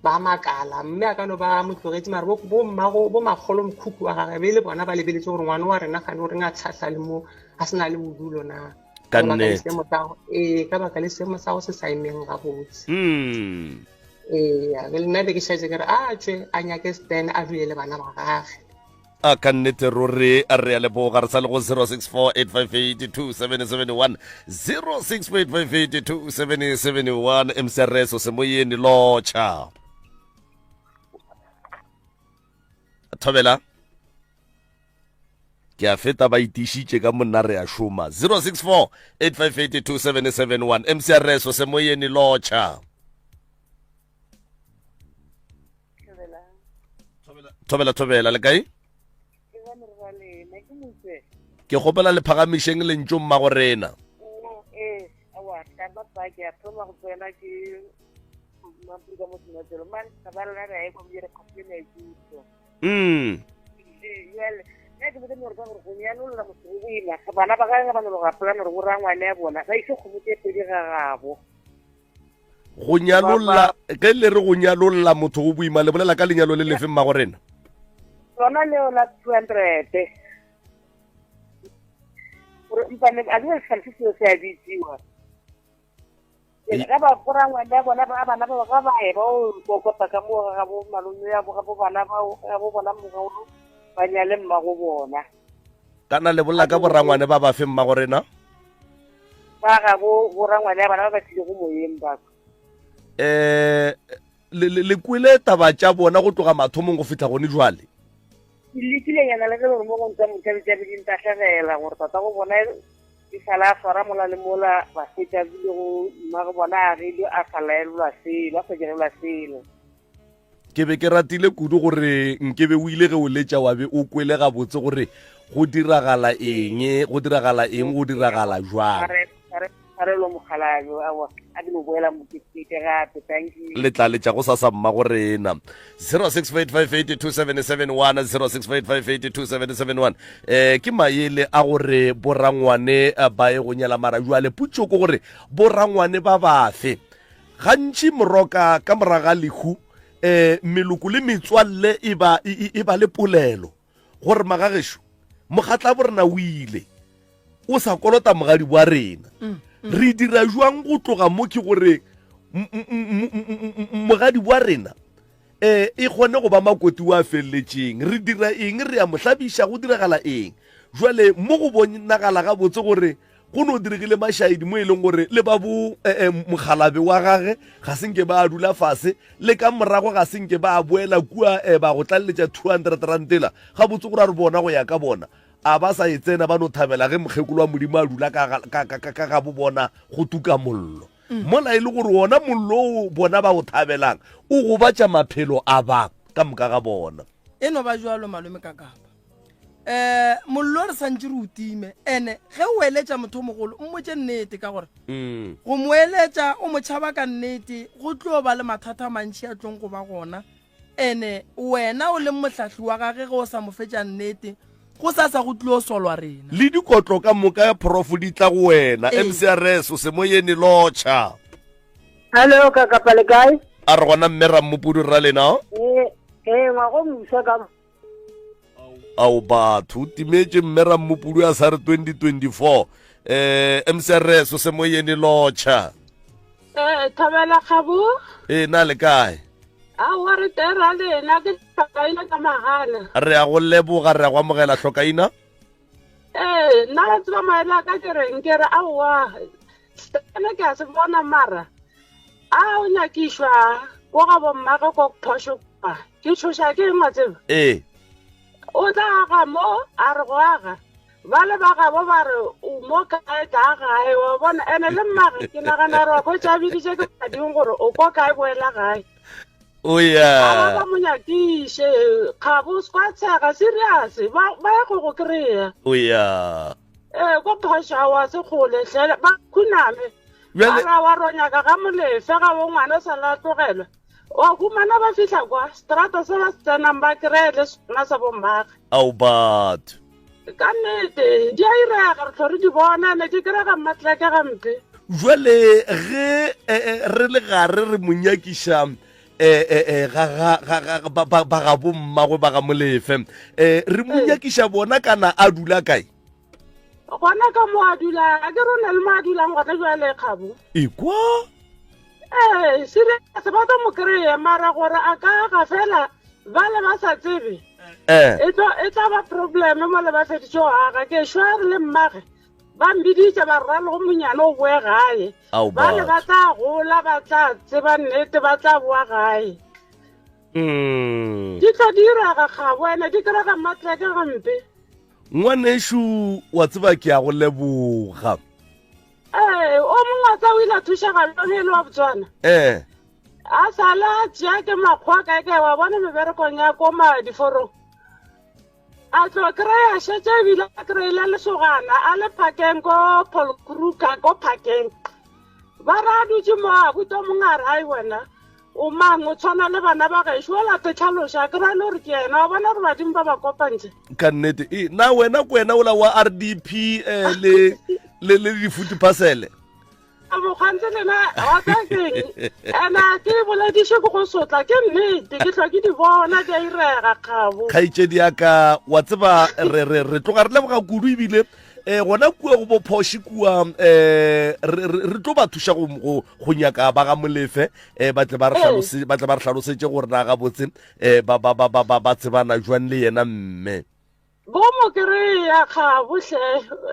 ba makala mme a ka no ba mo tlogetše mare bo mmago bo makgolo mokhukhu wa gage be le bona ba lebeletse gore ngwana wa rena gane o reng a tlhahla le mo a se na le bodulo na ka nnete ee ka baka le seemo sa go se sa emeng gabotse mm. ee le nna be ke šetse ke re a tswe a nyake stan a dule le bana ba gage a ka nnete ruri re a leboga re sa le go 0648582771 0648582771 mcrs semoyeni lotšha thobela ke a feta ba itišitše ka monna re a šoma 0648582771 mcrs semoyeni lotšha thobela thobela le kae ke kgopela le phagamišeng lentšu mma go rena mm bana ba gage ba no ga polana gore bo rangwane ya bona ba ise kgomo tse pedi ga gabo go nyalolla ge le re go nyalolla motho go boima le bolela ka lenyalo le lefe mmago rena lona leo la 200 gore mpane a ke se seo se a bitsiwa ga ba borangwane ya bona ba bana ba ga ba ye ba o kokota ka mo ga bo malome ya bo ga bo bana ba ga bo bona mogolo ba nyale mmago bona kana le bolela ka borangwane ba ba fe mmago rena ba ga bo borangwane ya bana ba ba tlile go moyeng ba eh le le kwele taba tša bona go tloga mathomong go fihla gone jwale ke lekile nyana le ge gore mo go ntsa mothabe tša be di ntahlegela gore tata go bona e sala a swara mola le mola ba fetša bile go mma go bona a gele a sa laelelwa selo a sa direlwa selo Ke be ke ratile kudu gore nkebe o ile ge o letša wa be o kwele gabotse gore go diragala eng, go diragala eng, go diragala jwang. Tshwarelo mokgalabje, aowa, a ke no boela mokete gape, thank you. Le tla letša go sasa mma go rena. 0685827771 0685827771 eh ke maele a gore borangwane eh, ba ye go nyala mara jwale putšo ke gore borangwane ba bafe Gantši moroka ka morago ga lehu um meloko le metswalle e ba, e, e, e ba le polelo gore magagešo mogatla bo rena o ile o sa kolota mogadi wa rena mm, mm. re dira jwang go tloga mo ke gore mogadi wa rena um e kgone go ba makoti wa feleletšeng re dira eng re ya mo hlabiša go diragala eng jwale mo go bonagala gabotse gore go no diregile mašaedi mo e leng gore le ba bo eh, eh, mokgalabe wa gage ga se nke ba dula fase le ka morago ga se nke ba boela kua eh, ba go tlaleletša 200 rantela gabotse gore a re bona go ya ka bona a ba sa e tsena ba no thabela ge mokgekolo wa modimo a dula ka, ka, ka, ka, ka gabo bona go tuka mollo mm. mola e le gore wona mollo o bona ba o thabelang o gobatša maphelo a ba ka moka ga bona e no ba jalo malome ka kapa um mollo re santse re o time ene ge o eletša motho o mogolo mmotse nnete ka gore mm. go mo eletša o mo tšhaba ka nnete go tlo ba le mathata a mantšhi a tlong go ba gona ene wena o leng mohlahli wa gage ge o sa mo fetša nnete go sa sa go tlilo solwa rena le dikotlo ka moka ya profo di tla go wena mcrs o se moyeni lotšha hallo ka kapa le kae a re gona mme rammopudu rra lena ee ee ngwago moswa ka Ao batho, o timetše mme Rammopudu a sa re 2024. Eh, MCRS o se moyeni lotšha. Eh, Thobela Kgabo. Ee, na le kae? Aowa re teng ra lena ke hlokaina ka magana. Re a go leboga, re a go amogela hlokaina. Ee, nna wa tseba maele a ka ke reng ke re aowa sena ke a se bona mara a o nyakišwa ko ga bommage ko phošo kwa ke tšhoša ke eng wa tseba Ee. o tla aga mo a re go aga ba le ba gabo ba re o mo kae tla gae wa bona ene le mmage ke nagana gore wa khwetša a biditše ke badimo gore o ko kae boela gae o ya ba mo nyakiše kgabo se kwa tshega serious ba ba ya go go kry-a o ya ee ko phoša wa se kgole tlhele ba khuname Bjale- ba ra wa ronyaka ga molefe ga bo ngwana sa la tlogelwa wa humana ba fihla kwa strata se ba se tsenang ba kry-e le sona sa bommage ao batho ka nnete di a irega re tlho re di bona ne di kry-ga mmatleke gampe jwale ge eh, eh, re le gare re mo nyakiša eh, ba ga bommagwe ba ga molefe um re mo nyakiša bona kana a dula kae gona ka mo a dulang a ke rone le mo a dulang gona jwale kgabo ekwa ee serious ba tlo mo kry-e mara gore a ka ga fela ba le ba sa tsebe eh. e e tla ba probleme mo le ba feditše go aga ke shwa re le mmage ba mbiditše ba rra le go monyane o boe gae ba le ba tla gola ba tla tseba nnete ba tla boa gae mm. di tlo direga gabo ene di kry-ga mmatleke gampe Ngwanešu, wa tseba ke a go leboga. Ee, o mongwe wa tsa o ile a thušega bjang e le wa Botswana? Ee. A sala a tšea ke makgowa kae kae wa bona meberekong ya ko ma diforong. A tlo kry-a šetše ebile a kry-ile lesogana a le phakeng ko Paul Kruger ko phakeng. Ba re a dutše mo a botsa mongwe a re ai wena O mang? O tshwana le bana ba gešo. O late tlhaloša, ke ra le gore ke yena. Wa bona gore badimo ba ba kopantše. Ka nnete. E, na wena ke wena ola wa RDP eh, le, le, le di-food parcel? A mokgantse lena wa tsa keng? Ena ke bolediše ke go sotla ke nnete ke hlwa ke di bona di a irega kgabo. Kgaetšedi ya ka wa tseba re re re tloga re leboga kudu ebile eh gona kua go bophoši kua eh re re tlo ba thuša go go go nyaka ba ga molefe eh ba tle ba re hlalose ba tle ba re hlalosetše gore na gabotse eh ba ba ba ba ba ba tsebana jwang le yena mme bo mo kry-a ga bohle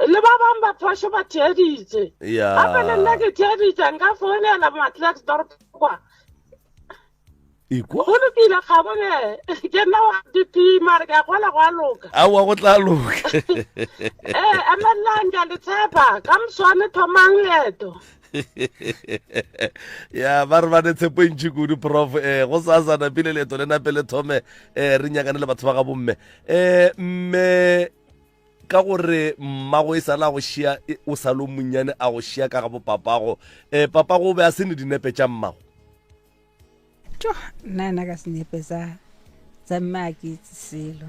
le ba bangwe ba phošo ba theeditše gape le nna ke theeditše nka founela matlaxdorp kwa Ikwa. Go lokile gabone ke nna wa DP mare ke a gola go a loka. Aowa go tla loka. Eh emellang ke a le tshepa ka moswane thomang leeto. ya ba re ba ne tshepo e ntši kudu prof eh go sa sa napile leeto le nape le thome eh re nyakane le batho ba ga bomme eh mme ka gore mmago e sala go šia e, o sa lo monnyane a go šia ka ga bopapago eh papago o be a se ne dinepe tša mmago tjo nna ena ka senepe sa tsa mme a ke itse selo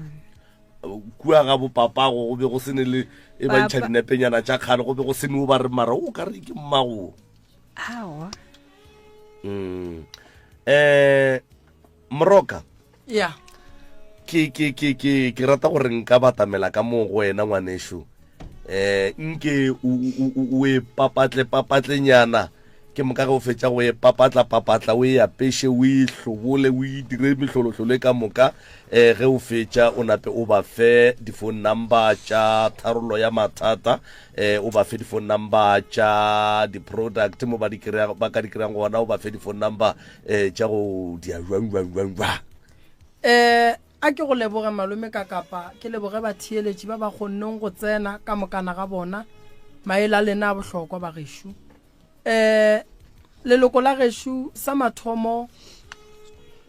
kua ga bopapago go be go sene le e ba ntšha dinepenyana tša kgale go be go sene o ba re mara o ka re ke mmago aowa mm. eh moroka ya ke ke ke ke ke rata gore nka batamela ka moo go wena ngwanešu eh nke o e papatle papatlenyana ke moka ge o fetša go e papatla papatla o e apeše o e hlobole o e dire mehlolohlolo e ka moka um ge o fetša o nape o ba fe di-phone number tša tharollo ya mathata um o ba fe di-phone number tša di-product mo ba di ba ka di kry-ang gona o ba fe di-phone number um tša go dia jwang jwang jwang jwang um a ke go leboge malome ka kapa ke leboge batheeletši ba ba kgonneng go tsena ka mokana ga bona maele a lena a bohlokwa bagešo um leloko la gešo sa mathomo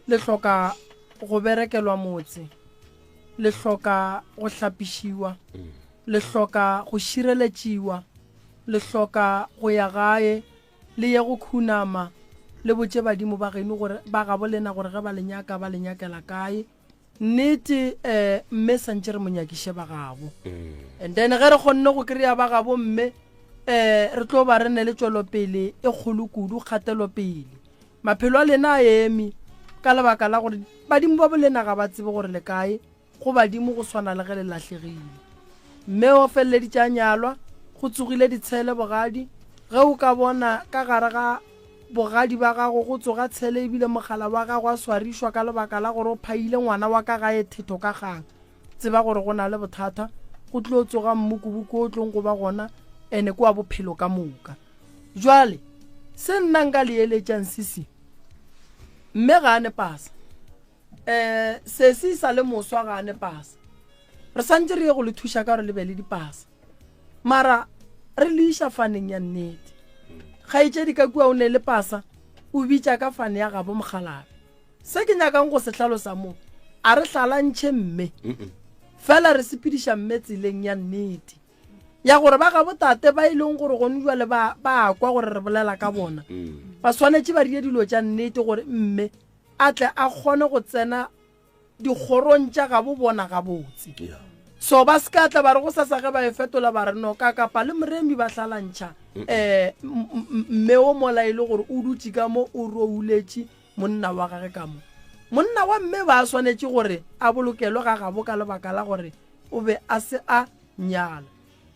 le hloka go berekelwa motse le hloka go hlapišiwa le hloka go šireletšiwa le hloka go ya gae Le ye go khunama, le botše badimo ba geno gore ba gabo lena gore ge ba le nyaka ba le nyakela kae. Nnete eh mme santše re mo nyakiše ba gabo. And then ge re kgonne go kry-a ba gabo mme eh re tlo ba re ne le tšwelopele e kgolo kudu, kgatelopele. Maphelo a lena a eme ka lebaka la gore badimo ba bo lena ga ba tsebe gore le kae. Go badimo go swana le ge le lahlegile. Mme o feleleditše a nyalwa, go tsogile ditshele bogadi. Ge o ka bona ka gare ga bogadi ba gago go tsoga tshele ebile mogala wa gago a swarišwa ka lebaka la gore o phaile ngwana wa ka gae thetho ka kgang, tseba gore go na le bothata, go tlo tsoga mmukubuku o tlong go ba gona ene ke wa bophelo ka moka. Jwale se nna nka le eletšang sisi, mme ga a ne pasa. um sesi sa le moswa ga a ne pasa re santse re ye go le thuša ka gore le be le dipasa mara re le iša faneng ya nnete kgaetšedi ka kua o ne le pasa o bitša ka fane ya gabo mogalabe se ke nyakang go se hlalosa mo a re hlalantšhe mme fela re sepediša mme tseleng ya nnete ya gore ba gabo tate ba e leng gore gone jale ba ba kwa gore re bolela ka bona mm. ba swanetše ba rie dilo tša nnete gore mme a tle a kgone go tsena dikgorong tša gabo bona gabotse. So ba se ka tla ba re go sasa ge ba e fetola ba re no ka kapa le moremi ba hlalantšha um mme o mola e le gore o dutše ka mo o rouletše monna wa gage ka mo. Monna wa mme ba swanetše gore a bolokelwe ga gabo ka lebaka la gore o be a se a nyala.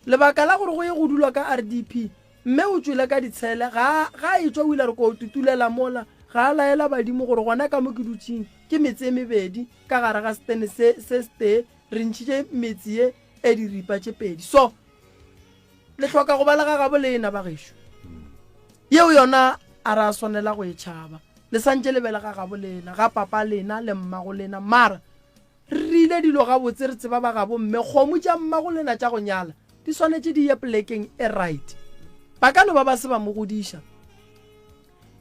Lebaka la gore go ye go dulwa ka RDP Mme o tšwele ka ditshele, ga, ga a etšwa o ile a re ko tutulela mola, ga a laela badimo gore gona ka mo ke dutšeng ke metse e mebedi ka gare ga setene se, se setee, re ntšhitše metse ye e diripa tše pedi. So, le hloka go ba le ga gabo lena, bagešo. Yeo yona a ra swanela go e tšhaba. Le santše le be le ga gabo lena, ga papa lena le mmago lena, mara Re rile dilo gabotse re tseba ba gabo mme kgomo tša mmago lena tša go nyala di swanetše di ye polekeng e right. Ba ka no ba ba se ba mo godiša.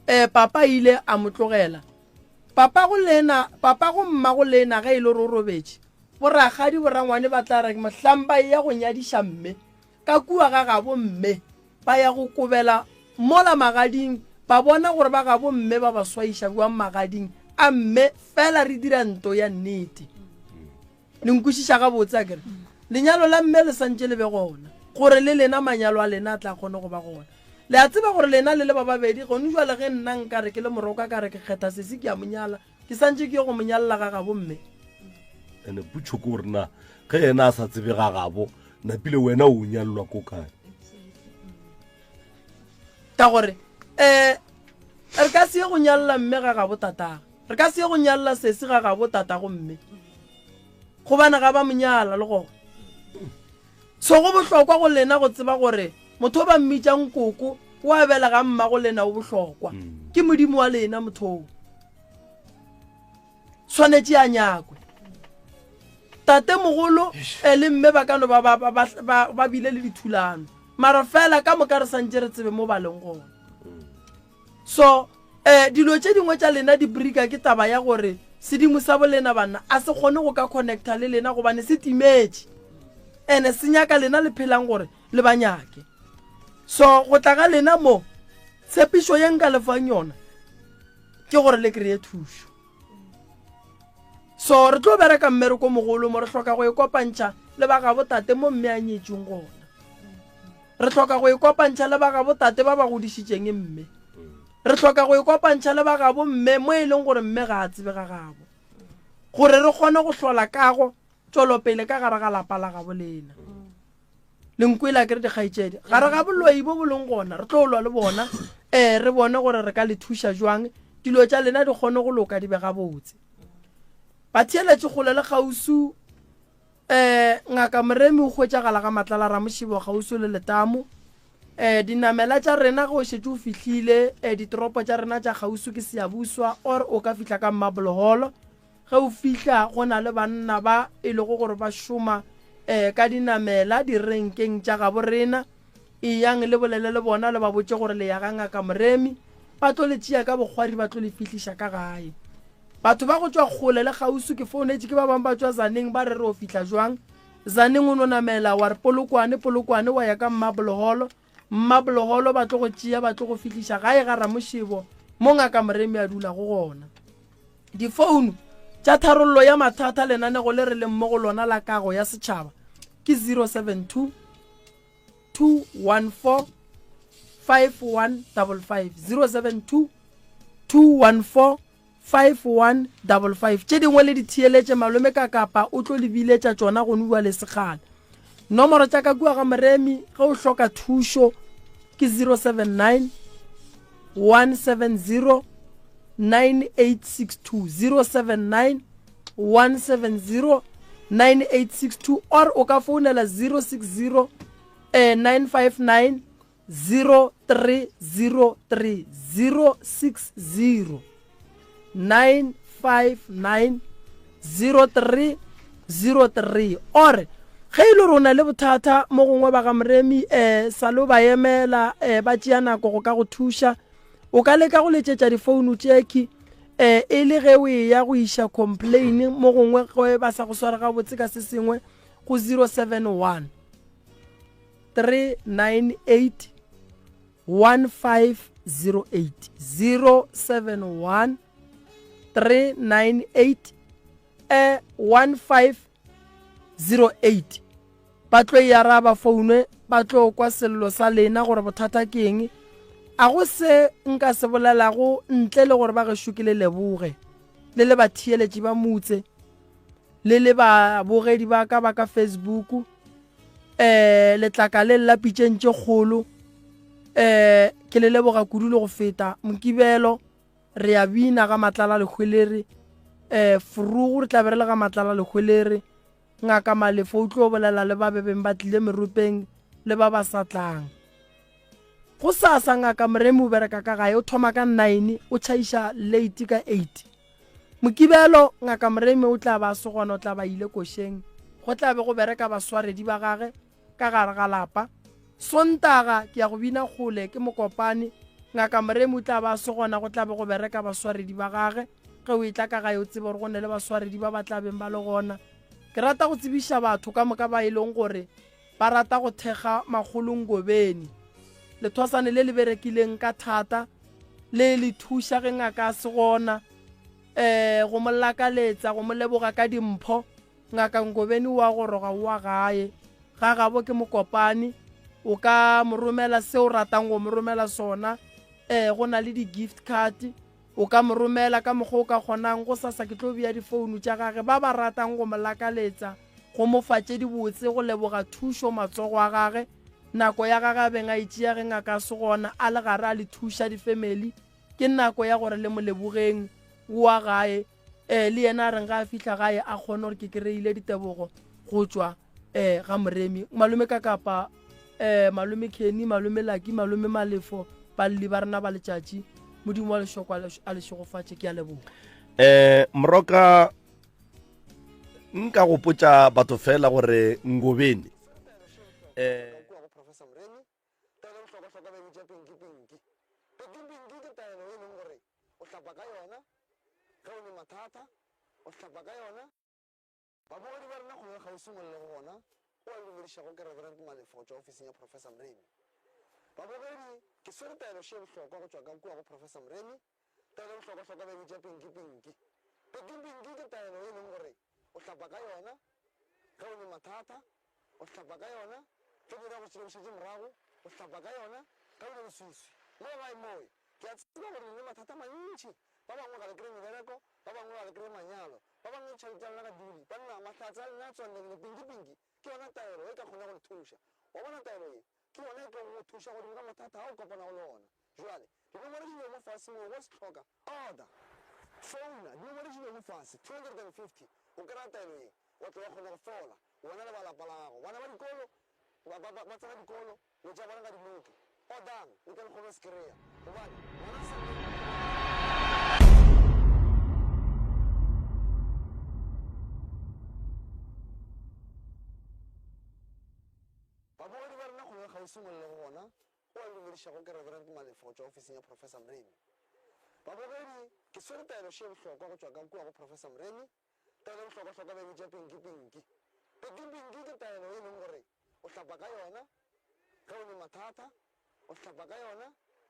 E, papa ile a mo tlogela. Papago lena, papago mmago lena ge e le gore o robetše, borakgadi borangwane ba tla re mohlang ba eya go nyadiša mme ka kua ga gabo mme ba ya go kobela mola magading ba bona gore ba gabo mme ba ba swaiša bjang magading a mme fela re dira nto ya nnete. Le nkwešiša gabotse a kere? Lenyalo la mme le santše le be gona gore le lena manyalo a lena a tla kgone go ba gona. Le a tseba gore lena le le ba babedi gone jwale ge nna nka re ke le moroka ka re ke kgetha sesi ke a mo nyala ke santše ke ye go mo nyalela ga gabo mme. Ene potšo ke gore na ge yena a sa tsebe ga gabo napile wena o nyalelwa ko kae? Ka gore um re ka se ye go nyalela mme ga gabo tataga, re ka se ye go nyalela sesi ga gabo tatago mme, gobane ga ba mo nyala le gona. So go bohlokwa go lena go tseba gore motho o ba mmitšang koko o a belegang mmago lena o bohlokwa. Ke modimo wa lena motho o. Swanetše a nyakwe. Tate mogolo eh, le mme ba ka no ba ba, ba, ba, ba, ba bile le dithulano. Mara fela ka moka re santše re tsebe mo ba leng gona. So, eh, dilo tše dingwe tša lena di brika ke taba ya gore sedimo sa bolena banna a se kgone go ka connecta le lena gobane se timetše. Ene se nyaka lena le phelang gore le ba nyake. So, go tla ga lena mo, tshepišo ye nka le fang yona ke gore le kry-e thušo. So, re tlo bereka mmereko mogolo mo re hloka go e kopantšha le ba gabo tate mo mme a nyetšweng gona. Re hloka go ikopantšha le ba gabo tate ba ba godišitšeng mme. Re hloka go ikopantšha le ba gabo mme mo e leng gore mme ga a tsebe ga gabo. Gore re kgone go hlola kago tšwelopele ka gare ga lapa la gabo lena. Le nkwele a ke re dikgaetšedi, gare ga boloi bo bo leng gona re tlo lwa le bona, eh re bone gore re ka le thuša jwang dilo tša lena di kgone go loka di be gabotse. Batheeletši kgole le kgausu Eh, Ngaka Moremi o hwetšagala ga Matlala Ramošibo kgauswi le Letamo. Eh, dinamela tša rena ge o šetše o fihlile, eh, ditoropo tša rena tša kgauswi ke Siyabuswa or o ka fihla ka Marble Hall. Ge o fihla go na le banna ba e lego gore ba šoma eh, ka dinamela direnkeng tša gabo rena. Eyang le bolele le bona le ba botše gore le ya ga Ngaka Moremi. Ba tlo le tšea ka bokgwari ba tlo le fihliša ka gae. Batho ba go tšwa kgole le kgauswi ke founetše ke ba bangwe ba tšwa Zaneng ba re re o fihla jwang Zaneng o no namela wa re Polokwane Polokwane wa ya ka Mmaboloholo Mmaboloholo ba tlo go tšea ba tlo go fihliša gae ga Ramošebo mo ngaka Moremi a dulago gona. Difounu tša tharollo ya mathata lenanego le re leng mo go lona la kago ya setšhaba ke 072 214 5155 072 214. 5155. Tše dingwe le di theeletše malome ka kapa o tlo le biletša tšona go nua le sekgala. Nomoro tša ka kua ga Moremi ge o hloka thušo ke 079 170 9862 079 170 9862 or o ka founela 060 eh, 959 0303 060 959 0303 or ge e le gore o na le bothata mo gongwe ba ga moremi um sa lo ba emela um ba tšea nako go ka go thuša o ka leka go letšetša difounu tšekhi um e le ge o eya go iša complain mo gongwe ge ba sa go sware gabotse ka se sengwe go 071 398 1508 071 398 eh, 1508 ba tlo e araba foune ba tlo kwa sello sa lena gore bothata ke eng a go se nka se bolelago ntle le gore ba gešo ke le leboge le le batheeletši ba motse le le babogedi ba ka ba ka facebook eh letlaka le la pitšeng tše kgolo eh ke le leboga kudu le go feta mokibelo re ya bina ga matlala lehwelere eh furugu re tla be re le ga matlala lehwelere ngaka malefo o tlo bolela le ba bebeng ba tlile meropeng le ba ba sa tlang go sasa ngaka moremi o bereka ka gae o thoma ka 9 o tšhaiša late ka 8 Mokibelo, Ngaka Moremi o tla ba a se gona, o tla ba a ile košeng. Go tla be go bereka baswaredi ba gage ka gare ga lapa. Sontaga, ke ya go bina kgole ke Mokopane. Ngaka Moremi o tla ba a se gona, go tla be go bereka baswaredi ba gage. Ge o etla ka gae o tsebe gore go ne le baswaredi ba ba tla beng ba le gona. Ke rata go tsebiša batho ka moka ba e leng gore ba rata go thekga Makgolo Ngobeni. Lethwasane le le berekileng ka thata le le thuša ge ngaka a se gona um go mo lakaletsa go mo leboga ka dimpho ngaka Ngobeni o a goroga o a gae ga gabo ke mokopane o ka mo romela se o ratang go mo romela sona um go na le di-gift card O ka mo romela ka mokgwa o ka kgonang, gosasa ke tlo bea difounu tša gage, ba ba ratang go mo lakaletsa, go mo fa tše dibotse, go leboga thušo matsogo a gage, nako ya gage a beng a e tšea ge ngaka a se gona, a le gare a le thuša difemeli, ke nako ya gore le mo lebogeng, o wa gae, eh, le yena a reng ga a fihla gae a kgone gore ke kry-ile ditebogo go tšwa eh, ga Moremi, malome Kakapa, eh, malome Kenny, malome Lucky, malome Malefo, balli ba rena ba letšatši, Modimo wa lešoko a le šegofatše, ke a leboga. Eh, Moroka nka gopotša batho fela gore Ngobeni eh Babogedi ba rena kgole le kgauswi mo le lego gona, o a le dumedišago ke Reverend Malefo go tšwa ofising ya Professor Mremi. Babogedi, ke swere taelo še ye bohlokwa go tšwa ka kua go Professor Mremi. Taelo ye bohlokwahlokwa ba e bitša Pinki-pinki. Pinki-pinki ke taelo ye e leng gore o hlapa ka yona ge o ne mathata, o hlapa ka yona ge dira go šele morago, o hlapa ka yona ge o le leswiswi. Mo gae mowe, ke a tseba gore le ne mathata a mantši, ba bangwe ga le kry-e mebereko, ba bangwe ga le kry-e manyalo, Ba bangwe ditšhelete tša lena ga dule. Banna, mahlatse a lena a tswallegile pinki-pinki. Ke yona taelo e ka kgonago go le thuša. Wa bona taelo ye? Ke yona e tlogo go thuša godimo ga mathata a o kopanago le ona. Bjale, dinomoro di lego mo fase moo go se hloka, order. Founa, dinomoro di lego mo fase, 250, o kry-a taelo ye, wa tlo wa kgona go fola, wena le ba lapa la gago. Bana ba dikolo, ba, ba, ba, ba tsena dikolo, Dilo tša bona ga di loke. Odang, le tle le kgone go se kry-a. Gobane, ngwana a sa Babogedi ba rena kgole le kgauswi mo le lego gona, o a le dumedišago ke Reverend Malefo go tšwa ofising ya Professor Mremi. Babogedi, ke swere taelo še ye bohlokwa go tšwa ka kua go Professor Mremi. Taelo ye bohlokwahlokwa ba e bitša Pinki-pinki. Pinki-pinki ke taelo ye e leng gore o hlapa ka yona ge o ne mathata, o hlapa ka yona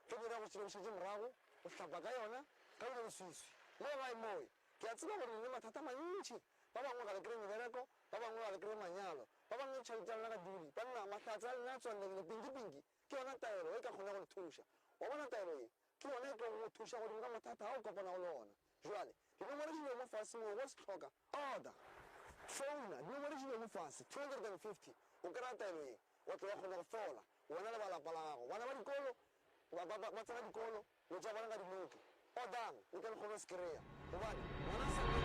ge dira go šele morago, o hlapa ka yona ge o le leswiswi. Mo gae mowe, ke a tseba gore le ne mathata a mantši, ba bangwe ga le kry-e mebereko, ba bangwe ga le kry-e manyalo, ba bangwe ditšhelete tša lena ga dule, banna, mahlatse a lena a tswallegile, pinki-pinki ke yona taelo e ka kgonago go le thuša. Wa bona taelo ye, ke yona e tlogo go. go thuša godimo ka mathata a o kopanago le ona. Jwale, dinomoro di be mo fase moo, go se hloka, order, founa, dinomoro di be mo fase, 250, o kry-a taelo ye, wa tla wa kgona go fola, wena le ba lapa la gago. Bana ba dikolo, ba, ba, ba, ba tsena dikolo, dilo tša bona ga di loke. Ordang, le tle le kgone go se kry-a, gobane ngwana a sa.